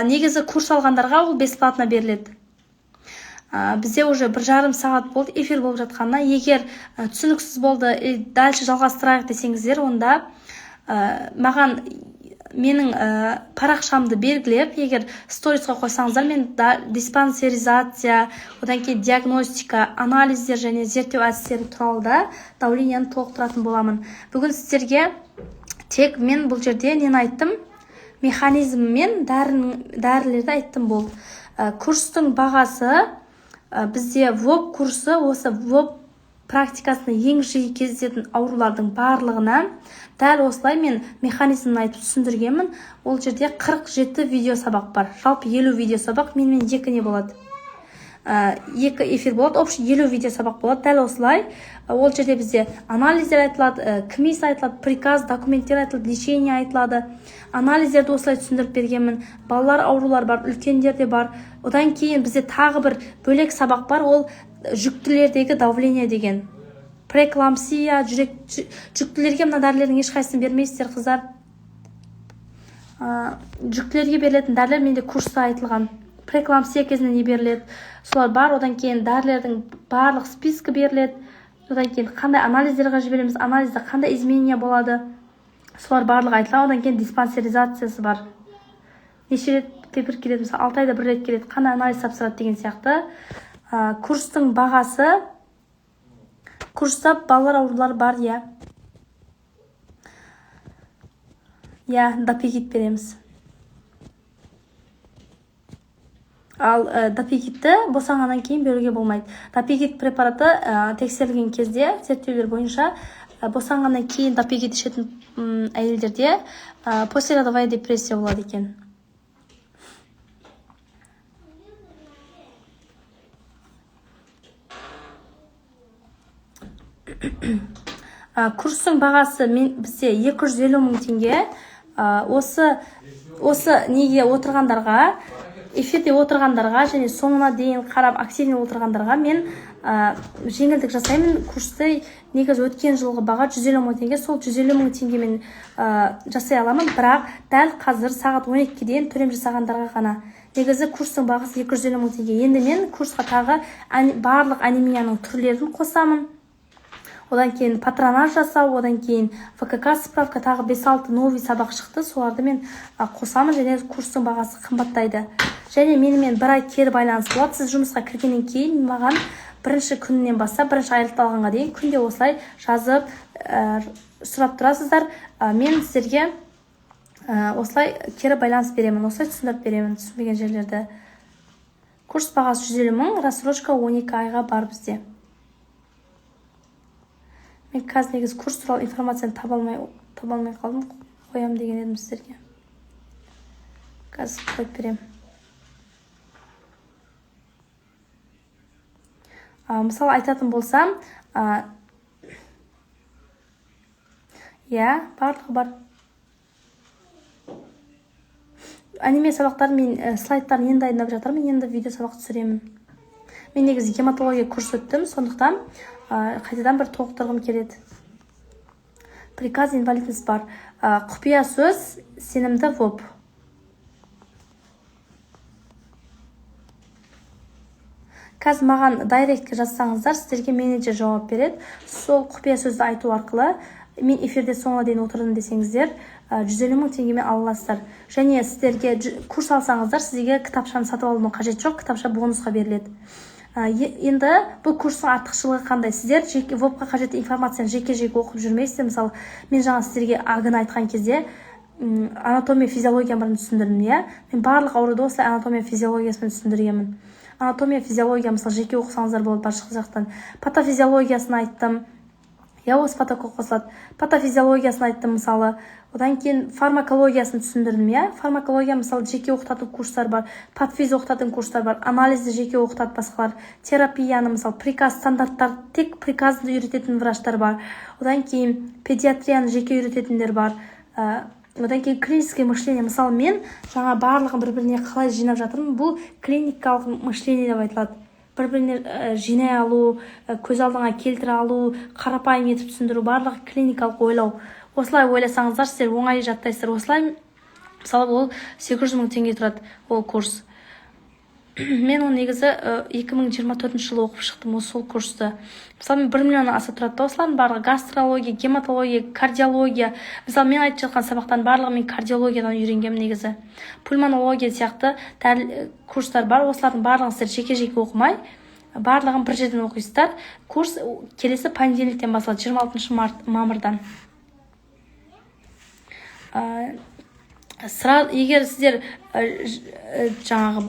Негізі курс алғандарға ол бесплатно беріледі. Бізде уже 1,5 сағат болды эфир болып жатқанына. Егер түсініксіз болды, дальше жалғастырайық десеңіздер, онда маған менің парақшамды белгілеп, егер сторисқа қойсаңыздар, мен диспансеризация, одан кейін диагностика, анализдер және зерттеу әдістері туралы да давлениені толықтыратын боламын. Бүгін сіздерге тек мен бұл жерде нені айттым? Механизм мен дәрілерді айттым болды. Курстың бағасы, бізде ВОП курсы, осы ВОП практикасында ең жиі кездесетін аурулардың барлығына дәл осылай мен механизмін айтып түсіндіргенмін. Ол жерде 47 видео сабақ бар. Жалпы 50 видео сабақ, менімен екі не болады? 2 эфир болады, общий 50 видео сабақ болады. Дәл осылай ол жерде бізде анализдер айтылады, КМИС айтылады, приказ, документтер айтылады, лечение айтылады. Анализдерді осылай түсіндіріп бергенмін. Балалар аурулар бар, үлкендер де бар. Одан кейін бізде тағы бір бөлек сабақ бар, ол жүктілердегі давление деген. Преэклампсия, жүрек, жүктілерге мына дәрілердің ешқайсысын бермейсіздер, қыздар. Жүктілерге берілетін дәрілер менде курста айтылған. Преэклампсия кезінде не беріледі, солар бар. Одан кейін дәрілердің барлық спискі беріледі. Одан кейін қандай анализдерге жібереміз, анализде қандай изменения болады, солар барлығы айтылады. Одан кейін диспансеризациясы бар. Неше рет бір келеді, мысалы 6 айда бір рет келеді, қандай анализ тапсырады деген сияқты. Курстың бағасы, курста балалар аурулары бар, иә. Иә, допегит береміз. Ал допегитті босанғаннан кейін беруге болмайды. Допегит препараты тексерілген кезде, зерттеулер бойынша, босанғаннан кейін допегит ішетін әйелдерде послеродовая депрессия болады екен. Курстың бағасы бізде 250 мың теңге. Осы неге отырғандарға, эфирде отырғандарға және соңына дейін қарап активный отырғандарға мен жеңілдік жасаймын. Курсты негізі өткен жылғы баға 150 мың теңге, сол 150 мың теңгемен жасай аламын, бірақ дәл қазір сағат 12-ге дейін төлем жасағандарға ғана. Негізі курстың бағасы 250 мың теңге. Енді мен курсқа тағы барлық анемияның түрлерін қосамын. Одан кейін патронаж жасау, одан кейін ВКК справка, тағы 5-6 новый сабақ шықты, соларды мен қосамын және курстың бағасы қымбаттайды. Және менімен бір ай кері байланыс болады. Сіз жұмысқа кіргеннен кейін маған бірінші күнінен бастап, бірінші айлықты алғанға дейін күнде осылай жазып, сұрап тұрасыздар. Мен сіздерге Осылай кері байланыс беремін, осылай түсіндіріп беремін түсінбеген жерлерді. Курс бағасы 150 мың, рассрочка 12 айға бар бізде. Мен қазір негізі курс туралы информацияны таба алмай қалдым, қоям деген едім сіздерге. Қазір қойып беремін. Мысалы айтатын болсам, иә, барлығы бар. Аниме сабақтарын мен слайдтарын енді дайындап жатырмын, енді видео сабақ түсіремін. Мен негізі гематология курс өттім, сондықтан қайтадан бір толықтырғым келеді. Приказ инвалидность бар. Құпия сөз сенімді ВОП. Қазір маған директке жазсаңыздар, сіздерге менеджер жауап береді. Сол құпия сөзді айту арқылы мен эфирде соңына дейін отырдым десеңіздер, 150 мың теңгемен ала аласыздар. Және сіздерге курс алсаңыздар, сізге кітапшаны сатып алудың қажеті жоқ, кітапша бонусқа беріледі. Енді бұл курстың артықшылығы қандай? Сіздер жеке ВОП-қа қажетті информацияны жеке-жеке оқып жүрмейсіздер. Мысалы, мен жаңа сіздерге АГ-ны айтқан кезде анатомия, физиология барын түсіндірдім, иә? Мен барлық ауруды осылай анатомия, физиологиясымен түсіндіргенмін. Анатомия, физиология, мысалы, жеке оқысаңыздар болады басқа жақтан. Патофизиологиясын айттым. Я осы протокол қосылады. Патофизиологиясын айттым, мысалы. Одан кейін фармакологиясын түсіндірдім, иә? Фармакология, мысалы, жеке оқытатын курстар бар, патфиз оқытатын курстар бар, анализді жеке оқытады басқалар, терапияны, мысалы, приказ, стандарттар, тек приказды үйрететін врачтар бар. Одан кейін педиатрияны жеке үйрететіндер бар. Одан кейін клиническое мышление, мысалы, мен жаңа барлығын бір-біріне қалай жинап жатырмын, бұл клиникалық мышление деп айтылады. Бір-біріне жинай алу, көз алдыңа келтіре алу, қарапайым етіп түсіндіру, барлығы клиникалық ойлау. Осылай ойласаңыздар, сіздер оңай жаттайсыздар. Осылай, мысалы, ол 800 мың теңге тұрады ол курс. Мен оны негізі 2024 жылы оқып шықтым осы сол курсты. Мысалы, мен 1 миллионнан аса тұрады да осылардың барлығы: гастрология, гематология, кардиология. Мысалы, мен айтып жатқан сабақтардың барлығы мен кардиологиядан үйренгенмін негізі. Пульмонология сияқты курстар бар. Осылардың барлығын сіздер жеке-жеке оқымай, барлығын бір жерден оқисыздар. Курс келесі понедельниктен басталады, 26 мамырдан. Егер сіздер жаңағы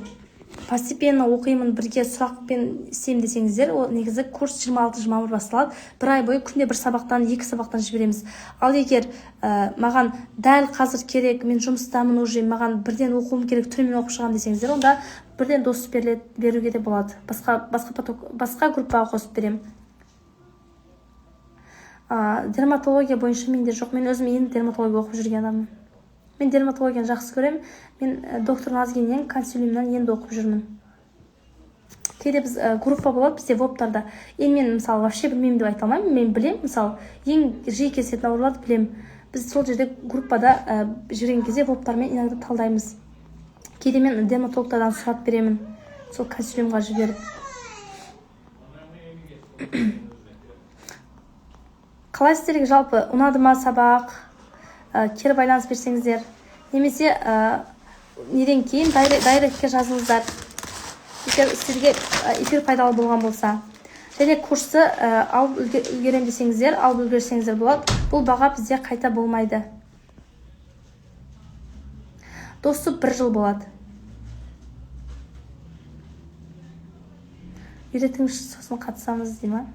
постепенно оқимын, бірге сұрақпен істеймін десеңіздер, ол негізі курс 26 мамыр басталады. Бір ай бойы күнде бір сабақтан, екі сабақтан жібереміз. Ал егер маған дәл қазір керек, мен жұмыстамын уже, маған бірден оқуым керек, түнімен оқып шығамын десеңіздер, онда бірден доступ беруге де болады. Басқа группаға қосып беремін. Дерматология бойынша менде жоқ. Мен өзім енді дерматология оқып жүрген адаммын. Мен дерматологияны жақсы көремін. Мен доктор Назгиннен консилиумнан енді оқып жүрмін. Кейде біз группа болады бізде ВОП-тарда. Енді мен, мысалы, вообще білмеймін деп айта алмаймын. Мен білемін, мысалы, ең жиі кездесетін ауруларды білемін. Біз сол жерде группада жүрген кезде ВОП-тармен иногда талдаймыз. Кейде мен дерматологтардан сұрап беремін, сол консилиумға жіберіп. Қалай сіздерге жалпы ұнады ма сабақ? Кері байланыс берсеңіздер, немесе неден кейін директке жазыңыздар, егер сіздерге эфир пайдалы болған болса. Және курсты алып үлгерем десеңіздер, алып үлгерсеңіздер болады. Бұл баға бізде қайта болмайды. Доступ 1 жыл болады. Үйретіңізші, сосын қатысамыз дей ма?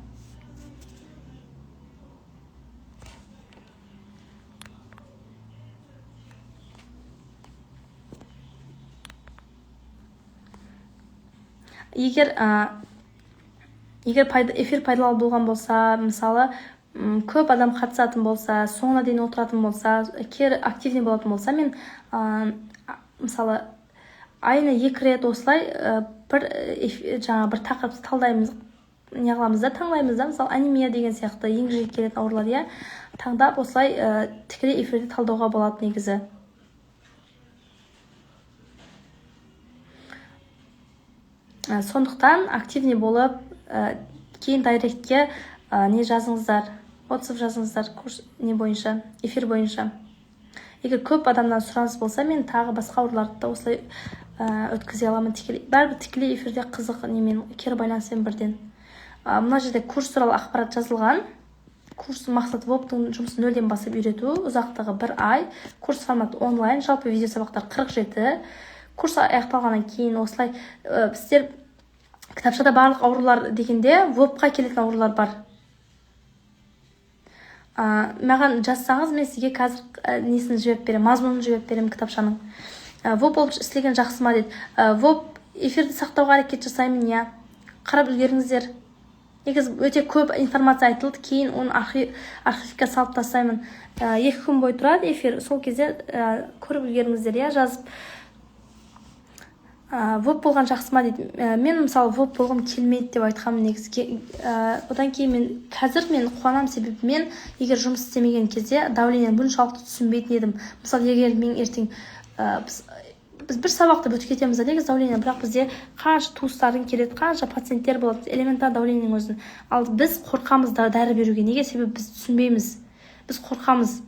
Егер эфир пайдалы болған болса, мысалы, көп адам қатысатын болса, соңына дейін отыратын болса, кері активный болатын болса, мен, мысалы, айына 2 рет осылай, жаңа бір тақырыпты талдаймыз, не қыламыз да, таңдаймыз да, мысалы, анемия деген сияқты ең жиі келетін аурулар, иә, таңдап осылай, тікелей эфирде талдауға болады негізі. Сондықтан активный болып, кейін директке, не жазыңыздар, отзыв жазыңыздар курс не бойынша, эфир бойынша. Егер көп адамнан сұраныс болса, мен тағы басқа ауруларды да осылай, өткізе аламын тікелей. Бәрібір тікелей эфирде қызық немен, кері байланыспен бірден. Мына жерде курс туралы ақпарат жазылған. Курстың мақсаты ВОП-тың жұмысын нөлден бастап үйрету, ұзақтығы 1 ай, курс форматы онлайн, жалпы видео сабақтар 47. Курс аяқталғаннан кейін осылай сіздер кітапшада барлық аурулар дегенде ВОП-қа келетін аурулар бар. Маған жазсаңыз, мен сізге қазір несін жіберіп беремін, мазмұнын жіберіп беремін кітапшаның. ВОП болып істеген жақсы ма дейді. ВОП эфирді сақтауға әрекет жасаймын, иә. Қарап үлгеріңіздер. Негізі өте көп информация айтылды, кейін оны архивке салып тастаймын. 2 күн бойы тұрады эфир, сол кезде көріп үлгеріңіздер, иә, жазып. ВОП болған жақсы ма дейді. Мен мысалы ВОП болғым келмейді деп айтқанмын негізі. Одан кейін мен қазір мен қуанамын, себебі мен егер жұмыс істемеген кезде давлениені бұншалықты түсінбейтін едім. Мысалы, егер мен ертең біз бір сабақты бітіп кетеміз да негізі давление, бірақ бізде қанша туыстарың келеді, қанша пациенттер болады, элементар давлениенің өзін. Ал біз қорқамыз да дәрі беруге. Неге? Себебі біз түсінбейміз, біз қорқамыз.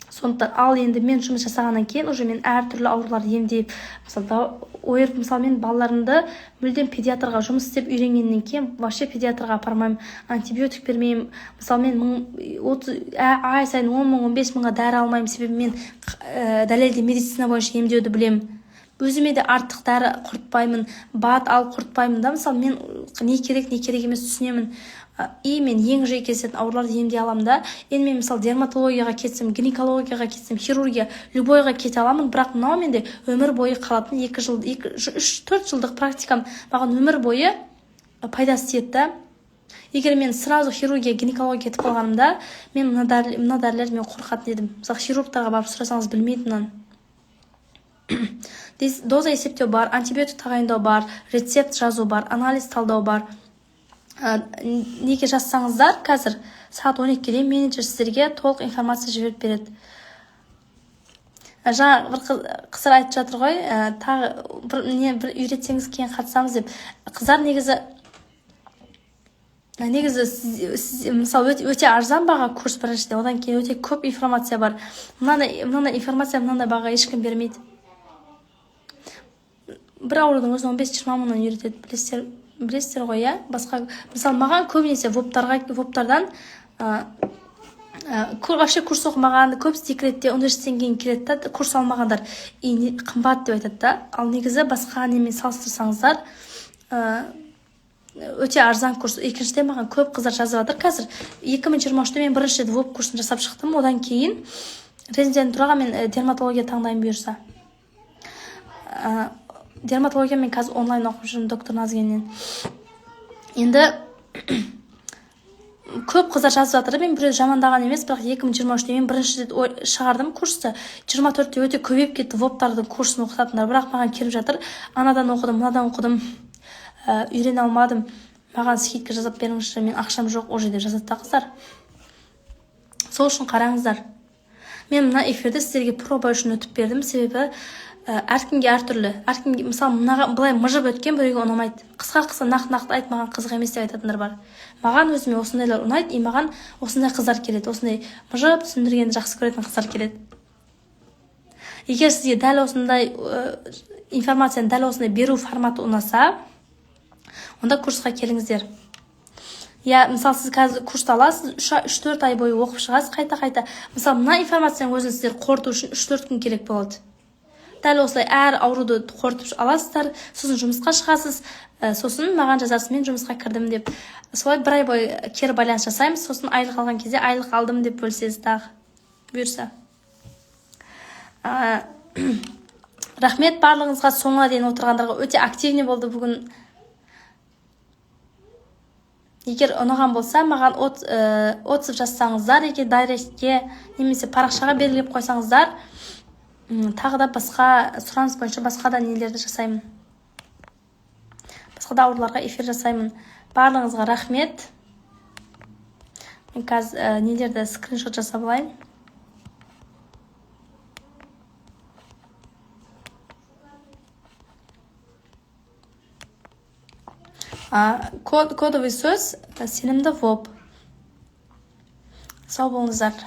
Сондықтан ал енді мен жұмыс жасағаннан кейін уже мен әртүрлі ауруларды емдеп, мысалы, ОРВ, мысалы, мен балаларымды мүлдем педиатрға жұмыс істеп үйренгеннен кейін вообще педиатрға апармаймын, антибиотик бермеймін. Мысалы, мен ай сайын 10 мың, 15 мыңға дәрі алмаймын, себебі мен дәлелді медицина бойынша емдеуді білемін. Өзіме де артық дәрі құртпаймын, бат алып құртпаймын да. Мысалы, мен не керек, не керек емес түсінемін. И мен ең жиі кездесетін ауруларды емдей аламын да. Енді мен мысалы дерматологияға кетсем, гинекологияға кетсем, хирургия, любойға кете аламын, бірақ мынау менде өмір бойы қалатын 2 жыл, 2, 3, 4 жылдық практикам маған өмір бойы пайдасы тиеді да. Егер мен сразу хирургия, гинекология кетіп қалғанымда, мен мына дәрілерді мен қорқатын едім. Мысалы, хирургтарға барып сұрасаңыз, білмейді мынаны. Доза есептеу бар, антибиотик тағайындау бар, рецепт жазу бар, анализ талдау бар. Неге жазсаңыздар, қазір сағат 12-ге дейін менеджер сіздерге толық информация жіберіп береді. Жаңа бір қыздар айтып жатыр ғой, тағы бір не бір үйретсеңіз кейін қатысамыз деп. Қыздар, негізі сіз, мысалы, өте арзан баға курс біріншіден, одан кейін өте көп информация бар. Мынандай информация мынандай бағаға ешкім бермейді. Бір аурудың өзін 15-20 мыңнан үйретеді, білесіздер ғой, иә? Басқа, мысалы, маған көбінесе ВОПтардан, вообще курс оқымаған, көбісі декретте, университеттен кейін келеді да, курс алмағандар, и қымбат деп айтады да. Ал негізі басқа немен салыстырсаңыздар, өте арзан курс. Екіншіден, маған көп қыздар жазып жатыр қазір. 2023-те мен бірінші рет ВОП курсын жасап шықтым, одан кейін резидентураға мен дерматология таңдаймын бұйырса. Дерматология мен қазір онлайн оқып жүрмін доктор Назгеннен. Енді көп қыздар жазып жатыр, мен біреу жамандаған емес, бірақ 2023-те мен бірінші рет шығардым курсты. 24-те өте көбейіп кетті ВОПтардың курсын оқытатындар, бірақ маған келіп жатыр, анадан оқыдым, мынадан оқыдым, үйрене алмадым, маған скидка жасап беріңізші, мен ақшам жоқ уже деп жазады да қыздар. Сол үшін қараңыздар, мен мына эфирді сіздерге проба үшін өтіп бердім, себебі әркімге әртүрлі, әркімге, мысалы, мынаға былай мыжып өткен біреуге ұнамайды. Қысқа-қысқа, нақты-нақты айт, маған қызық емес деп айтатындар бар. Маған өзіме осындайлар ұнайды, и маған осындай қыздар келеді, осындай мыжып түсіндіргенді жақсы көретін қыздар келеді. Егер сізге дәл осындай информацияны дәл осындай беру форматы ұнаса, онда курсқа келіңіздер. Я, мысалы, сіз қазір курсты аласыз, үш-төрт ай бойы оқып шығасыз қайта-қайта. Мысалы, мына информацияның өзін сіздер қорыту үшін үш-төрт күн керек болады. Дәл осылай әр ауруды қорытып аласыздар, сосын жұмысқа шығасыз, сосын маған жазасыз, мен жұмысқа кірдім деп. Солай бір ай бойы кері байланыс жасаймыз, сосын айлық алған кезде айлық алдым деп бөлісесіз тағы, бұйырса. Рахмет барлығыңызға, соңына дейін отырғандарға, өте активный болды бүгін. Егер ұнаған болса, маған отзыв жазсаңыздар, егер директке немесе парақшаға белгілеп қойсаңыздар, тағы да басқа сұраныс бойынша басқа да нелерді жасаймын. Басқа да ауруларға эфир жасаймын. Барлығыңызға рахмет. Мен қазір нелерді скриншот жасап алайын. Кодовый сөз, сенімді ВОП. Сау болыңыздар.